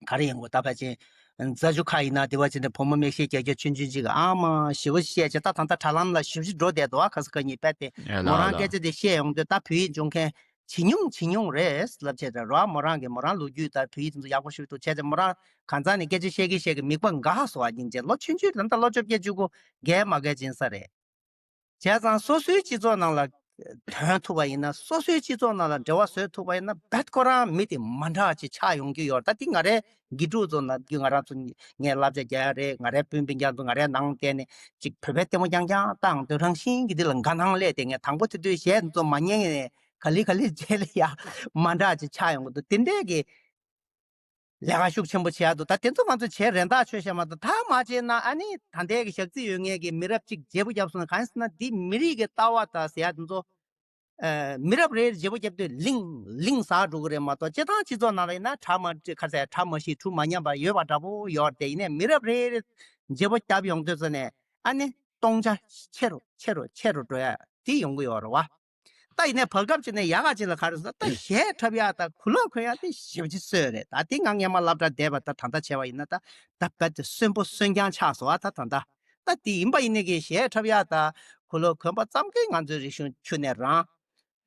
ག་རེ་ཡིན་གོ་ད་ཕལ་ཆེར། རྫ་ཆུ་ཁ་ཡིན་ན་དེ་བ་ཅི་འདྲ་བུ་མོ་མིག་ཤེལ་རྒྱ་རྒྱ་ཆུང་ཆུང་ཅིག་ཨ་མ་ཞེ་པོ་བཤད་བྱས་ད་ད་ལྟ་དྲ་ལམ་ལ་ཞིབ་ཞིབ་འགྲོ་བསྡད་འདུག་ཨ་ཁ་ས་ཁ་གཉིས་པད་དེ་ལགས་མོ་རང་ལགས་སྐད་ཆ་ལགས། དེ་བཤད་ཡོང་དུས་ད་བོད་ཡིག་སྦྱོང་མཁན་ཇེ་ཉུང་ཇེ་ཉུང་རེད་ལབ་བྱས་ད་རོ་ཨ་མོ་རང་གི་མོ་རང་ལོ་རྒྱུས་ད་བོད་ཡིག་དེ་ཚོ་ཡག་པོ་ཞིག་འདུག་བྱས་ཙང་མོ་རང་གང་ཚང་ནས་སྐད་ཆ་བཤད་ཀྱི་བཤད་ཀྱི་མིག་པ་འགའ་ཧ་སོ་ཨ་སྙིང་རྗེ་ལོ་ཆུང་ཆུང་ད་ལྟ་ལོ་བཅོ་བརྒྱད་བཅུ་དགུ་རྒས་མ་རྒས་ཅིག་ཡིན་ས་རེད། བྱས་ཙང་སོ་སོའི་སྤྱི་ཚོགས་ནང་ལ་ཐོན་ཐུབ་པ་ཡིན་ན་སོ་སོའི་སྤྱི་ཚོགས་ནང་ལ་འབྲེལ་བ་བཟོས་ཐུབ་པ་ཡིན་ན་རྦད་ཁོ་རང་མི་དེ་མ་འདྲ་ཅིག་ཆགས་ཡོང་གི་ཡོད་རེད། ད་དེ་ང་རའི་དགེ་ཕྲུག་ཚོ་ན་རྒྱུ་ང་རང་ཚོ་ངས་བསླབ་བྱ་རྒྱག་ཡ་རེད། ང་རའི་སྤུན་སྤུན་ཀྱག་ཚོ་ང་རའི་ནང་བསྡད་ནས་ཅིག་བོད་པའི་ལྟད་མོ་རྐྱང་རྐྱང་བཏང་དུས་རང་བཞིན་གྱི་འདི་ལ་དགའ་སྣང་སླེབས་ཏེ་ངས་དང་པོ་དེ་དུས་གཞས་འདི་ཚོ་མ་ཉན་ནས་ག་ལེ་ག་ལེ་རྗེས་ལ་ཡ་མ་འདྲ་ཅིག་ཆགས་ཡོང་གི་འདུག་དེ་འདྲས་ཀྱི། ལས་ཀ་ཤུགས་ཆེན་པོ་བྱེད་ཡ་འདུག་ད་དེ་ཚོ་ང་ཚོ་བྱེད་རན་ཐག་ཆོད་ཤག་མ་གཏོགས་ད་མ་བྱས་ན་ཨ་ནི་ད་ལྟའི་གི་ཞག་རྩི་ཡོད་ངེས་ཀྱི་མི་རབས་གཅིག་བརྗེ་པོ་བརྒྱབ་སོང་ན་གང་ཡིན་ཟེར་ན་འདི་མི་རིགས་ཀྱི་ལྟ་བ་དང་ཟེར་ཡ་དེ་ཚོ་ཨ་མི་རབས་རེ་རེ་བརྗེ་པོ་བརྒྱབ་དུས་ལིང་ལིང་ཟག་འགྲོ་གི་རེད་མ་གཏོགས་སྤྱི་བཏང་སྤྱི་ཚོགས་ནང་ལ་ཡིན་ན་གྲ་མ་ག་ཟེར་གྲ་མ་ཤི་གྲུ་མ་ཉམས་པ་ཡོད་པ་འདྲ་པོ་ཡོད་རེད། དེ་ཡིན་ནའི་མི་རབས་རེ་རེ་བརྗེ་པོ་བརྒྱབ་ཡོང་དུས་ཙ་ནས་ཨ་ནི་སྟོང་ཆ་ཆེ་རུ་ཆེ་རུ་ཆེ་རུ་འགྲོ་ཡ་དེ་ཡོང་གི་ཡོད་རེད་བ། ད་ཡིན་ནའི་བར་སྐབས་ཅིག་ནས་ཡག་ག་ཅིག་ལ་ག་རེ་ཟེར་ན་ད་གཞས་འཁྲབ་ཡག་དང་གུ་ལོག་གོན་ཡག་དེ་ཞེ་པོ་ཅིག་སོས་རེད། ད་དེ་ང་སྔས་མ་སློབ་གྲྭ་བསྡད་པ་ད་ད་ལྟ་བྱས་པ་ཡིན་ན་ད་ད་རྦད་དེ་སོན་པོ་སོན་རྐྱང་ཆགས་སོང་ཨ། ད་ད་ད་ད་དེ་ཡིན་པ་ཡིན་ནའི་གི་གཞས་འཁྲབ་ཡག་དང་གུ་ལོག་གོན་པ་ཙམ་གྱིས་ང་ཚོའི་རིག་གཞུང་ཆུ་ནས་རང་།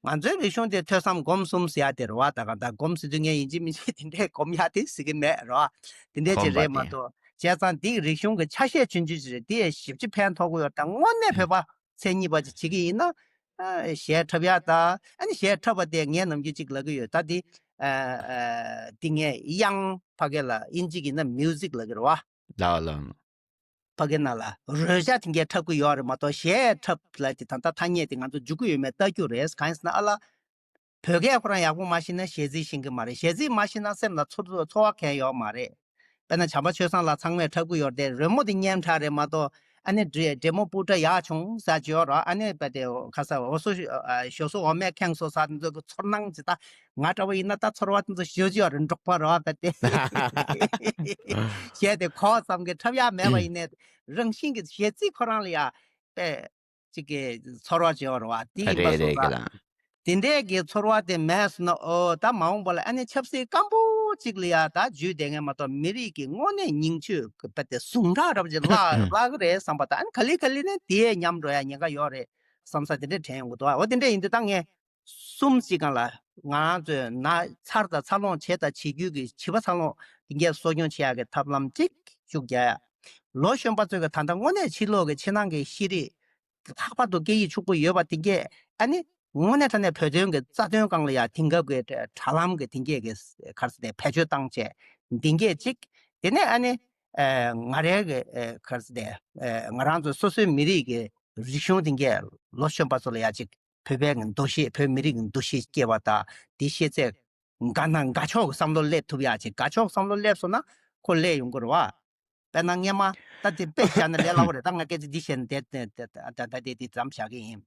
ང་ཚོའི་རིག་གཞུང་དེ་ཐོས་བསམ་སྒོམ་གསུམ་ཟེར་ཡག་དེ་རེད་བ། ད་ག་ད་སྒོམ་ཟེར་དུས་ངས་ཡིན་གཅིག་མིན་གཅིག་དེ་འདྲས་སྒོམ་ཡག་དེ་ཟེར་གི་མེད་རེད་བ། དེ་འདྲས་ཅིག་རེད་མ་གཏོགས་བྱས་ཙང་དེ་རིག་གཞུང་གི་ཆ་ཤས་ཆུང་ཆུང་ཅིག་རེད། དེ་ཡང་ཞེ་པོ་ཅིག་ཕན་ཐོགས་ཀྱི་ཡོད་རེད། ད་དངོས་གནས་བོད་པ། མཚན་ཉིད་པ་ཅིག་བྱེད་ཀྱི་ཡིན་ན། ཨ་གཞས་འཁྲབ་ཡག་དང་ཨ་ནི་གཞས་འཁྲབ་པ་དེ་ངས་ནམ་རྒྱུན་ཅིག་ལབ་ཀྱི་ཡོད། ད་འདི་ཨ་ཨ་འདི་ངས་དབྱངས་ཕ་གི་ལ་དབྱིན་ཇི་གི་ཡིན་ན་མིའུ་ཟིག་ལབ་ཀྱི་རེད་བ། ལགས་ལགས། ཕ་གི་ནང་ལ་རོལ་ཆ་དེ་འགས་འཁྲབ་གི་ཡོད་རེད་མ་གཏོགས་གཞས་འཁྲབ་ལ་དེ་ད་ལྟ་ཐ་སྙད་དེ་ང་ཚོ་འཇུག་གི་ཡོད་མེད་ལྟ་རྒྱུ་རེད། གང་ཡིན་ཟེར་ན་ཨ་ལ། བོད་སྐད་ཁོ་རང་ཡག་པོ་མ་ཤེས་ན་གཞས་ཚིག་ཤེས་ཀྱི་མ་རེད། གཞས་ཚིག་མ་ཤེས་ན་སེམས་ལ་ཚོར་ཚོར་བ་གང་ཡོད་མ་རེད། དཔེར་ན་བྱམས་པ་ཆོས་བཟང་ལགས་ཚང་མས་འཁྲབ་ཀྱི་ཡོད་རེད་དེ། རོལ་མོ་དེ་སྙན་གྲགས་རེད་མ་གཏོགས་ཨ་ནི་འདྲེ་འདྲེ་མོ་སྤུ་སྐྲ་ཡག་བྱུང་ཟེར་གྱི་ཡོད་རེད། ཨ་ནི་རྦད་དེ་ཁ་ས་འོ་སོ་ཞོ་སོ་འོ་མས་ཁེངས་སོ་ཟེར་དེ་ཚོ་གི་ཚོར་སྣང་ཅིག་ད་ང་འདྲ་བོ་ཡིན་ན་ད་ཚོར་བ་དེ་ཚོ་ཞུ་གི་ཡོད་རེད། འབྲོག་པ་རེད་བ། རྦད་དེ་གཞས་དེ་གོ་ཙམ་གྱིས་འཁྲབ་ཡག་མེད་པ་ཡིན་ནའི་རང་བཞིན་གྱི་གཞས་ཚིག་ཁོ་རང་ལ་ཡ་དཔེ་གཅིག་གི་ཚོར་བ་བྱེད་པ་རེད་བ། དེ་ཡིན་པ་རེད་རེད་སོང་ཙང་། དེ་འདྲས་ཀྱི་ཚོར་བ་དེ་མེད་སོང་ན། ཨོ་ད་མ་འོངས་པ་ལ་ཨ་ནི་ཆབ་སྲིད་སྐམ་པོ་གཅིག་ལ་ཡ་ད་འཇུས་བསྡད་མཁན་མ་གཏོགས་མི་རིགས་ཀྱི་དངོས་གནས་ཉིང་བཅུད་ཀྱི་དཔེ་དེ་ཟུངས་ཁྲག་འདྲ་པོ་ཅིག་བརླག་བརླག་གི་རེད་བསམ་པ་དང་། ཨ་ནི་ག་ལེ་ག་ལེ་ནས་དེ་ཉམས་འགྲོ་ཡ་ཉེན་ཁ་ཡོད་རེད་བསམ་ས་དེ་འདྲས་དྲན་ཡོང་གི་འདུག་ཨོ་དེ་འདྲས་ཡིན་དུས་ད་ངས་གསུམ་གཅིག་སྒང་ལ་ང་རང་ཚོས་ན་ཚར་དང་འཚར་ལོངས་བྱས་དང་བྱེད་རྒྱུ་གི་བྱིས་པ་འཚར་ལོངས་དེ་འགས་གསོ་སྐྱོང་བྱེད་ཡག་གི་ཐབས་ལམ་གཅིག་ཤུགས་རྒྱག་ཡ། ལོ་གཞོན་པ་ཚོས་གི་ད་ལྟ་དངོས་གནས་ཕྱི་ལོགས་ཀྱི་ཕྱི་ནང་གི་ཤེས་རིག་ལྷག་པར་དུ་སྐད་ཡིག་ཕྱུག་པོ་ཡོད་པ་དེ་གས་ཨ་ནི་དངོས་གནས་དྲང་གནས་བོད་དོན་གྱི་རྩ་དོན་སྒང་ལ་ཡ་དེང་སྐབས་ཀྱི་དྲ་ལམ་གྱི་དེ་གས་ཀྱི་ག་རེ་ཟེར་ཏེ་བེད་སྤྱོད་བཏང་བྱས་འདི་གས་གཅིག་དེ་ནས་ཨ་ནི་ཨེ་ང་རའི་གི་ཨེ་ག་རེ་ཟེར་ཏེ་ཨེ་ང་རང་ཚོ་སོ་སོའི་མི་རིགས་ཀྱི་རིག་གཞུང་དེ་གས་ལོ་གཞོན་པ་ཚོ་ལ་ཡ་གཅིག་བོད་པའི་གི་འདུ་ཤེས། བོད་མི་རིགས་ཀྱི་འདུ་ཤེས་སྐྱེ་བ་དང་དེ་ཤེས་ཚད་འགའ་ན་འགའ་ཕྱོགས་ཀྱི་བསམ་བློ་སླེབས་ཐུབ་ཡག་ཅིག་འགའ་ཕྱོགས་བསམ་བློ་སླེབས་སོང་ན་ཁོ་སླེབས་ཡོང་གི་རེད་བ། དཔེར་ན་སྔས་མ་ད་དེ་དཔེ་བཞག་ན་ལས་སླ་པོ་རེད། ད་ང་སྐད་ཆ་འདི་བཤད་ནས་དེ་དེ་དེ་དེ་དེ་དེ་ཙམ་བཞག་གི་ཡིན།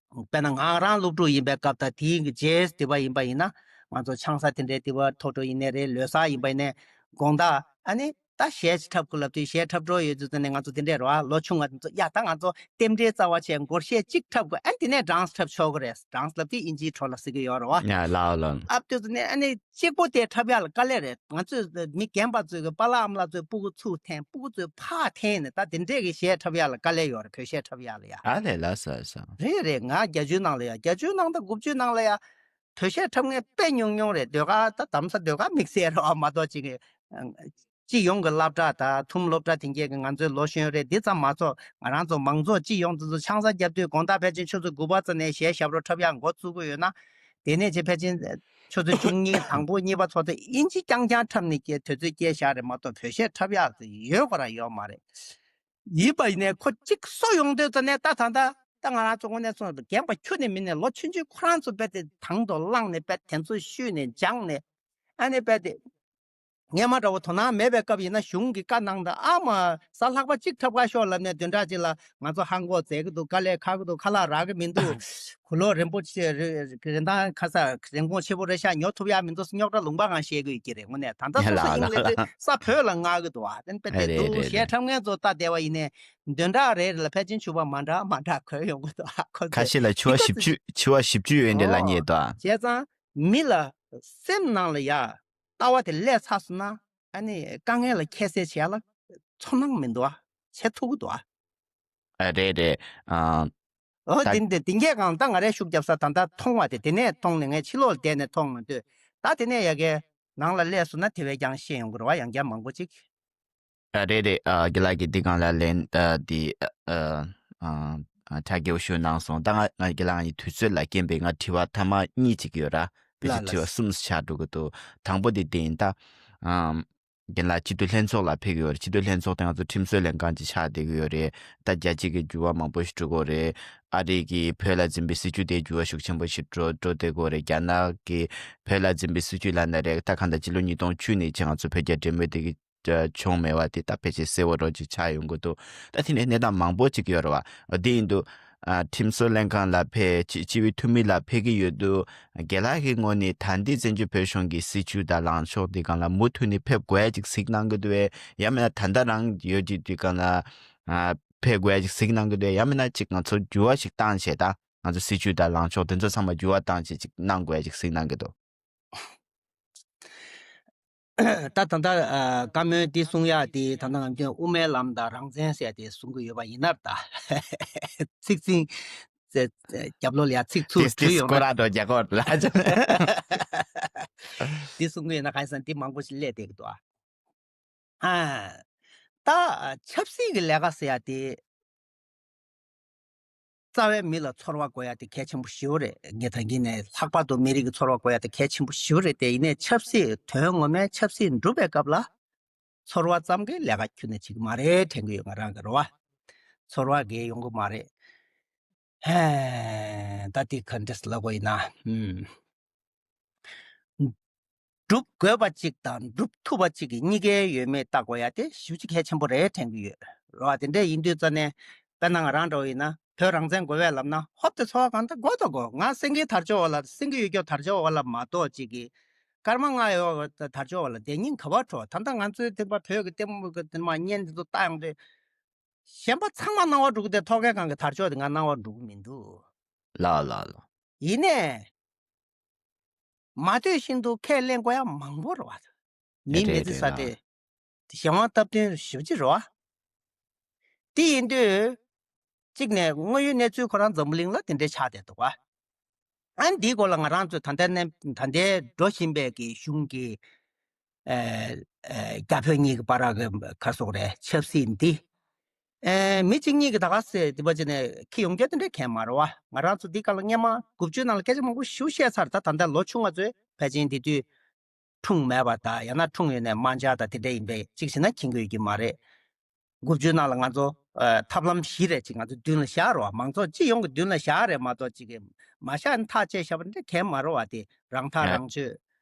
དཔེར་ན་ང་རང་སློབ་ཕྲུག་ཡིན་པའི་སྐབས་དང་དེའི་གི་རྗེས་དེ་བ་ཡིན་པ་ཡིན་ན་ང་ཚོ་ཆང་ས་དེ་འདྲའི་དེ་བ་ཐོག་འགྲོ་ཡིན་ནའི་རེད། ལོ་གསར་ཡིན་པ་ཡིན་ནའི་དགོང་དག་ཨ་ནི་ད་གཞས་ཅིག་འཁྲབ་དགོས་ལབ་དུས་གཞས་འཁྲབ་འགྲོ་ཡོད་དུས་ཙ་ནས་ང་ཚོ་དེ་འདྲས་རེད་བ། ལོ་ཆུང་བ་དེ་ཚོ་ཡ་ད་ང་ཚོ་རྟེན་འབྲེལ་རྩ་བ་བྱས་སྒོར་གཞས་གཅིག་འཁྲབ་དགོས། ཨ་ནི་དེ་ནས་སྦྲང་སི་འཁྲབ་ཆོག་གི་རེད། སྦྲང་སི་ལབ་དུས་དབྱིན་ཇིའི་བྲོ་ལ་ཟེར་གི་ཡོད་རེད་བ། ཡ་ལའོ་ལའོ། ཨ་དུས་ཙ་ནས་ཨ་ནི་གཅིག་པོ་དེ་འཁྲབ་ཡག་ལ་དཀའ་ལས་རེད། ང་ཚོས་མི་རྒན་པ་ཚོས་གི་པཱ་ལགས་ཨ་མ་ལགས་ཚོས་སྤུ་གུ་ཚུར་འཐེན། སྤུ་གུ་ཚོས་ཕར་འཐེན་ནས་ད་དེ་འདྲས་ཀྱི་གཞས་འཁྲབ་ཡག་ལ་དཀའ་ལས་ཡོད་རེད། བོད་གཞས་འཁྲབ་ཡག་ལ་ཡ། ཨ་ལས་ལ་ས་ས། རེད་རེད། ང་བརྒྱད་ཅུའི་ནང་ལ་ཡ། བརྒྱད་ཅུའི་ནང་དང་དགུ་བཅུའི་ནང་ལ་ཡ། བོད་གཞས་འཁྲབ་མཁན་དཔེ་ཉུང་ཉུང་རེད། ཟློས་གར་ད་གདམ་ས་ཟློས་གར་དམིགས་བསལ་རོགས་མ་གཏོགས་ཅིག་སྤྱི་ཡོངས་ཀྱི་སློབ་གྲྭ་དང་ཐུམ་སློབ་གྲྭ་དེ་འགས་ཀྱི་ང་ཚོའི་ལོ་གཞོན་རེད། འདི་ཙམ་མ་ཚོགས་ང་རང་ཚོ་མང་ཚོགས་སྤྱི་ཡོངས་དེ་ཚོ་ཆང་ས་བརྒྱབ་དུས་དགོང་དག་ཕལ་ཆེར་ཆུ་ཚོད་དགུ་པ་ཙམ་ནས་གཞས་ཞབས་བྲོ་འཁྲབ་ཡག་འགོ་བཙུགས་ཀྱི་ཡོད་ན། དེ་ནས་ཅིག་ཕལ་ཆེར་ཆུ་ཚོད་བཅུ་གཉིས་དང་པོ་གཉིས་པ་ཚོགས་དུས་དབྱིན་ཇི་རྐྱང་རྐྱང་འཁྲབ་ནས་ཀྱི་དུས་ཚོད་སྐྱེལ་བཞག་རེད་མ་གཏོགས་བོད་གཞས་འཁྲབ་ཡག་དེ་ཡོད་ཁོ་རང་ཡོད་མ་རེད། ཡིན་པ་ཡིན་ནའི་ཁོ་གཅིག་གསོ་ཡོང་དུས་ཙ་ནས་ད་ད་ད་ད་ང་རང་ཚོ་དངོས་གནས་སོང་རྒན་པ་ཁྱོན་ནས་མིན་ནས་ལོ་ཆུང་ཆུང་ཁོ་རང་ཚོ་རྦད་དེ་དང་དུ་བླངས་ནས་རྦད་དེ་ཚོ་བཤུས་ནས་སྦྱངས་ནས་ཨ་ནི་རྦད་དེ་སྔས་མ་འདྲ་བོ་དོ་སྣང་མེད་པའི་སྐབས་ཡིན་ན་གཞུང་གི་བཀའ་གནང་དང་ཨ་མ་གཟའ་ལྷག་པ་གཅིག་འཁྲབ་ག་ཤོག་ལབ་ནས་བདུན་ཕྲག་གཅིག་ལ་ང་ཚོ་ཧང་གོ་མཛད་གི་འདུག་དཀའ་ལས་ཁག་གི་འདུག་ཁ་ལག་རག་གི་མི་འདུག་གོས་ལོག་རིན་པོ་ཆེ་རེ་རིན་ཐང་ཁ་ས་རིན་གོང་ཆེ་པོ་རེད་ཤག་ཉོ་ཐུབ་ཡག་མི་འདུག་རྙོག་དྲ་ལུང་པ་གང་བཤད་གི་ཡོད་ཀྱི་རེད། དངོས་གནས་ད་ལྟ་སོ་སོ་ལ་ཨིང་ལ་ལ་ལ་ལ། ས་བོད་ལ་མངགས་གི་འདུག་ཨ་དེ་པད་དེ་རེད་རེད་འདུག་རེད་གཞས་རེད། འཁྲབ་མཁན་ཚོ་ལྟ་བསྡད་པ་ཡིན་ནའི་བདུན་ཕྲག་རེ་རེ་ལ་ཕལ་ཆེར་ཕྱུ་པ་མ་འདྲ་མ་འདྲ་གོན་ཡོང་གི་འདུག་ཨ་ཁོ་ཁ་ཚོས་ཤས་ལ་ཕྱུ་པ་བཞི་བཅུ་ཕྱུ་པ་བཞི་བཅུ་ཡོད་འདྲ་ལ་ཨོ་རྙེད་དོ། བྱས་ཙང་མི་ལ་སེམས་ནང་ལ་ཡ་ལྟ་བ་དེ་སླེབས་ཚར་སོང་ན་ཨ་ནི་དཀའ་ངལ་ལ་ཁྱད་བསད་བྱས་ལ་ཚོར་སྣང་མི་འདུག་ཨ་བྱེད་ཐུབ་གི་འདུག་ཨ། ཨ་རེད་རེད། ཨ། ཨོ་ད་དེ་འདི་དེ་འགས་གང་ལྟ་ང་རའི་ཤུགས་རྒྱབ་ས་ད་ལྟ་མཐོང་བ་དེ་དེ་ནས་མཐོང་ནས་ངས་ཕྱི་ལོགས་ལ་བསྡད་ནས་མཐོང་མ་འདོད། ད་དེ་ནས་ཡ་གའི་ནང་ལ་སླེབས་སོང་ན་དེ་བས་ཀྱང་ཤེས་ཡོང་གི་རེད་བ། ཡང་བསྐྱར་མང་པོ་ཅིག་ཨ་རེད་རེད། ཨ་རྒན་ལགས་ཀྱིས་འདི་སྒང་ལ་ལན་ཨ་འདི་ཨ་ཨ་ཨ་ཁྲ་རྒྱས་པོ་ཞུ་གནང་སོང་། ད་ང་ང་རྒན་ལགས་ང་གཉིས་དུས་ཚོད་ལ་རྐྱེན་པས་ང་དྲི་བ་ཐ་མ་གཉིས་ཅིག་ཡོད་ར། དེ་ལ་བཞིན་དྲི་ལ་བ་གསུམ་ཆགས་འགྲོ་གི་འདུག་དང་པོ་དེ་དེ་ཡིན་ད། ཨམ། རྒན་ལགས་སྤྱི་འཐུས་ལྷན་ཚོགས་ལ་ཕེབས་ཀྱི་ཡོད་རེད། སྤྱི་འཐུས་ལྷན་ཚོགས་དེ་ང་ཚོ་ཁྲིམས་བཟོའི་ལྷན་ཁང་ཅིག་ཆགས་བསྡད་ཀྱི་ཡོད་རེད། ད་རྒྱལ་སྤྱི་གི་འགྱུར་བ་མང་པོ་ཞིག་འགྲོ་གི་ཡོད་རེད། ཨ་རི་གིས་བོད་ལ་འཛིན་པའི་སྲིད་བྱུས་དེ་འགྱུར་བ་ཤུགས་ཆེན་པོ་ཞིག་འགྲོ་འགྲོ་བསྡད་ཀྱི་ཡོད་རེད། རྒྱ་ནག་གིས་བོད་ལ་འཛིན་པའི་སྲིད་བྱུས་ལབ་ན་རེད། ད་གང་ལྟར་སྤྱི་ལོ་ཉིས་སྟོང་བཅུ་ནས་ཅིག་ང་ཚོ་བོད་རྒྱ་འབྲེལ་མོལ་དེ་གི་བྱུང་མེད་པ་དེ་ད་ཕལ་ཆེར་གསལ་བོ་འདྲ་ཅིག་ཆགས་ཡོང་གི་འདུག་ད་དེ་ནས་གནས་སྟངས་མང་པོ་ཅིག་ཡོད་རེད་བ། འོ་དེ་ཡིན་དུས། ཨ། ཁྲིམས་བཟོ་ལྷན་ཁང་ལ་ཕེབས། སྤྱི་སྤྱི་པའི་འཐུས་མི་ལ་ཕེབས་ཀྱི་ཡོད་དུས། རྒན་ལགས་ཀྱི་ངོས་ནས་ད་ལྟའི་བཙན་བྱོལ་བོད་གཞུང་གི་སྲིད་བྱུས་དང་ལངས་ཕྱོགས་འདི་སྒང་ལ་མུ་མཐུད་ནས་ཕེབས་དགོས་ཡ་ཅིག་གཟིགས་གནང་གི་འདུག་གས། ཡང་མིན་ན་ད་ལྟ་རང་ཡོད་ཀྱི་འདི་སྒང་ལ། ཨ། ཕེབས་དགོས་ཡ་ཅིག་གཟིགས་གནང་གི་འདུག་གས། ཡང་མིན་ན་ཅིག་ང་ཚོ་འགྱུར་བ་ཞིག་བཏང་བྱས་ད་ང་ཚོ་སྲིད་བྱུས་དང་ལངས་ཕྱོགས་དེ་ཚོ་ཚང་མ་འགྱུར་བ་བཏང་བྱས་ཅིག་གནང་དགོས་ཡ་ཅིག་གཟིགས་གནང་གི་འདུག་ད་ད་ལྟ་ཨ། བཀའ་མོལ་འདི་གསུང་ཡག་དེ་ད་ལྟ་ང་ཚོས་དབུ་མའི་ལམ་དང་རང་བཙན་ཟེར་ཏེ་གསུང་གི་ཡོད་པ་ཡིན་ན་ད། ཚིག་ཚིག་རྒྱབ་ལོགས་ལ་ཡ་ཚིག་ཚུར་ཏིས་བྲུས་ཏིས་ཡོང་ན། སྐོར་ར་འགྲོ་རྒྱ་སྐོར་ལ། འདི་གསུང་གི་ཡོད་ན་གང་ཡིན་ཟེར་ན་འདི་མང་པོ་ཞིག་སླེབས་བསྡད་ཀྱི་འདུག་ཨ། ཨ། ད་ཆབ་སྲིད་ཀྱི་ལས་ཀ་ཟེར་ཡག་དེ། རྩ་བའི་མི་ལ་ཚོར་བ་དགོས་ཡ་དེ་གལ་ཆེན་པོ་ཞེ་པོ་རེད། ངས་ད་གིན་ནས་ལྷག་པར་དུ་མི་རིགས་ཀྱི་ཚོར་བ་དགོས་ཡ་དེ་གལ་ཆེན་པོ་ཞེ་པོ་རེད་དེ། ཡིན་ནའི་ཆབ་སྲིད་དོན་ངོ་མའི་ཆབ་སྲིད་འགྲུབ་པའི་སྐབས་ལ་ ཚོར་བ་ཙམ་གྱིས་ལས་ཀ་ཁྱོན་ནས་བྱེད་ཀྱི་མ་རེད་དྲན་གྱི་ཡོད། ང་རང་གི་རེད་བ། ཚོར་བ་འགའ་ཡོང་གི་མ་རེད། ཧེ། ད་དེ་ག་འདྲས་ལབ་དགོས་ཡིན་ན། ཨུམ། སྒྲུབ་དགོས་པ་གཅིག་དང་སྒྲུབ་ཐུབ་པ་གཅིག་གི་གཉིས་ཀའི་ཡོད་མེད་བལྟ་དགོས་ཡ་དེ་ཞེ་པོ་ཅིག་གལ་ཆེན་པོ་རེད་དྲན་གྱི་ཡོད། རེད་བ། དེ་འདྲས་ཡིན་དུས་ཙ་ནས་དཔེར་ན་ང་རང་འདྲ་བོ་ཡིན་ན། བོད་རང་བཙན་དགོས་པས་ལབ་ན་ཧོབ་སྟེ་ཚོར་བ་གང་འདྲ་དགོས་དང་དགོས། ང་སེང་གེའི་དར་ལྕོག་འོག་ལ་སེང་གེ་ཡོད་རྒྱུ་དར་ལྕོག་འོག་ལ་མ་གཏོགས་གཅིག་གི་སྐར་མ་ལྔ་ཡོད་དར་ལྕོག་འོག་ལ་བསྡད་སྙིང་ག་པར་བྲོ། ད་ལྟ་ང་ཚོའི་ཐེངས་པ་བོད་ཀྱི་ལྟད་མོ་གི་དེ་མ་བརྙན་དེ་ཚོ་ལྟ་ཡོང་དུས། གཞན་པ་ཚང་མ་སྣང་བ་འགྲོ་གི་དེ་ཐོག་ཁའི་སྒང་གི་དར་ལྕོག་དེ་ང་སྣང་བ་འགྲོ་གི་མི་འདུག་ལགས་ལགས་ལགས། ཡིན་ནའི། མ་ལྟོས་བཞིན་དུ་ཁས་ལེན་དགོས་ཡ་མང་པོ་རེད་བ། མི་མི་ཚེ་ས་དེ། གཞན་དབང་སྟབས་བསྟུན་ཞེ་པོ་ཅིག་རེད་བ། དེ་ཡིན་དུས། གཅིག་ནས་དངོས་ཡོད་གནས་ཚུལ་ཁོ་རང་འཛམ་བུ་གླིང་ལ་དེ་འདྲའི་ཆགས་བསྡད་འདུག་བ། ཨ་ནི་འདིའི་སྐོར་ལ་ང་རང་ཚོས་ད་ལྟའི་ནས་ད་ལྟའི་འགྲོ་བཞིན་པའི་གི་གཞུང་གི་ཨ་ཨ་རྒྱ་བོད་གཉིས་ཀྱི་བར་གྱི་ག་སོག་རེད་ཆབ་སྲིད་འདི། ཨེ་མི་གཅིག་གཉིས་ཀྱིས་ད་ག་སེ་འདི་པ་ཅི་ནས་ཁྱི་ཡོང་རྒྱུ་དེ་འདྲའི་གང་མ་རེད་བ། ང་རང་ཚོ་འདི་ག་ལ་སྔས་མ་དགུ་བཅུ་ནང་ལ་སྐད་ཆ་མང་པོ་ཞིག་བཤད་ཚར། ད་ད་ལྟ་ལོ་ཆུང་བ་ཚོས་ཕལ་ཆེར་འདི་དུས་འཁྲུངས་མེད་པ་དང་ཡང་ན་འཁྲུངས་ཡོད་ནས་དམར་འབྱར་དང་དེ་འདྲ་ཡིན་པས་གཅིག་བྱས་ན་མཁྱེན་གྱི་ཡོད་ཀྱི་མ་རེད། དགུ་བཅུ་ནང་ལ་ང་ཚོ་ཨ་ཐབས་ལམ་བཞི་རེ་ཅིག་ང་ཚོ་མདུན་ལ་བཞག་རོགས། མང་ཚོགས་སྤྱི་ཡོངས་ཀྱི་མདུན་ལ་བཞག་རེད་མ་གཏོགས་ཅིག་གིས་མ་བཞག་ནས་ཐག་བཅད་བཞག་པ་འདྲ་གང་མ་རེད་བ། དེ་རང་ཐག་ཨ་རང་གཅོད།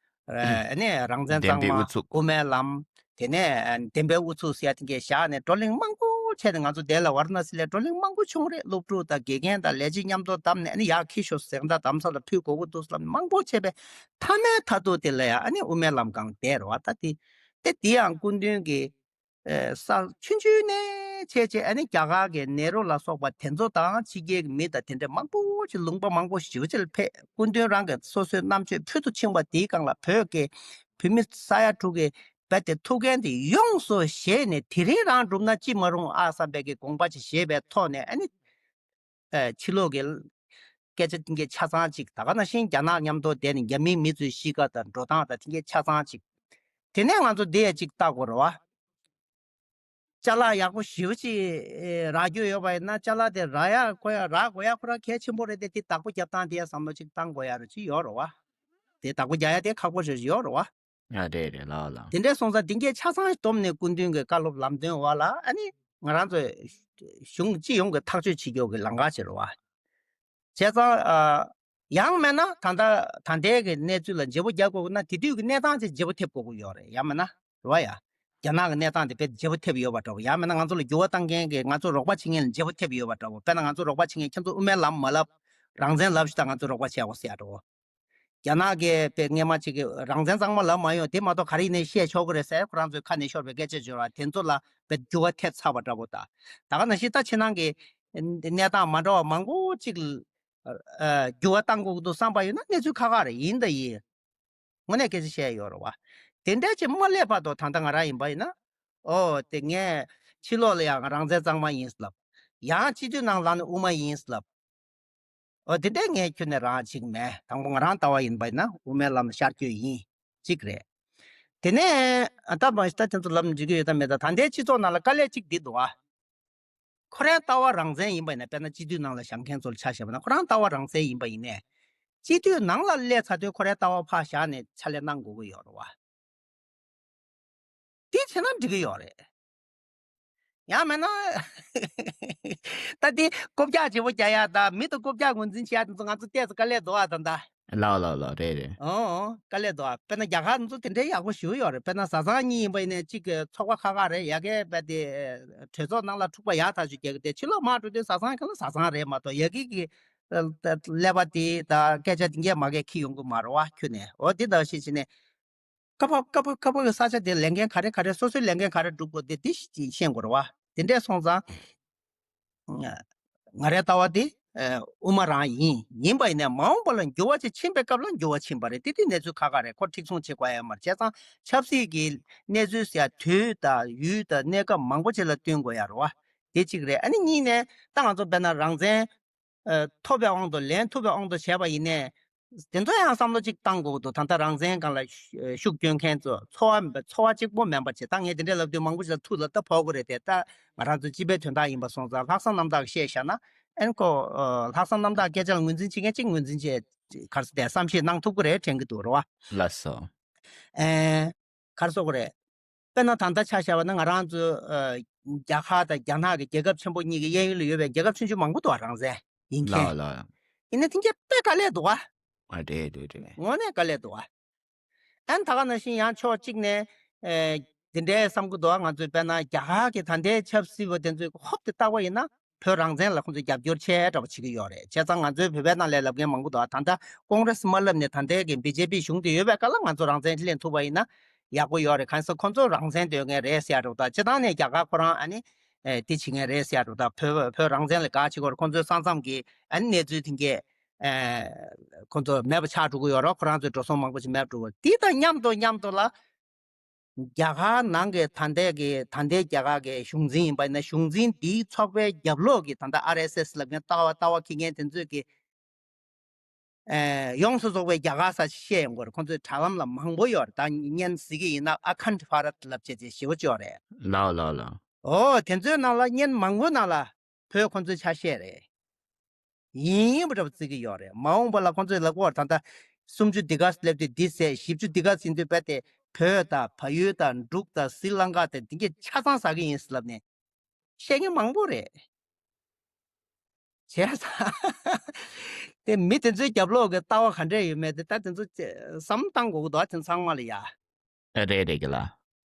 ཨ་ནི་རང་བཙན་བདེན་གཙང་པའི་མ། ཨུ་ཚུགས། དབུ་མའི་ལམ། དེ་ནས་ཨ་བདེན་པའི་ཨུ་ཚུགས་ཟེར་ཡ་དེ་གས་བཞག་ནས་བགྲོ་གླེང་མང་པོ་བྱས་ནས་ང་ཚོ་དེ་ལ་ཝཱ་ར་ཎ་སི་ལ་བགྲོ་གླེང་མང་པོ་བྱུང་རེད། སློབ་ཕྲུག་དང་དགེ་རྒན་དང་ལས་བྱེད་མཉམ་དུ་བདམས་ནས་ཨ་ནི་ཡག་ཁྱི་ཤོག་ཟེར་ད་དམ་ས་ལ་ཕུལ་དགོས་ཀྱི་འདུག་ལབ་ནས་མང་པོ་བྱས་པའི་མཐའ་མའི་མཐའ་ཐུག་དེ་ལ་ཡ་ཨ་ནི་དབུ་མའི་ལམ་སྒང་བསྡད་རེད་བ། ད་དེ་དེ་དེ་ཡང་སྐུ་མདུན་གྱི་ས་ཆུང་ཆུང་ནས་བྱས་བྱས་ཨ་ནི་རྒྱ་གར་གྱི་ནེ་རུ་ལ་སོགས་པ་དེ་ཚོ་དང་ཕྱི་རྒྱལ་གྱི་མི་དང་དེ་འདྲ་མང་པོ་ཞིག་ལུང་པ་མང་པོ་ཞིག་ཅིག་ལ་ཕེབས། སྐུ་མདུན་རང་གི་སོ་སོའི་རྣམ་དཔྱོད་ཕུལ་དུ་ཕྱིན་པ་དེའི་སྒང་ལ་བོད་ཀྱི་བོད་མི་ས་ཡ་དྲུག་གི་རྦད་དེ་ཐུགས་འགན་དེ་ཡོངས་སུ་བཞེས་ནས་དེ་རིང་རང་བསྒྲུབས་ན་ཅི་མ་རུང་ཨ་བསམ་པའི་གི་དགོངས་པ་ཅིག་བཞེས་པའི་ཐོག་ནས་ཨ་ནི། ཨ་ཕྱི་ལོགས་ཀྱི་སྐད་ཆ་དེ་གའི་ཆ་ཚང་ཅིག་ད་ག་ནང་བཞིན་རྒྱ་ནག་མཉམ་དུ་བསྡད་ནས་རྒྱ་མིའི་མི་ཚོའི་གཤིས་ཀ་དང་འགྲོ་སྟངས་དང་དེ་གའི་ཆ་ཚང་ཅིག་དེ་ནས་ང་ཚོ་འདི་ཡ་ཅིག་ལྟ་དགོས་རེད་བ། ཅ་ལག་ཡག་པོ་ཞེ་པོ་ཅིག་རག་རྒྱུ་ཡོད་པ་ཡིན་ན་ཅ་ལག་དེ་རག་ཡ་དགོས་ཡ་རག་དགོས་ཡ་ཁོ་རང་གལ་ཆེན་པོ་རེད་དེ། དེ་བདག་པོ་རྒྱབ་སྟངས་དེ་ཡ་བསམ་བློ་ཅིག་བཏང་དགོས་ཡ་རེ་ཅིག་ཡོད་རེད་བ། དེ་བདག་པོ་རྒྱག་ཡ་དེ་ཁག་པོ་རེ་ཡོད་རེད་བ། ཨ་རེད་རེད་ལགས་ལགས། དེ་འདྲས་སོང་ཙང་དེ་གའི་ཆ་ཚང་སྡོམ་ནས་སྐུ་མདུན་གྱི་བཀའ་སློབ་ལམ་སྟོན་འོག་ལ་ཨ་ནི་ང་རང་ཚོས་གཞུང་སྤྱི་ཡོངས་ཀྱི་ཐག་གཅོད་བྱེད་རྒྱུ་གི་ལམ་ཁ་ཅིག་རེད་བ། བྱས་ཙང་ཨ་ཡང་མིན་ན་ད་ལྟ་ད་ལྟའི་གི་གནས་ཚུལ་ལ་བརྗེ་པོ་རྒྱག་དགོས་ཀྱི་ན་དེ་དུས་ཀྱི་གནས་སྟངས་ཅིག་བརྗེ་པོ་ཐེབས་དགོས་ཀྱི་ཡོད་རེད། ཡང་མིན་ན་རེད་བ་ཡ། རྒྱ་ནག་གི་གནས་སྟངས་དེ་དཔེ་བརྗེ་པོ་ཐེབས་ཡོད་པ་འདྲ་བོ། ཡང་མིན་ན་ང་ཚོ་ལ་འགྱུར་བ་གཏང་མཁན་གྱི་ང་ཚོ་རོགས་པ་བྱེད་མཁན་ལ་བརྗེ་པོ་ཐེབས་ཡོད་པ་འདྲ་བོ། དཔེར་ན་ང་ཚོ་རོགས་པ་བྱེད་མཁན་ཁྱེད་ཚོ་དབུ་མའི་ལམ་མ་ལབ། རང་བཙན་ལབ་ཤི་ད་ང་ཚོ་རོགས་པ་བྱེད་དགོས་ཟེར་ཡ་འདྲ་བོ། རྒྱ་ནག་གིས་དཔེ་སྔས་མ་ཅིག་གིས་རང་བཙན་གཙང་མ་ལབ་མ་ཡོང་། དེ་མ་གཏོགས་ག་རེ་ཡིན་ནའི་བཤད་ཆོག་གི་རེད་ཟེར་ཁོ་རང་ཚོའི་ཁ་ནས་ཤོར་བའི་སྐད་ཆ་བརྗོད་པ་དེ་ཚོ་ལ་དཔེ་འགྱུར་བ་ཐེབས་ཚར་བ་འདྲ་བོ་དང་། ད་ག་ནང་བཞིན་ད་ཕྱི་ནང་གི་གནས་སྟངས་མ་འདྲ་བ་མང་པོ་ཅིག་ཨ་འགྱུར་བ་གཏང་དགོས་ཀྱི་འདུག་བསམ་པ་ཡོད་ན་གནས་ཚུལ་ཁག་ཁག་རེད། ཡིན་ད་ཡིན། དངོས་གནས་སྐད་ཆ་བཤད་ཡོད་རེད་བ། དེ་འདྲ་ཅིག་མ་སླེབས་བར་དུ་ད་ལྟ་ང་རང་ཡིན་པ་ཡིན་ན། ཨོ་དེ་ངས་ཕྱི་ལོགས་ལ་ཡང་རང་བཙན་གཙང་མ་ཡིན་ལབ། ཡང་སྤྱི་འཐུས་ནང་ལངས་ནས་དབུ་མ་ཡིན་ལབ། འོ་དེ་འདྲས་ངས་ཁྱོན་ནས་རང་ཅིག་མེད། དང་པོ་ང་རང་ལྟ་བ་ཡིན་པ་ཡིན་ན་དབུ་མའི་ལམ་ལ་ཤར་སྐྱོད་ཡིན་གཅིག་རེད། དེ་ནས་ད་མ་གཞི་ད་དེ་ཚོ་ལབ་འགྲིག་གི་ཡོད་དམ་མེད་དམ། ད་ལྟའི་སྤྱི་ཚོགས་ནང་ལ་དཀའ་ལས་གཅིག་འདི་འདུག་ཨ། ཁོ་རའི་ལྟ་བ་རང་བཙན་ཡིན་པ་ཡིན་ན། དཔེར་ན་སྤྱི་འཐུས་ནང་ལ་བཞེངས་མཁན་ཚོ་ལ་ཆ་བཞག་པ་ན་ཁོ་རང་ལྟ་བ་རང་བཙན་ཡིན་པ་ཡིན་ནས། སྤྱི་འཐུས་ནང་ལ་སླེབས་ཚར་དུས་ཁོ་རའི་ལྟ་བ་ཕར་བཞག་ནས་ཕྱག་ལས་གནང་དགོས་ཀྱི་ཡོད་རེད་བ། དེ་བྱས་ན་འགྲིག་གི་ཡོད་རེད། ཡང་མིན་ན། ད་དེ་རྐུབ་བཀྱག་བརྗེ་པོ་རྒྱག་ཡ་དང་མི་དང་རྐུབ་བཀྱག་ངོས་འཛིན་བྱེད་ཡ་དེ་ཚོ་ང་ཚོ་ཏོག་ཙམ་དཀའ་ལས་འདུག་ཨ་ད་ལྟ། ལགས་ལགས་ལགས། རེད་རེད། ཨོ་ཨོ་དཀའ་ལས་འདུག་ཨ། དཔེར་ན་རྒྱ་གར་ཚོ་དེ་འདྲའི་ཡག་པོ་ཞེ་པོ་ཡོད་རེད། དཔེར་ན་བཟའ་ཚང་གཉིས་ཡིན་པ་ཡིན་ནའི་གཅིག་གི་ཚོགས་པ་ཁག་ཁག་རེད། ཡ་གི་དཔེ་དེ་གྲོས་ཚོགས་ནང་ལ་འཁྲུག་པ་ཡག་ཐག་ཆོད་རྒྱག་གི། དེ་ཕྱི་ལོགས་མར་འགྲོ་དུས་བཟའ་ཚང་གང་ལ་བཟའ་ཚང་རེད་མ་གཏོགས་ཡ་གི་གི་ཀླད་པ་དེ་དང་སྐད་ཆ་དེ་འགས་མ་གས་ཁྱི་ཡོང་གི་མ་རེད་བ་ཁྱོན་ནས། འོ་དེ་འདྲ་ཞིག་བྱས་ནས། ཀ་བ་ཀ་བ་ཀ་བ་གི་ས་ཆ་དེ་ལས་འགན་ག་རེ་ག་རེ་སོ་སོའི་ལས་འགན་ག་རེ་སྒྲུབ་དགོས་དེ་དེ་ཤེས་དགོས་རེད་བ། དེ་འདྲས་སོང་ཙང་། ང་རའི་ལྟ་བ་དེ་དབུ་མ་རང་ཡིན། ཡིན་པ་ཡིན་ནའི་མ་འོངས་པ་ལ་འགྱུར་བ་ཅིག་ཕྱིན་པའི་སྐབས་ལ་འགྱུར་བ་ཕྱིན་པ་རེད། དེ་དེ་གནས་ཚུལ་ཁག་ཁག་རེད། ཁོ་མཁྲེགས་བཟུང་བྱེད་དགོས་ཡ་མ་རེད། བྱས་ཙང་ཆབ་སྲིད་ཀྱི་གནས་ཚུལ་ཟེར་ཡ་དུས་དང་ཡུལ་དང་གནས་སྐབས་མང་པོ་ཅིག་ལ་བསྟུན་དགོས་ཡ་རེད་བ། དེ་གཅིག་རེད། ཨ་ནི་གཉིས་ནས་ད་ང་ཚོ་དཔེར་ན་རང་བཙན། ཨ་ཐོབ་པའི་དབང་དུ་ལེན་ཐུབ་པའི་དབང་དུ་བྱས་པ་ཡིན་ནའི། དེ་ཚོ་ཡང་བསམ་བློ་གཅིག་བཏང་དགོས་འདུག་ད་ལྟ་རང་བཙན་སྒང་ལ་ཤུགས་སྐྱོན་མཁན་ཚོ་ཚོར་བ་ཚོར་བ་གཅིག་པོ་མིན་པ་བྱས། ད་ངས་དེ་འདྲ་ལབ་དུས་མང་པོ་ཞིག་ལ་ཐུགས་ལ་ད་ཕོག་གི་རེད་དེ། ད་ང་རང་ཚོ་སྤྱི་པའི་དོན་དག་ཡིན་པ་སོང་ཙང་ལྷག་བསམ་རྣམ་དག་བཤད་བཞག་ན། ཨན་ཁོ་ཨ་ལྷག་བསམ་རྣམ་དག་སྐད་ཆ་ལ་ངོས་འཛིན་བྱེད་མཁན་གཅིག་ངོས་འཛིན་བྱས་ག་རེ་ཟེར་དེ་བསམ་ཤེས་གནང་ཐུབ་ཀྱི་རེད་དྲན་གྱི་འདུག་རེད་བ། ལགས་སོ། ཨེ། ག་རེ་ཟེར་དགོས་རེད། དཔེར་ན་ད་ལྟ་ཆ་བཞག་པ་ན་ང་རང་ཚོ་ཨ་རྒྱ་གར་དང་རྒྱ་ནག་གི་རྒྱལ་ཁབ་ཆེན་པོ་གཉིས་ཀྱི་གཡས་གཡོན་ལ་ཡོད་པའི་རྒྱལ་ཁབ་ཆུང་ཆུང་མང་པོ་འདུག་བ། རང་བཙན་ཡིན་མཁན། ལགས་ལགས། ཡིན་ན་དེང་གི་དཔེ་དཀའ་ལས་འདུག་བ། ཨ་རེད་རེད་རེད། དངོས་གནས་དཀའ་ལས་འདུག་བ། ཨན་ད་ག་ནང་བཞིན་ཡང་ཕྱོགས་གཅིག་ནས་ཨེ་འདི་འདྲའི་བསམ་གྱི་འདུག་བ། ང་ཚོས་དཔེར་ན་རྒྱ་གར་གྱི་ད་ལྟའི་ཆབ་སྲིད་པ་དེ་ཚོས་ཧོབ་ཏེ་བལྟ་བ་ཡིན་ན་བོད་རང་བཙན་ལ་ཁོང་ཚོས་རྒྱབ་སྐྱོར་ཆེ་དྲགས་པ་བྱེད་ཀྱི་ཡོད་རེད། བྱས་ཙང་ང་ཚོའི་བོད་པའི་ནང་ལ་ལབ་མཁན་མང་པོ་འདུག་བ། ད་ལྟ་ཀོང་རེ་སི་མ་ལབ་ནས་ད་ལྟའི་གི་བི་ཇེ་པི་གཞུང་དེ་ཡོད་པའི་སྐབས་ལ་ང་ཚོ་རང་བཙན་ལེན་ཐུབ་པ་ཡིན་ན་ཡག་པོ་ཡོད་རེད། གང་ཟེར་ཁོང་ཚོ་རང་བཙན་འདོད་མཁན་རེད་ཟེར་ཡ་འདྲ་བོ་དང་། སྤྱིར་བཏང་ནས་རྒྱ་གར་ཁོ་རང་ཨ་ནི་ཨེ་དེ་བྱེད་མཁན་རེད་ཟེར་ཡ་འདྲ་བོ་དང་། བོད་བོད་རང་བཙན་ལ་དགའ་བྱེད་ཀྱི་ཡོད་རེད། ཁོང་ཚོའི་ས་མཚམས་ཀྱི་ཨ་ནི་གནས་ཚུལ་དེ་གས་ཨེ་ཁོང་ཚོ་མེད་པ་ཆགས་འགྲོ་གི་ཡོད་རེད། ཁོ་རང་ཚོའི་འགྲོ་སོང་མང་པོ་ཞིག་མེད་པ་འགྲོ་གི་ཡོད་རེད། དེ་དང་མཉམ་དུ་མཉམ་དུ་ལ་རྒྱ་གར་ནང་གི་ད་ལྟའི་གི་ད་ལྟའི་རྒྱ་གར་གི་གཞུང་འཛིན་ཡིན་པ་ཡིན་ན་གཞུང་འཛིན་དེའི་ཚོགས་པའི་རྒྱབ་ལོགས་ཀྱི་ད་ལྟ་ཨར་ཨེས་ཨེས་ལབ་མཁན་ལྟ་བ་ལྟ་བ་འཁྱེར་མཁན་དེ་ཚོས་ཀྱི་ཨེ་ཡོངས་སུ་རྫོགས་པའི་རྒྱ་གར་ས་ཆ་བཤད་ཡོང་གི་ཡོད་རེད། ཁོང་ཚོའི་དྲ་ལམ་ལ་མང་པོ་ཡོད་རེད། ད་བརྙན་གཟིགས་ཀྱི་ཡིན་ན་ཨ་ཁན་ཌ་བྷ་རད་ལབ་བྱས་བྱས་ཞེ་པོ་ཅིག་ཡོད་རེད། ལའོ་ལའོ་ལའོ། ཨོ་དེ་ཚོའི་ནང་ལ་བརྙན་མང་པོའི་ནང་ལ་བོད་ཁོང་ཚོའི་ཆ་ཤས་རེད། ཡིན་པ་འདྲ་བོ་བརྩི་གི་ཡོད་རེད། མ་འོངས་པ་ལ་ཁོང་ཚོས་ལབ་ཀྱི་ཡོད་རེད། ད་ལྟ་སུམ་ཅུ་འདི་ག་སླེབས་དུས་འདི་ཟེར། བཞི་བཅུ་འདི་ག་ཟིན་དུས་རྦད་དེ་བོད་དང་བལ་ཡུལ་དང་འབྲུག་དང་སྲི་ལང་ཀ་དང་འདི་གས་ཆ་ཚང་ཟ་གི་ཡིན་ལབ་ནས་བཤད་མཁན་མང་པོ་རེད། བྱས་ཙང་དེ་མི་དེ་ཚོའི་རྒྱབ་ལོགས་ཀྱི་ལྟ་བ་ག་འདྲས་ཡོད་མེད་དེ་ད་དེ་ཚོ་བསམ་བློ་བཏང་དགོས་ཀྱི་འདུག་ཨ། དེ་ཚང་མ་ལ་ཡ། རེད་རེད་གི་ལ།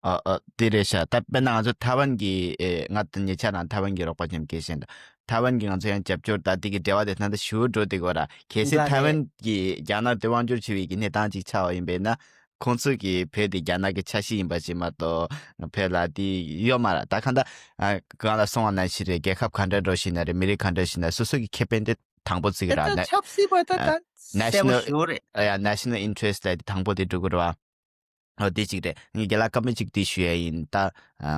ཨ་ཨ་དེ་རེད་ཤག་ད་དཔེར་ན་ང་ཚོ་ཐའེ་ཝན་གྱི་ཨེ་ང་ད་ཉེ་ཆར་རང་ཐའེ་ཝན་གྱི་རོགས་པ་ཅན་སྐད་བཤད་འདུག་ཐའེ་ཝན་གྱི་ང་ཚོ་ཡང་རྒྱབ་སྐྱོར་ད་དེ་གི་འབྲེལ་བ་དེ་ད་ལྟ་ཞུ་འགྲོ་དེ་གོ་ར། གལ་སྲིད་ལ་ཐའེ་ཝན་གྱིས་རྒྱ་ནག་དེ་དབང་སྒྱུར་བྱེད་པའི་གི་གནས་སྟངས་ཅིག་ཆགས་པ་ཡིན་པས་ན། ཁོང་ཚོས་ཀྱི་བོད་དེ་རྒྱ་ནག་གི་ཆ་ཤས་ཡིན་པ་ཞིག་མ་གཏོགས་བོད་ལ་དེ་ཡོད་མ་རེད། ད་གང་ལྟར་ཨ་གང་ལ་སོང་བ་ནང་བཞིན་རེད། རྒྱལ་ཁབ་ག་འདྲ་འགྲོ་བཞིན་ན་རེད། མི་རིགས་ག་འདྲ་བཞིན་ན་སོ་སོ་གི་ཁེ་ཕན་དེ་དང་པོ་བརྩི་གི་ར། ད་ཆབ་སྲིད་པ་ད་ད་གསལ་པོ་ཞུ་རེད། ཨ་ཡ་national interest ལ་དེ་དང་པོ་དེ་འགྲོ་གི་རེད་བ། ཨོ་དེ་གཅིག་རེད། ངས་རྒན་ལགས་བཀའ་མོལ་གཅིག་དེ་ཞུ་ཡ་ཡིན། ད་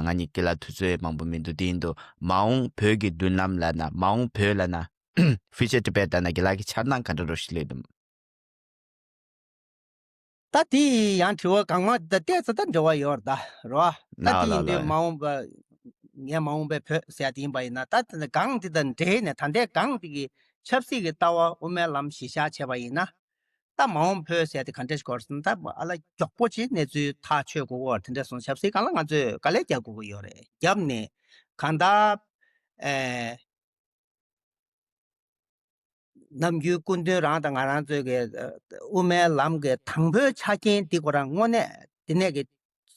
ང་གཉིས་རྒན་ལགས་དུས་ཚོད་མང་པོ་མི་འདུག་དེ་ཡིན་དུས་མ་འོངས་བོད་ཀྱི་མདུན་ལམ་ལབ་ན། མ་འོངས་བོད་ལབ་ན། Future Tibet ལབ་ན་རྒན་ལགས་ཀྱི་འཆར་སྣང་ག་འདྲ་འདྲ་ཞིག་སླེབས་འདུག་ད་དེ་ཡང་དྲི་བ་གང་མང་ད་བལྟས་ཚེ་ད་འབྲེལ་བ་ཡོད་རེད་ད་རོ། ད་དེ་ཡིན་དུས་མ་འོངས་པ་ངས་མ་འོངས་པའི་བོད་ཟེར་ཡ་དེ་ཡིན་པ་ཡིན་ན། ད་དེ་ནི་སྒང་དེ་དང་འབྲེལ་ནས་ད་ལྟའི་སྒང་དེ་གི་ཆབ་སྲིད་ཀྱི་ལྟ་བ་དབུ་མའི་ལམ་གཞི་བཞག་བྱས་པ་ཡིན་ན། ད་མ་འོངས་བོད་ཟེར་ཡ་དེ་ག་འདྲ་ཞིག་གོ་རེད་ཟེར་ན། ད་ཨ་ལ་མགྱོགས་པོ་ཅིག་གནས་ཚུལ་ཐག་ཆོད་དགོས་གོ་དེ་འདྲ་སོང་། ཆབ་སྲིད་སྒང་ལ་ང་ཚོས་དཀའ་ལས་རྒྱག་དགོས་ཀྱི་ཡོད་རེད། རྒྱབ་ནས་གང་ལྟར་ཨེ། ནམ་རྒྱུན་སྐུ་མདུན་རང་དང་ང་རང་ཚོའི་གི་ཨ་དབུ་མའི་ལམ་གྱི་དང་པོའི་ཆ་རྐྱེན་འདི་ཁོ་རང་དངོས་གནས་དེ་ནས་གི་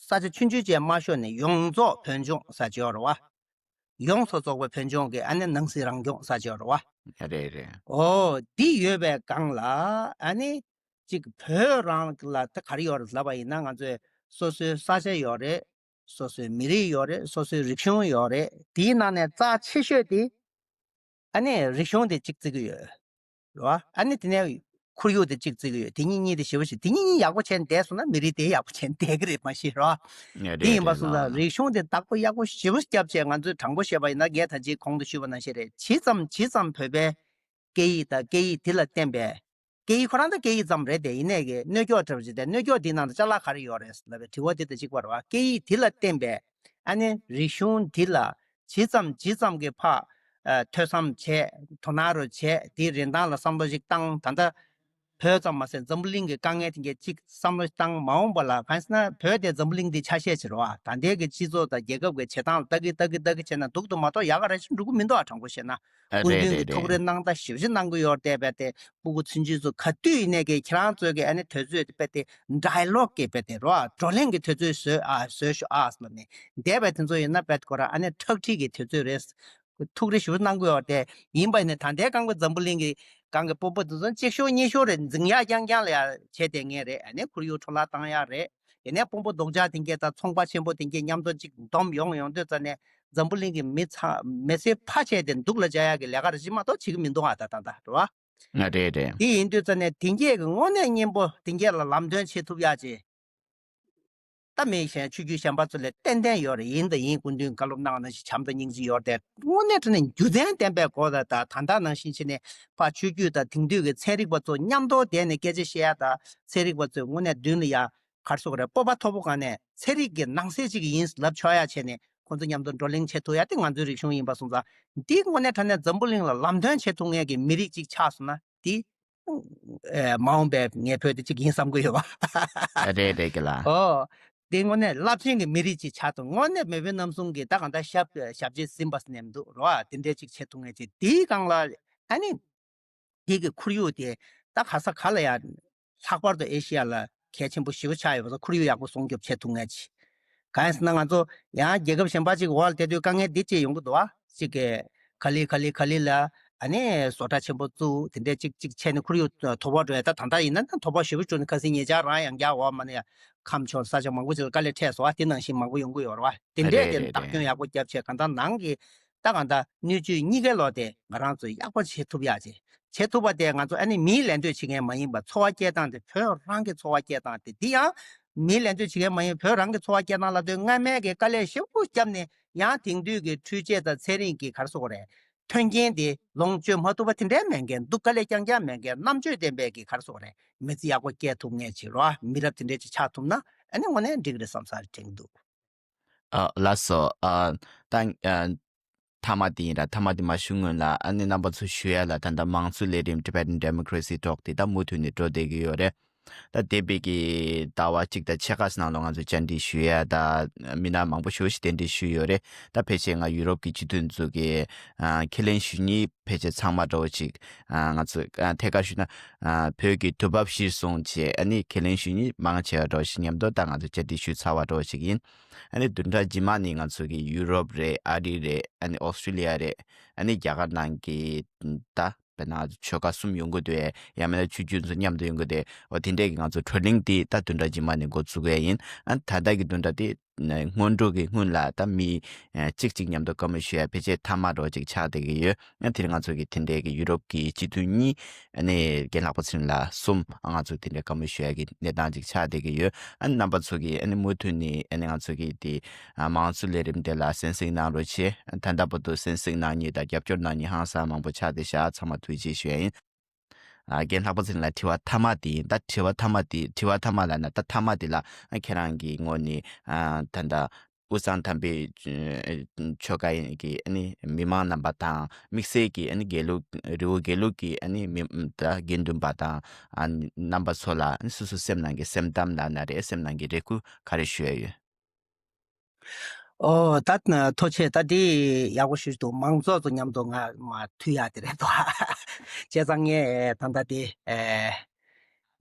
ས་ཆ་ཆུང་ཆུང་ཅིག་མ་ཤོར་ནས་ཡོངས་རྫོགས་བོད་ལྗོངས་ས་ཆ་ཡོད་རེད་བ། ཡོངས་སུ་རྫོགས་པའི་བོད་ལྗོངས་ཀྱི་ཨ་ནི་ནང་སྲིད་རང་སྐྱོང་ས་ཆ་ཡོད་རེད་བ། རེད་རེད། ཨོ་འདི་ཡོད་པའི་སྒང་ལ་ཨ་ནི་གཅིག་བོད་རང་ལ་ད་ག་རེ་ཡོད་རེད་ལབ་པ་ཡིན་ན། ང་ཚོའི་སོ་སོའི་ས་ཆ་ཡོད་རེད། སོ་སོའི་མི་རིགས་ཡོད་རེད། སོ་སོའི་རིག་གཞུང་ཡོད་རེད། དེའི་ནང་ནས་རྩ་ཆེ་ཤོས་དེ་ཨ་ནི་རིག་གཞུང་དེ་གཅིག་བརྩི་གི་ཡོད་རེད་བ། ཨ་ནི་དེ་ནས་ཁོར་ཡུག་དེ་གཅིག་བརྩི་གི་ཡོད། དེ་གཉིས་གཉིས་དེ་ཞེ་པོ་ཞིག་དེ་གཉིས་གཉིས་ཡག་པོ་བྱས་ནས་བསྡད་སོང་ན་མི་རིགས་དེ་ཡག་པོ་བྱས་ནས་བསྡད་གི་རེད་མ་གཞི་རེད་བ། དེ་ཡིན་པ་སོང་ཙང་རིག་གཞུང་དེ་བདག་པོ་ཡག་པོ་ཞེ་པོ་བརྒྱབ་བྱས། ང་ཚོས་དྲང་པོ་བཤད་པ་ཡིན་ན་ངས་ད་ཅིག་གོང་དུ་ཞུས་པ་ནང་བཞིན་རེད། ཇི་ཙམ་ཇི་ཙམ་བོད་པའི་སྐད་ཡིག་དང་སྐད་ཡིག་དེ་ལ་བརྟེན་པའི། སྐད་ཡིག་ཁོ་རང་ད་སྐད་ཡིག་ཙམ་རེད་དེ། ཡིན་ནའི་གི་གནོད་སྐྱོན་འདྲ་བོ་ཅིག་དེ། གནོད་སྐྱོན་འདིའི་ནང་དུ་ཅ་ལག་ག་རེ་ཡོད་རེད་ལབ་པའི་དྲི་བ་འདི་དང་གཅིག་པ་རེད་བ། སྐད་ཡིག་འདི་ལ་བརྟེན་པའི་ཨ་ནི་རིག་གཞུང་འདི་ལ་ཇི་ཙམ་ཇི་ཙམ་གྱི་ཕར་ཨ་ཐོས་བསམ་བྱས། དོ་སྣང་རུ་བྱས། དེའི་རིན་ཐང་ལ་བསམ་བློ་ཞིག་བཏང་། ད་ལྟ་བོད་ཙམ་མ་ཟད་འཛམ་བུ་གླིང་གི་དཀའ་ངལ་དེ་གས་གཅིག་བསམ་བློ་བཏང་། མ་འོངས་པ་ལ་གང་ཟེར་ན་བོད་དེ་འཛམ་བུ་གླིང་འདིའི་ཆ་ཤས་ཅིག་རེད་བ། ད་ལྟའི་གི་སྤྱི་ཚོགས་དང་རྒྱལ་ཁབ་ཀྱི་བྱེད་སྟངས་ལ་ལྟ་གི་ལྟ་གི་ལྟ་གི་བྱས་ན་སྡུག་ཏུ་མ་གཏོགས་ཡག་ག་རེ་ཞིག་འགྲོ་གི་མི་འདུག་ཨ། དྲང་པོ་བཤད་ན། ཨ་སྐུ་རེད་མདུན་རེད་གྱི་རེད། ཐུགས་རེ་གནང་ད་ཞིབ་ཞིབ་གནང་གི་ཡོད་རེད་དེ། རྦད་དེ་སྤུ་གུ་ཚུན་ཆད་ཚོ་ག་དུས་ཡིན་ནའི་གི་ཁྱེད་རང་ཚོའི་གི་ཨ་ནི་དུས་ཚོད་དེ་རྦད་དེ་ཌའི་ལོག་གི་རྦད་དེ་རོ། བགྲོ་གླེང་གི་དུས་ཚོད་བཟོས་ཨ་བཟོས་ཤོག་ཨ་ཟེར་ནས་བསྡད་པའི་དེ་ཚོ་ཡིན་ན་རྦད་ཁོ་རང་ཨ་ནི་ཁྲག་ཁྲིག་གི་དུས་ཚོད་རེད། ཐུགས་རེ་ཞིབ་གནང་གི་ཡོད་རེད་དེ། ཡིན་པ་ཡིན་ནའི་ད་ལྟའི་སྒང་གི་འཛམ་བུ་གླིང་གི་སྒང་གི་དཔོན་པོ་དེ་ཚོ་གཅིག་ཤོག་གཉིས་ཤོག་རེད། འཛིང་ཡག་རྐྱང་རྐྱང་ལ་ཡ་བྱས་བསྡད་མཁན་རེད། ཨ་ནི་ཁོར་ཡུག་འཕྲོ་བརླག་བཏང་ཡག་རེད། ཡིན་ནའི་དཔོན་པོ་རྡོག་རྒྱག་དེ་གས་དང་ཚོང་པ་ཆེན་པོ་དེ་གས་མཉམ་དུ་གཅིག་འཛོམས་ཡོང་ཡོང་དུས་ཙ་ནས་འཛམ་བུ་གླིང་གི་མི་ཚང་མི་སེར་ཕལ་ཆེར་དེ་སྡུག་ལ་སྦྱར་ཡག་གི་ལས་ཀ་རེ་ཅིག་མ་གཏོགས་བྱེད་ཀྱི་མི་འདུག་ཨ། ད་ད་ད་རེད་བ། ང་རེད་རེད། དེ་ཡིན་དུས་ཙ་ནས་དེ་གས་ཀྱི་དངོས་གནས་སྙིང་པོ་དེ་གས་ལ་ལམ་སྟོན་བྱེད་ཐུབ་ཡག་ཅིག་ད་མི་གཞན་ཆོས་བརྒྱུད་གཞན་པ་ཚོ་ལ་ཏན་ཏན་ཡོད་རེད། ཡིན་དང་ཡིན། སྐུ་མདུན་བཀའ་སློབ་གནང་བ་ནང་བཞིན་བྱམས་དང་སྙིང་རྗེ་ཡོད་རེད་དེ། དངོས་གནས་དྲང་གནས་རྒྱུ་མཚན་ལྡན་པའི་སྐོར་ལ་ད་ད་ལྟ་ནང་བཞིན་བྱས་ནས་ཕར་ཆོས་བརྒྱུད་དང་དེང་དུས་ཀྱི་ཚན་རིག་པ་ཚོ་མཉམ་དུ་བསྡད་ནས་སྐད་ཆ་བཤད་ཡ་དང་། ཚན་རིག་པ་ཚོས་དངོས་གནས་མདུན་ལ་ཡ་ག་རེ་ཟེར་དགོས་རེད། སྤོབས་པ་མཐོ་པོ་སྒང་ནས་ཚན་རིག་གི་ནང་གསེས་གཅིག་ཡིན་ལབ་ཆོག་ཡ་བྱས་ནས་ཁོང་ཚོ་མཉམ་དུ་བགྲོ་གླེང་བྱེད་ཐུབ་ཡ་དེ་ང་ཚོའི་རིག་གཞུང་ཡིན་པ་སོང་ཙང་། འདི་དངོས་གནས་དྲང་གནས་འཛམ་བུ་གླིང་ལ་ལམ་སྟོན་བྱེད་ཐུབ་མཁན་གྱི་མི་རིགས་གཅིག་ཆགས་སོང་ན་འདི། ཨེ་མ་འོངས་པའི་ངའི་བོད་དེ་གཅིག་ཡིན་བསམ་གྱི་ཡོད་པ། རེད་རེད་གི་ལ། ཨོ། དེ་དངོས་གནས་རླབས་ཆེན་གྱི་མི་རིགས་ཅིག་ཆགས་འདུག་དངོས་གནས་མེས་པོའི་རྣམ་གསུམ་གྱི་ད་གང་ལྟར་ཞབས་ཞབས་རྗེས་ཟིན་པ་ནས་འདུག་རོ། དེ་འདྲའི་ཅིག་བྱེད་ཐུབ་མཁན་ཅིག་དེའི་སྒང་ལ་ཨ་ནི། དེ་གི་ཁོར་ཡུག་དེ་ད་ག་ས་ག་ལ་ཡང་ལྷག་པར་དུ་ཨེ་ཤི་ཡ་ལ་གལ་ཆེན་པོ་ཞེ་པོ་ཆགས་ཡོད་པ་སོགས་ཁོར་ཡུག་ཡག་པོ་སྲུང་སྐྱོབ་བྱེད་ཐུབ་མཁན་ཅིག་གང་ཡིན་ཟེར་ན་ང་ཚོ་ཡང་རྒྱལ་ཁབ་གཞན་པ་ཅིག་འོག་ལ་བསྡད་དུས་དཀའ་ངལ་འདི་ཅིག་ཡོང་གི་འདུག་བ། ཅིག་གི་ག་ལེ་ག་ལེ་ག་ལེ་ལ་ཨ་ནི་བཟོ་གྲྭ་ཆེན་པོ་བཙུགས་དེ་འདྲས་ཅིག་ཅིག་བྱས་ནས་ཁོར་ཡུག་དོ་ཕོག་འགྲོ་ཡ། ད་ད་ལྟ་ཡིན་ན་ད་དོ་ཕོག་ཞེ་པོ་བྱུང་ནས་ཁ་སང་ཉེ་ཆར་རང་ཡང་རྒྱ་འོག་མ་ནས་ཡ་ཁམས་ཕྱོགས་ས་ཆ་མང་པོ་ཅིག་ལ་དཀའ་ལས་འཕྲད་སོང་བ། དེ་ནང་བཞིན་མང་པོ་ཡོང་གི་ཡོད་རེད་བ། དེ་འདྲས་རེད་དེ་རེད་བདག་རེད། སྐྱོང་ཡག་པོ་བརྒྱབ་བྱས་གང་ལྟར་ནང་གི་ད་གང་ལྟར་སྣོད་བཅུད་གཉིས་ཀའི་ལོག་དེ་ང་རང་ཚོས་ཡག་པོ་བྱེད་ཐུབ་ཡག་ཅིག་བྱེད་ཐུབ་པ་དེ་ང་ཚོ་ཨ་ནི་མིའི་ལད་ཟློས་བྱེད་མཁན་མ་ཡིན་པ་འཚོ་བ་སྐྱེལ་སྟངས་དེ་བོད་རང་གི་འཚོ་བ་སྐྱེལ་སྟངས་དེ་འདི་ཡང་མིའི་ལད་ཟློས་བྱེད་མཁན་མ་ཡིན་བོད་རང་གི་འཚོ་བ་སྐྱེལ་སྟངས་ལ་དོན་སྔ་མའི་གི་དཀའ་ལས་ཞེ་པོ་བརྒྱབ་ནས་ཡང་དེང་དུས་ཀྱི་འཕྲུལ་ཆས་དང་ཚན་རིག་གི་ག་རེ་ཟེར་དགོས་རེད། མཐུན་རྐྱེན་དེ་ལོངས་སྤྱོད་མ་ཐུབ་པ་དེ་འདྲའི་མེད་མཁན་འདུག་དཀའ་ལས་རྐྱང་རྐྱང་མེད་མཁན་རྣམ་དཔྱོད་ལྡན་པའི་གི་ག་རེ་ཟེར་དགོས་རེད། མི་ཚེ་ཡག་པོ་སྐྱེལ་ཐུབ་མཁན་ཅིག་རོ། མི་རབས་དེ་འདྲའི་ཅིག་ཆགས་ཐུབ་ན་ཨ་ནི་དངོས་གནས་འགྲིག་རེད་བསམ་ས་རེད་དྲན་གྱི་འདུག་ཨ་ལགས་སོ། ཨ་ད་ཨ་མཐའ་མ་དེ་ཡིན་ར། མཐའ་མ་དེ་མ་ཞུ་སྔོན་ལ་ཨ་ནི་རྣམ་པ་ཚོ་ཞུ་ཡ་ལ་ད་ལྟ་མང་གཙོ་ལས་རིམ་Tibetan Democracy Talk དེ་ད་མུ་མཐུད་ནས་འགྲོ་བསྡད་ཀྱི་ཡོད་རེད། ད་འདས་པའི་གི་ཟླ་བ་གཅིག་དང་ཕྱེད་ཀ་ནང་ལོགས་ང་ཚོ་བཅར་འདྲི་ཞུ་ཡ་ད་མི་སྣ་མང་པོ་ཞེ་པོ་ཞིག་གདན་འདྲེན་ཞུས་ཡོད་རེད། ད་ཕལ་ཆེར་ང་ཡུ་རོབ་ཀྱི་སྤྱི་འཐུས་ཚོ་གི་ཨ་ཁས་ལེན་ཞུ་མཁན་ཕལ་ཆེར་ཚང་མ་འདྲ་བོ་ཅིག་ཨ་ང་ཚོ་ཨ་ཐད་ཀར་ཞུས་ན་ཨ་བོད་ཀྱི་དུས་བབ་གཞིར་བཟུང་བྱས་ཨ་ནི་ཁས་ལེན་ཞུ་མཁན་མང་ཆེ་བ་འདྲ་བོ་ཞིག་མཉམ་དུ་ད་ང་ཚོ་བཅར་འདྲི་ཞུས་ཚར་བ་འདྲ་བོ་ཞིག་ཡིན། ཨ་ནི་བདུན་ཕྲག་རྗེས་མ་ནི་ང་ཚོ་གི་ཡུ་རོབ་རེད། ཨ་རི་རེད། ཨ་ནི་ཨོ་སི་ཀྲི་ལི་ཡ་རེད། ཨ་ནི་རྒྱ་གར་ནང་གི་ད་དཔེར་ན་ཆོལ་ཁ་གསུམ་ཡོང་གི་འདུག་ཡ་ཡང་མིན་ན་ཆོས་བརྒྱུད་ཚོ་མཉམ་དུ་ཡོང་གི་འདུག་འོ་དེ་འདྲས་ཀྱི་ང་ཚོ་བགྲོ་གླེང་དེ་ད་བདུན་ཕྲག་རྗེས་མ་ནས་འགོ་བཙུགས་ཡ་ཡིན། ཨ་ད་ལྟ་གི་བདུན་ཕྲག་དེ་སྔོན་འགྲོ་གི་སྔོན་ལ་ད་མི་ཨ་གཅིག་གཅིག་མཉམ་དུ་བཀའ་མོལ་ཞུ་ཡ་ཕལ་ཆེར་མཐའ་མ་འདྲ་བོ་ཅིག་ཆགས་བསྡད་ཀྱི་ཡོད། ཨ་དེ་རིང་ང་ཚོ་གི་དེ་འདྲས་ཀྱི་ཡུ་རོབ་ཀྱི་སྤྱི་འཐུས་གཉིས་ཨ་ནི་རྒན་ལྷག་པ་ཚེ་རིང་ལགས་གསུམ་ང་ཚོ་དེ་འདྲས་བཀའ་མོལ་ཞུ་ཡ་གི་གནས་སྟངས་ཅིག་ཆགས་བསྡད་ཀྱི་ཡོད། ཨ་ནི་རྣམ་པ་ཚོ་གིས་ཨ་ནི་མུ་མཐུད་ནས་ཨ་ནི་ང་ཚོ་གི་དེ་ཨ་མང་གཙོ་ལས་རིམ་དེ་ལ་གསན་གཟིགས་གནང་རོགས་བྱེད། ད་ལྟ་བར་དུ་གསན་གཟིགས་གནང་མཁན་དང་རྒྱབ་སྐྱོར་གནང་མཁན་ཧང་སང་མང་པོ་ཆགས་བསྡད་ཤག་ཚང་མ་ཐུགས་རྗེ་ཆེ་ཞུ་ཡ་ཡིན། ཨ་རྒན་ལྷག་པ་ཚེ་རིང་ལགས། དྲི་བ་མཐའ་མ་དེ་ཡིན། ད་དྲི་བ་མཐའ་མ་དེ་དྲི་བ་མཐའ་མ་ལབ་ན་ད་མཐའ་མ་དེ་ལ་ཨ་ཁྱེད་རང་གི་ངོས་ནས་ཨ་ད་ལྟ་དབུས་གཙང་དམ་པའི་ཆོལ་ཁ་ཡིན་གྱི་ཨ་ནི་མི་མང་རྣམ་པ་དང་དམིགས་བསལ་གྱི་ཨ་ནི་དགེ་ལུགས་རི་བོ་དགེ་ལུགས་ཀྱི་ཨ་ནི་མི་ད་དགེ་འདུན་པ་དང་ཨ་རྣམ་པ་ཚོ་ལ་ཨ་ནི་སོ་སོ་སེམས་ནང་གི་སེམས་གཏམ་ལབ་ན་རེད། སེམས་ནང་གི་རེ་སྐུལ་ག་རེ་ཞུ་ཡ་ཡོད། ཨོ་ད་ཐུགས་རྗེ་ཆེ། ད་འདི་ཡག་པོ་ཞུས་འདུག་མང་ཚོགས་ཚོ་མཉམ་དུ་ང་མ་མཐུད་ཡག་དེ་རེད་དོ། བྱས་ཙང་ངས་ད་ལྟ་དེ་ཨེ་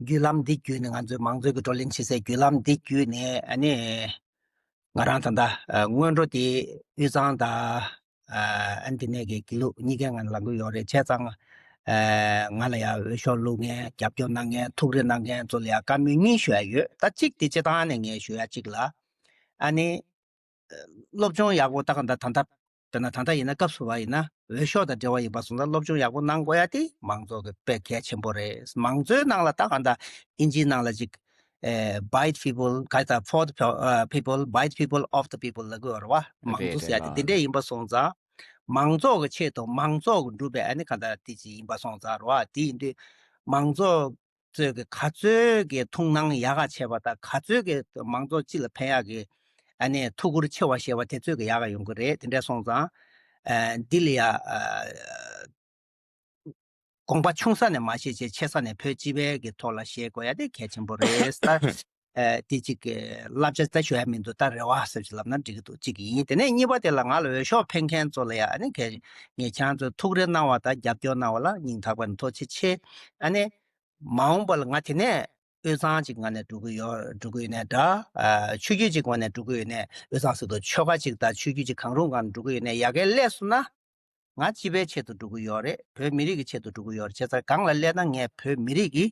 བརྒྱུད་ལམ་འདི་བརྒྱུད་ནས་ང་ཚོའི་མང་གཙོའི་གི་བགྲོ་གླེང་བྱེད་སའི་བརྒྱུད་ལམ་འདི་བརྒྱུད་ནས་ཨ་ནི་ང་རང་ད་ལྟ་ཨ་སྔོན་འགྲོ་དེ་དབུས་གཙང་དང་ཨ་ཨ་འདི་ནས་གི་དགེ་ལུགས་གཉིས་ཀའི་ངང་ལ་ལངས་ཀྱི་ཡོད་རེད། བྱས་ཙང་ཨ་ང་ལ་ཡང་འོས་ཤོག་བླུགས་མཁན་རྒྱབ་སྐྱོར་གནང་མཁན་ཐུགས་རེ་གནང་མཁན་ཚོ་ལ་ཡང་བཀའ་མོལ་གཉིས་ཞུ་ཡ་ཡོད། ད་གཅིག་དེ་སྤྱིར་བཏང་ནས་ངས་ཞུ་ཡ་གཅིག་ལ། ཨ་ནི། སློབ་སྦྱོང་ཡག་པོ་ད་ག་ད་ད་ད་དཔེར་ན་ད་ལྟ་ཡིན་ན་སྐབས་སུ་བབས་ཡིན་ན་འོས་ཤོག་དང་འབྲེལ་བ་ཡིན་པ་སོང་ཙང་སློབ་སྦྱོང་ཡག་པོ་གནང་དགོས་ཡ་དེ་མང་ཚོགས་ཀྱི་དཔེ་གལ་ཆེན་པོ་རེད། མང་གཙོའི་ནང་ལ་ད་ག་ད་ཨིན་ཇིའི་ནང་ལ་ཅིག་ཨེ་by the people ག་ད་for the pe- ཨ་people, by the people, of the people ལབ་དགོས་རེད་བ། མང་གཙོ་ཟེར་ཡ་དེ་དེ་འདྲས་ཡིན་པ་སོང་ཙང་མང་ཚོགས་ཀྱི་ཆེད་དུ་མང་ཚོགས་ཀྱི་འགྲུབ་པའི་ཨ་ནི་ག་ད་དེ་ཅིག་ཡིན་པ་སོང་ཙང་རེད་བ། དེ་ཡིན་དུས་མང་ཚོགས་ཚོས་ཀྱི་ག་ཚོད་ཀྱི་ཐུགས་སྣང་ཡག་ག་བྱས་པ་དང་ག་ཚོད་ཀྱི་མང་ཚོགས་སྤྱི་ལ་ཕན་ཡག་གི་ཨ་ནི་ཐུགས་ཁུར་ཆེ་བ་བཞེས་པ་དེ་ཚོད་ཀྱི་ཡག་ག་ཡོང་གི་རེད། དེ་འདྲ་སོང་ཙང་ཨ་འདི་ལ་ཡ་ཨ་དགོངས་པ་ཆུང་ས་ནས་མ་བཞེས་བྱས་ཆེ་ས་ནས་བོད་སྤྱི་པའི་གི་ཐོག་ལ་བཞེས་དགོས་ཡ་དེ་གལ་ཆེན་པོ་རེད། ད་ཨ་དེ་གཅིག་གི་བསླབ་བྱ་ད་ཞུ་ཡ་མི་འདུག་ད་རེ་བ་ཟེར་ཅིག་ལབ་ན་འགྲིག་གི་འདུག་གཅིག་ཡིན། དེ་ནས་གཉིས་པ་དེ་ལ་ང་ལ་འོས་ཤོག་འཕེན་མཁན་ཚོ་ལ་ཡ་ཨ་ནི་གལ་ངས་ཁྱེད་རང་ཚོས་ཐུགས་རེ་གནང་བ་དང་རྒྱབ་སྐྱོར་གནང་བ་ལ་སྙིང་ཐག་པ་ནས་ཐུགས་རྗེ་ཆེ། ཨ་ནི། མ་འོངས་པ་ལ་ང་དེ་ནས་དབུས་གཙང་ཅིག་ངོས་ནས་འགྲོ་གི་ཡོད་འགྲོ་གི་ཡོད་ནའི་འདྲ། ཨ་ཆོས་བརྒྱུད་ཅིག་ངོས་ནས་འགྲོ་གི་ཡོད་ནའི་དབུས་གཙང་ཟེར་དུས་ཆོལ་ཁ་ཅིག་དང་ཆོས་བརྒྱུད་ཅིག་གང་རུང་སྒང་ནས་འགྲོ་གི་ཡོད་ནའི་ཡ་གིར་སླེབས་སོང་ན་ང་སྤྱི་པའི་ཆེད་དུ་འགྲོ་གི་ཡོད་རེད། བོད་མི་རིགས་ཀྱི་ཆེད་དུ་འགྲོ་གི་ཡོད་རེད། བྱས་ཙང་སྒང་ལ་སླེབས་ན་ངས་བོད་མི་རིགས་ཀྱི་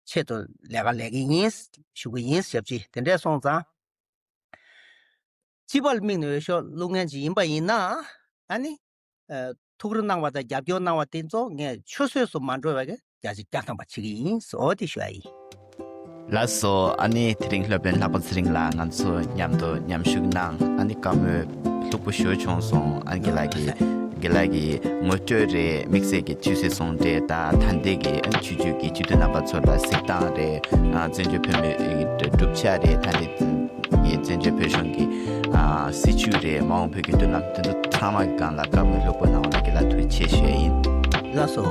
ཆེད་དུ་ལས་ཀ་ལས་ཀྱི་ཡིན་ཞུ་གི་ཡིན། ཞབས་ཕྱི་དེ་འདྲས་སོང་ཙང་། སྤྱི་པ་ལ་དམིགས་ནས་འོས་ཤོག་བླུག་མཁན་ཅིག་ཡིན་པ་ཡིན་ན་ཨ་ནི། ཨ་ཐུགས་རེ་གནང་བ་དང་རྒྱབ་སྐྱོར་གནང་བ་དེ་ཚོ་ངས་ཆུད་ཟོས་སུ་མ་འགྲོ་བའི་བརྒྱ་ཆ་བརྒྱ་ཐམ་པ་བྱེད་ཀྱི་ཡིན་ཟེར་འོ་དེ་ཞུ་ཡ་ཡིན། ལགས་སོ། ཨ་ནི་དེ་རིང་སློབ་དཔོན་ལྷག་པ་ཚེ་རིང་ལགས་ང་ཚོ་མཉམ་དུ་མཉམ་ཞུགས་གནང་། ཨ་ནི་བཀའ་མོལ་ལྷུག་པོ་ཞེ་པོ་བྱུང་སོང་། ཨ་ནི་རྒན་ལགས་ཀྱིས་རྒན་ལགས་ཀྱིས་ངོ་སྤྲོད་རེད། དམིགས་བསལ་གྱི་ཆོས་སྲིད་ཟུང་འབྲེལ་དང་ད་ལྟའི་གི་ཨ་ནི་ཆོས་བརྒྱུད་ཀྱི་སྤྱི་འཐུས་རྣམ་པ་ཚོ་ལ་གཟིགས་སྟངས་རེད། ཨ་བཙན་བྱོལ་བོད་མིའི་གི་གྲུབ་ཆ་རེད། ད་ལྟའི་ངས་བཙན་བྱོལ་བོད་གཞུང་གི་ཨ་སྲིད་བྱུས་རེད། མ་འོངས་བོད་ཀྱི་མདུན་ལམ་དེ་ཚོ་ཚང་མ་གི་སྒང་ལ་བཀའ་མོལ་ལྷུག་པོ་གནང་བ་ལ་རྒན་ལགས་ཐུགས་རྗེ་ཆེ་ཞུ་ཡ་ཡིན། ལགས་སོ།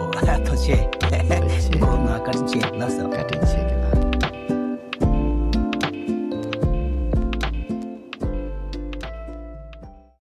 ཐུགས་རྗེ་ཆེ། ཐུགས་རྗེ་ཆེ། ཁོང་ང་བཀའ་དྲིན་ཆེ། ལགས་སོ། བཀའ་དྲིན་ཆེ་རྒན་ལགས།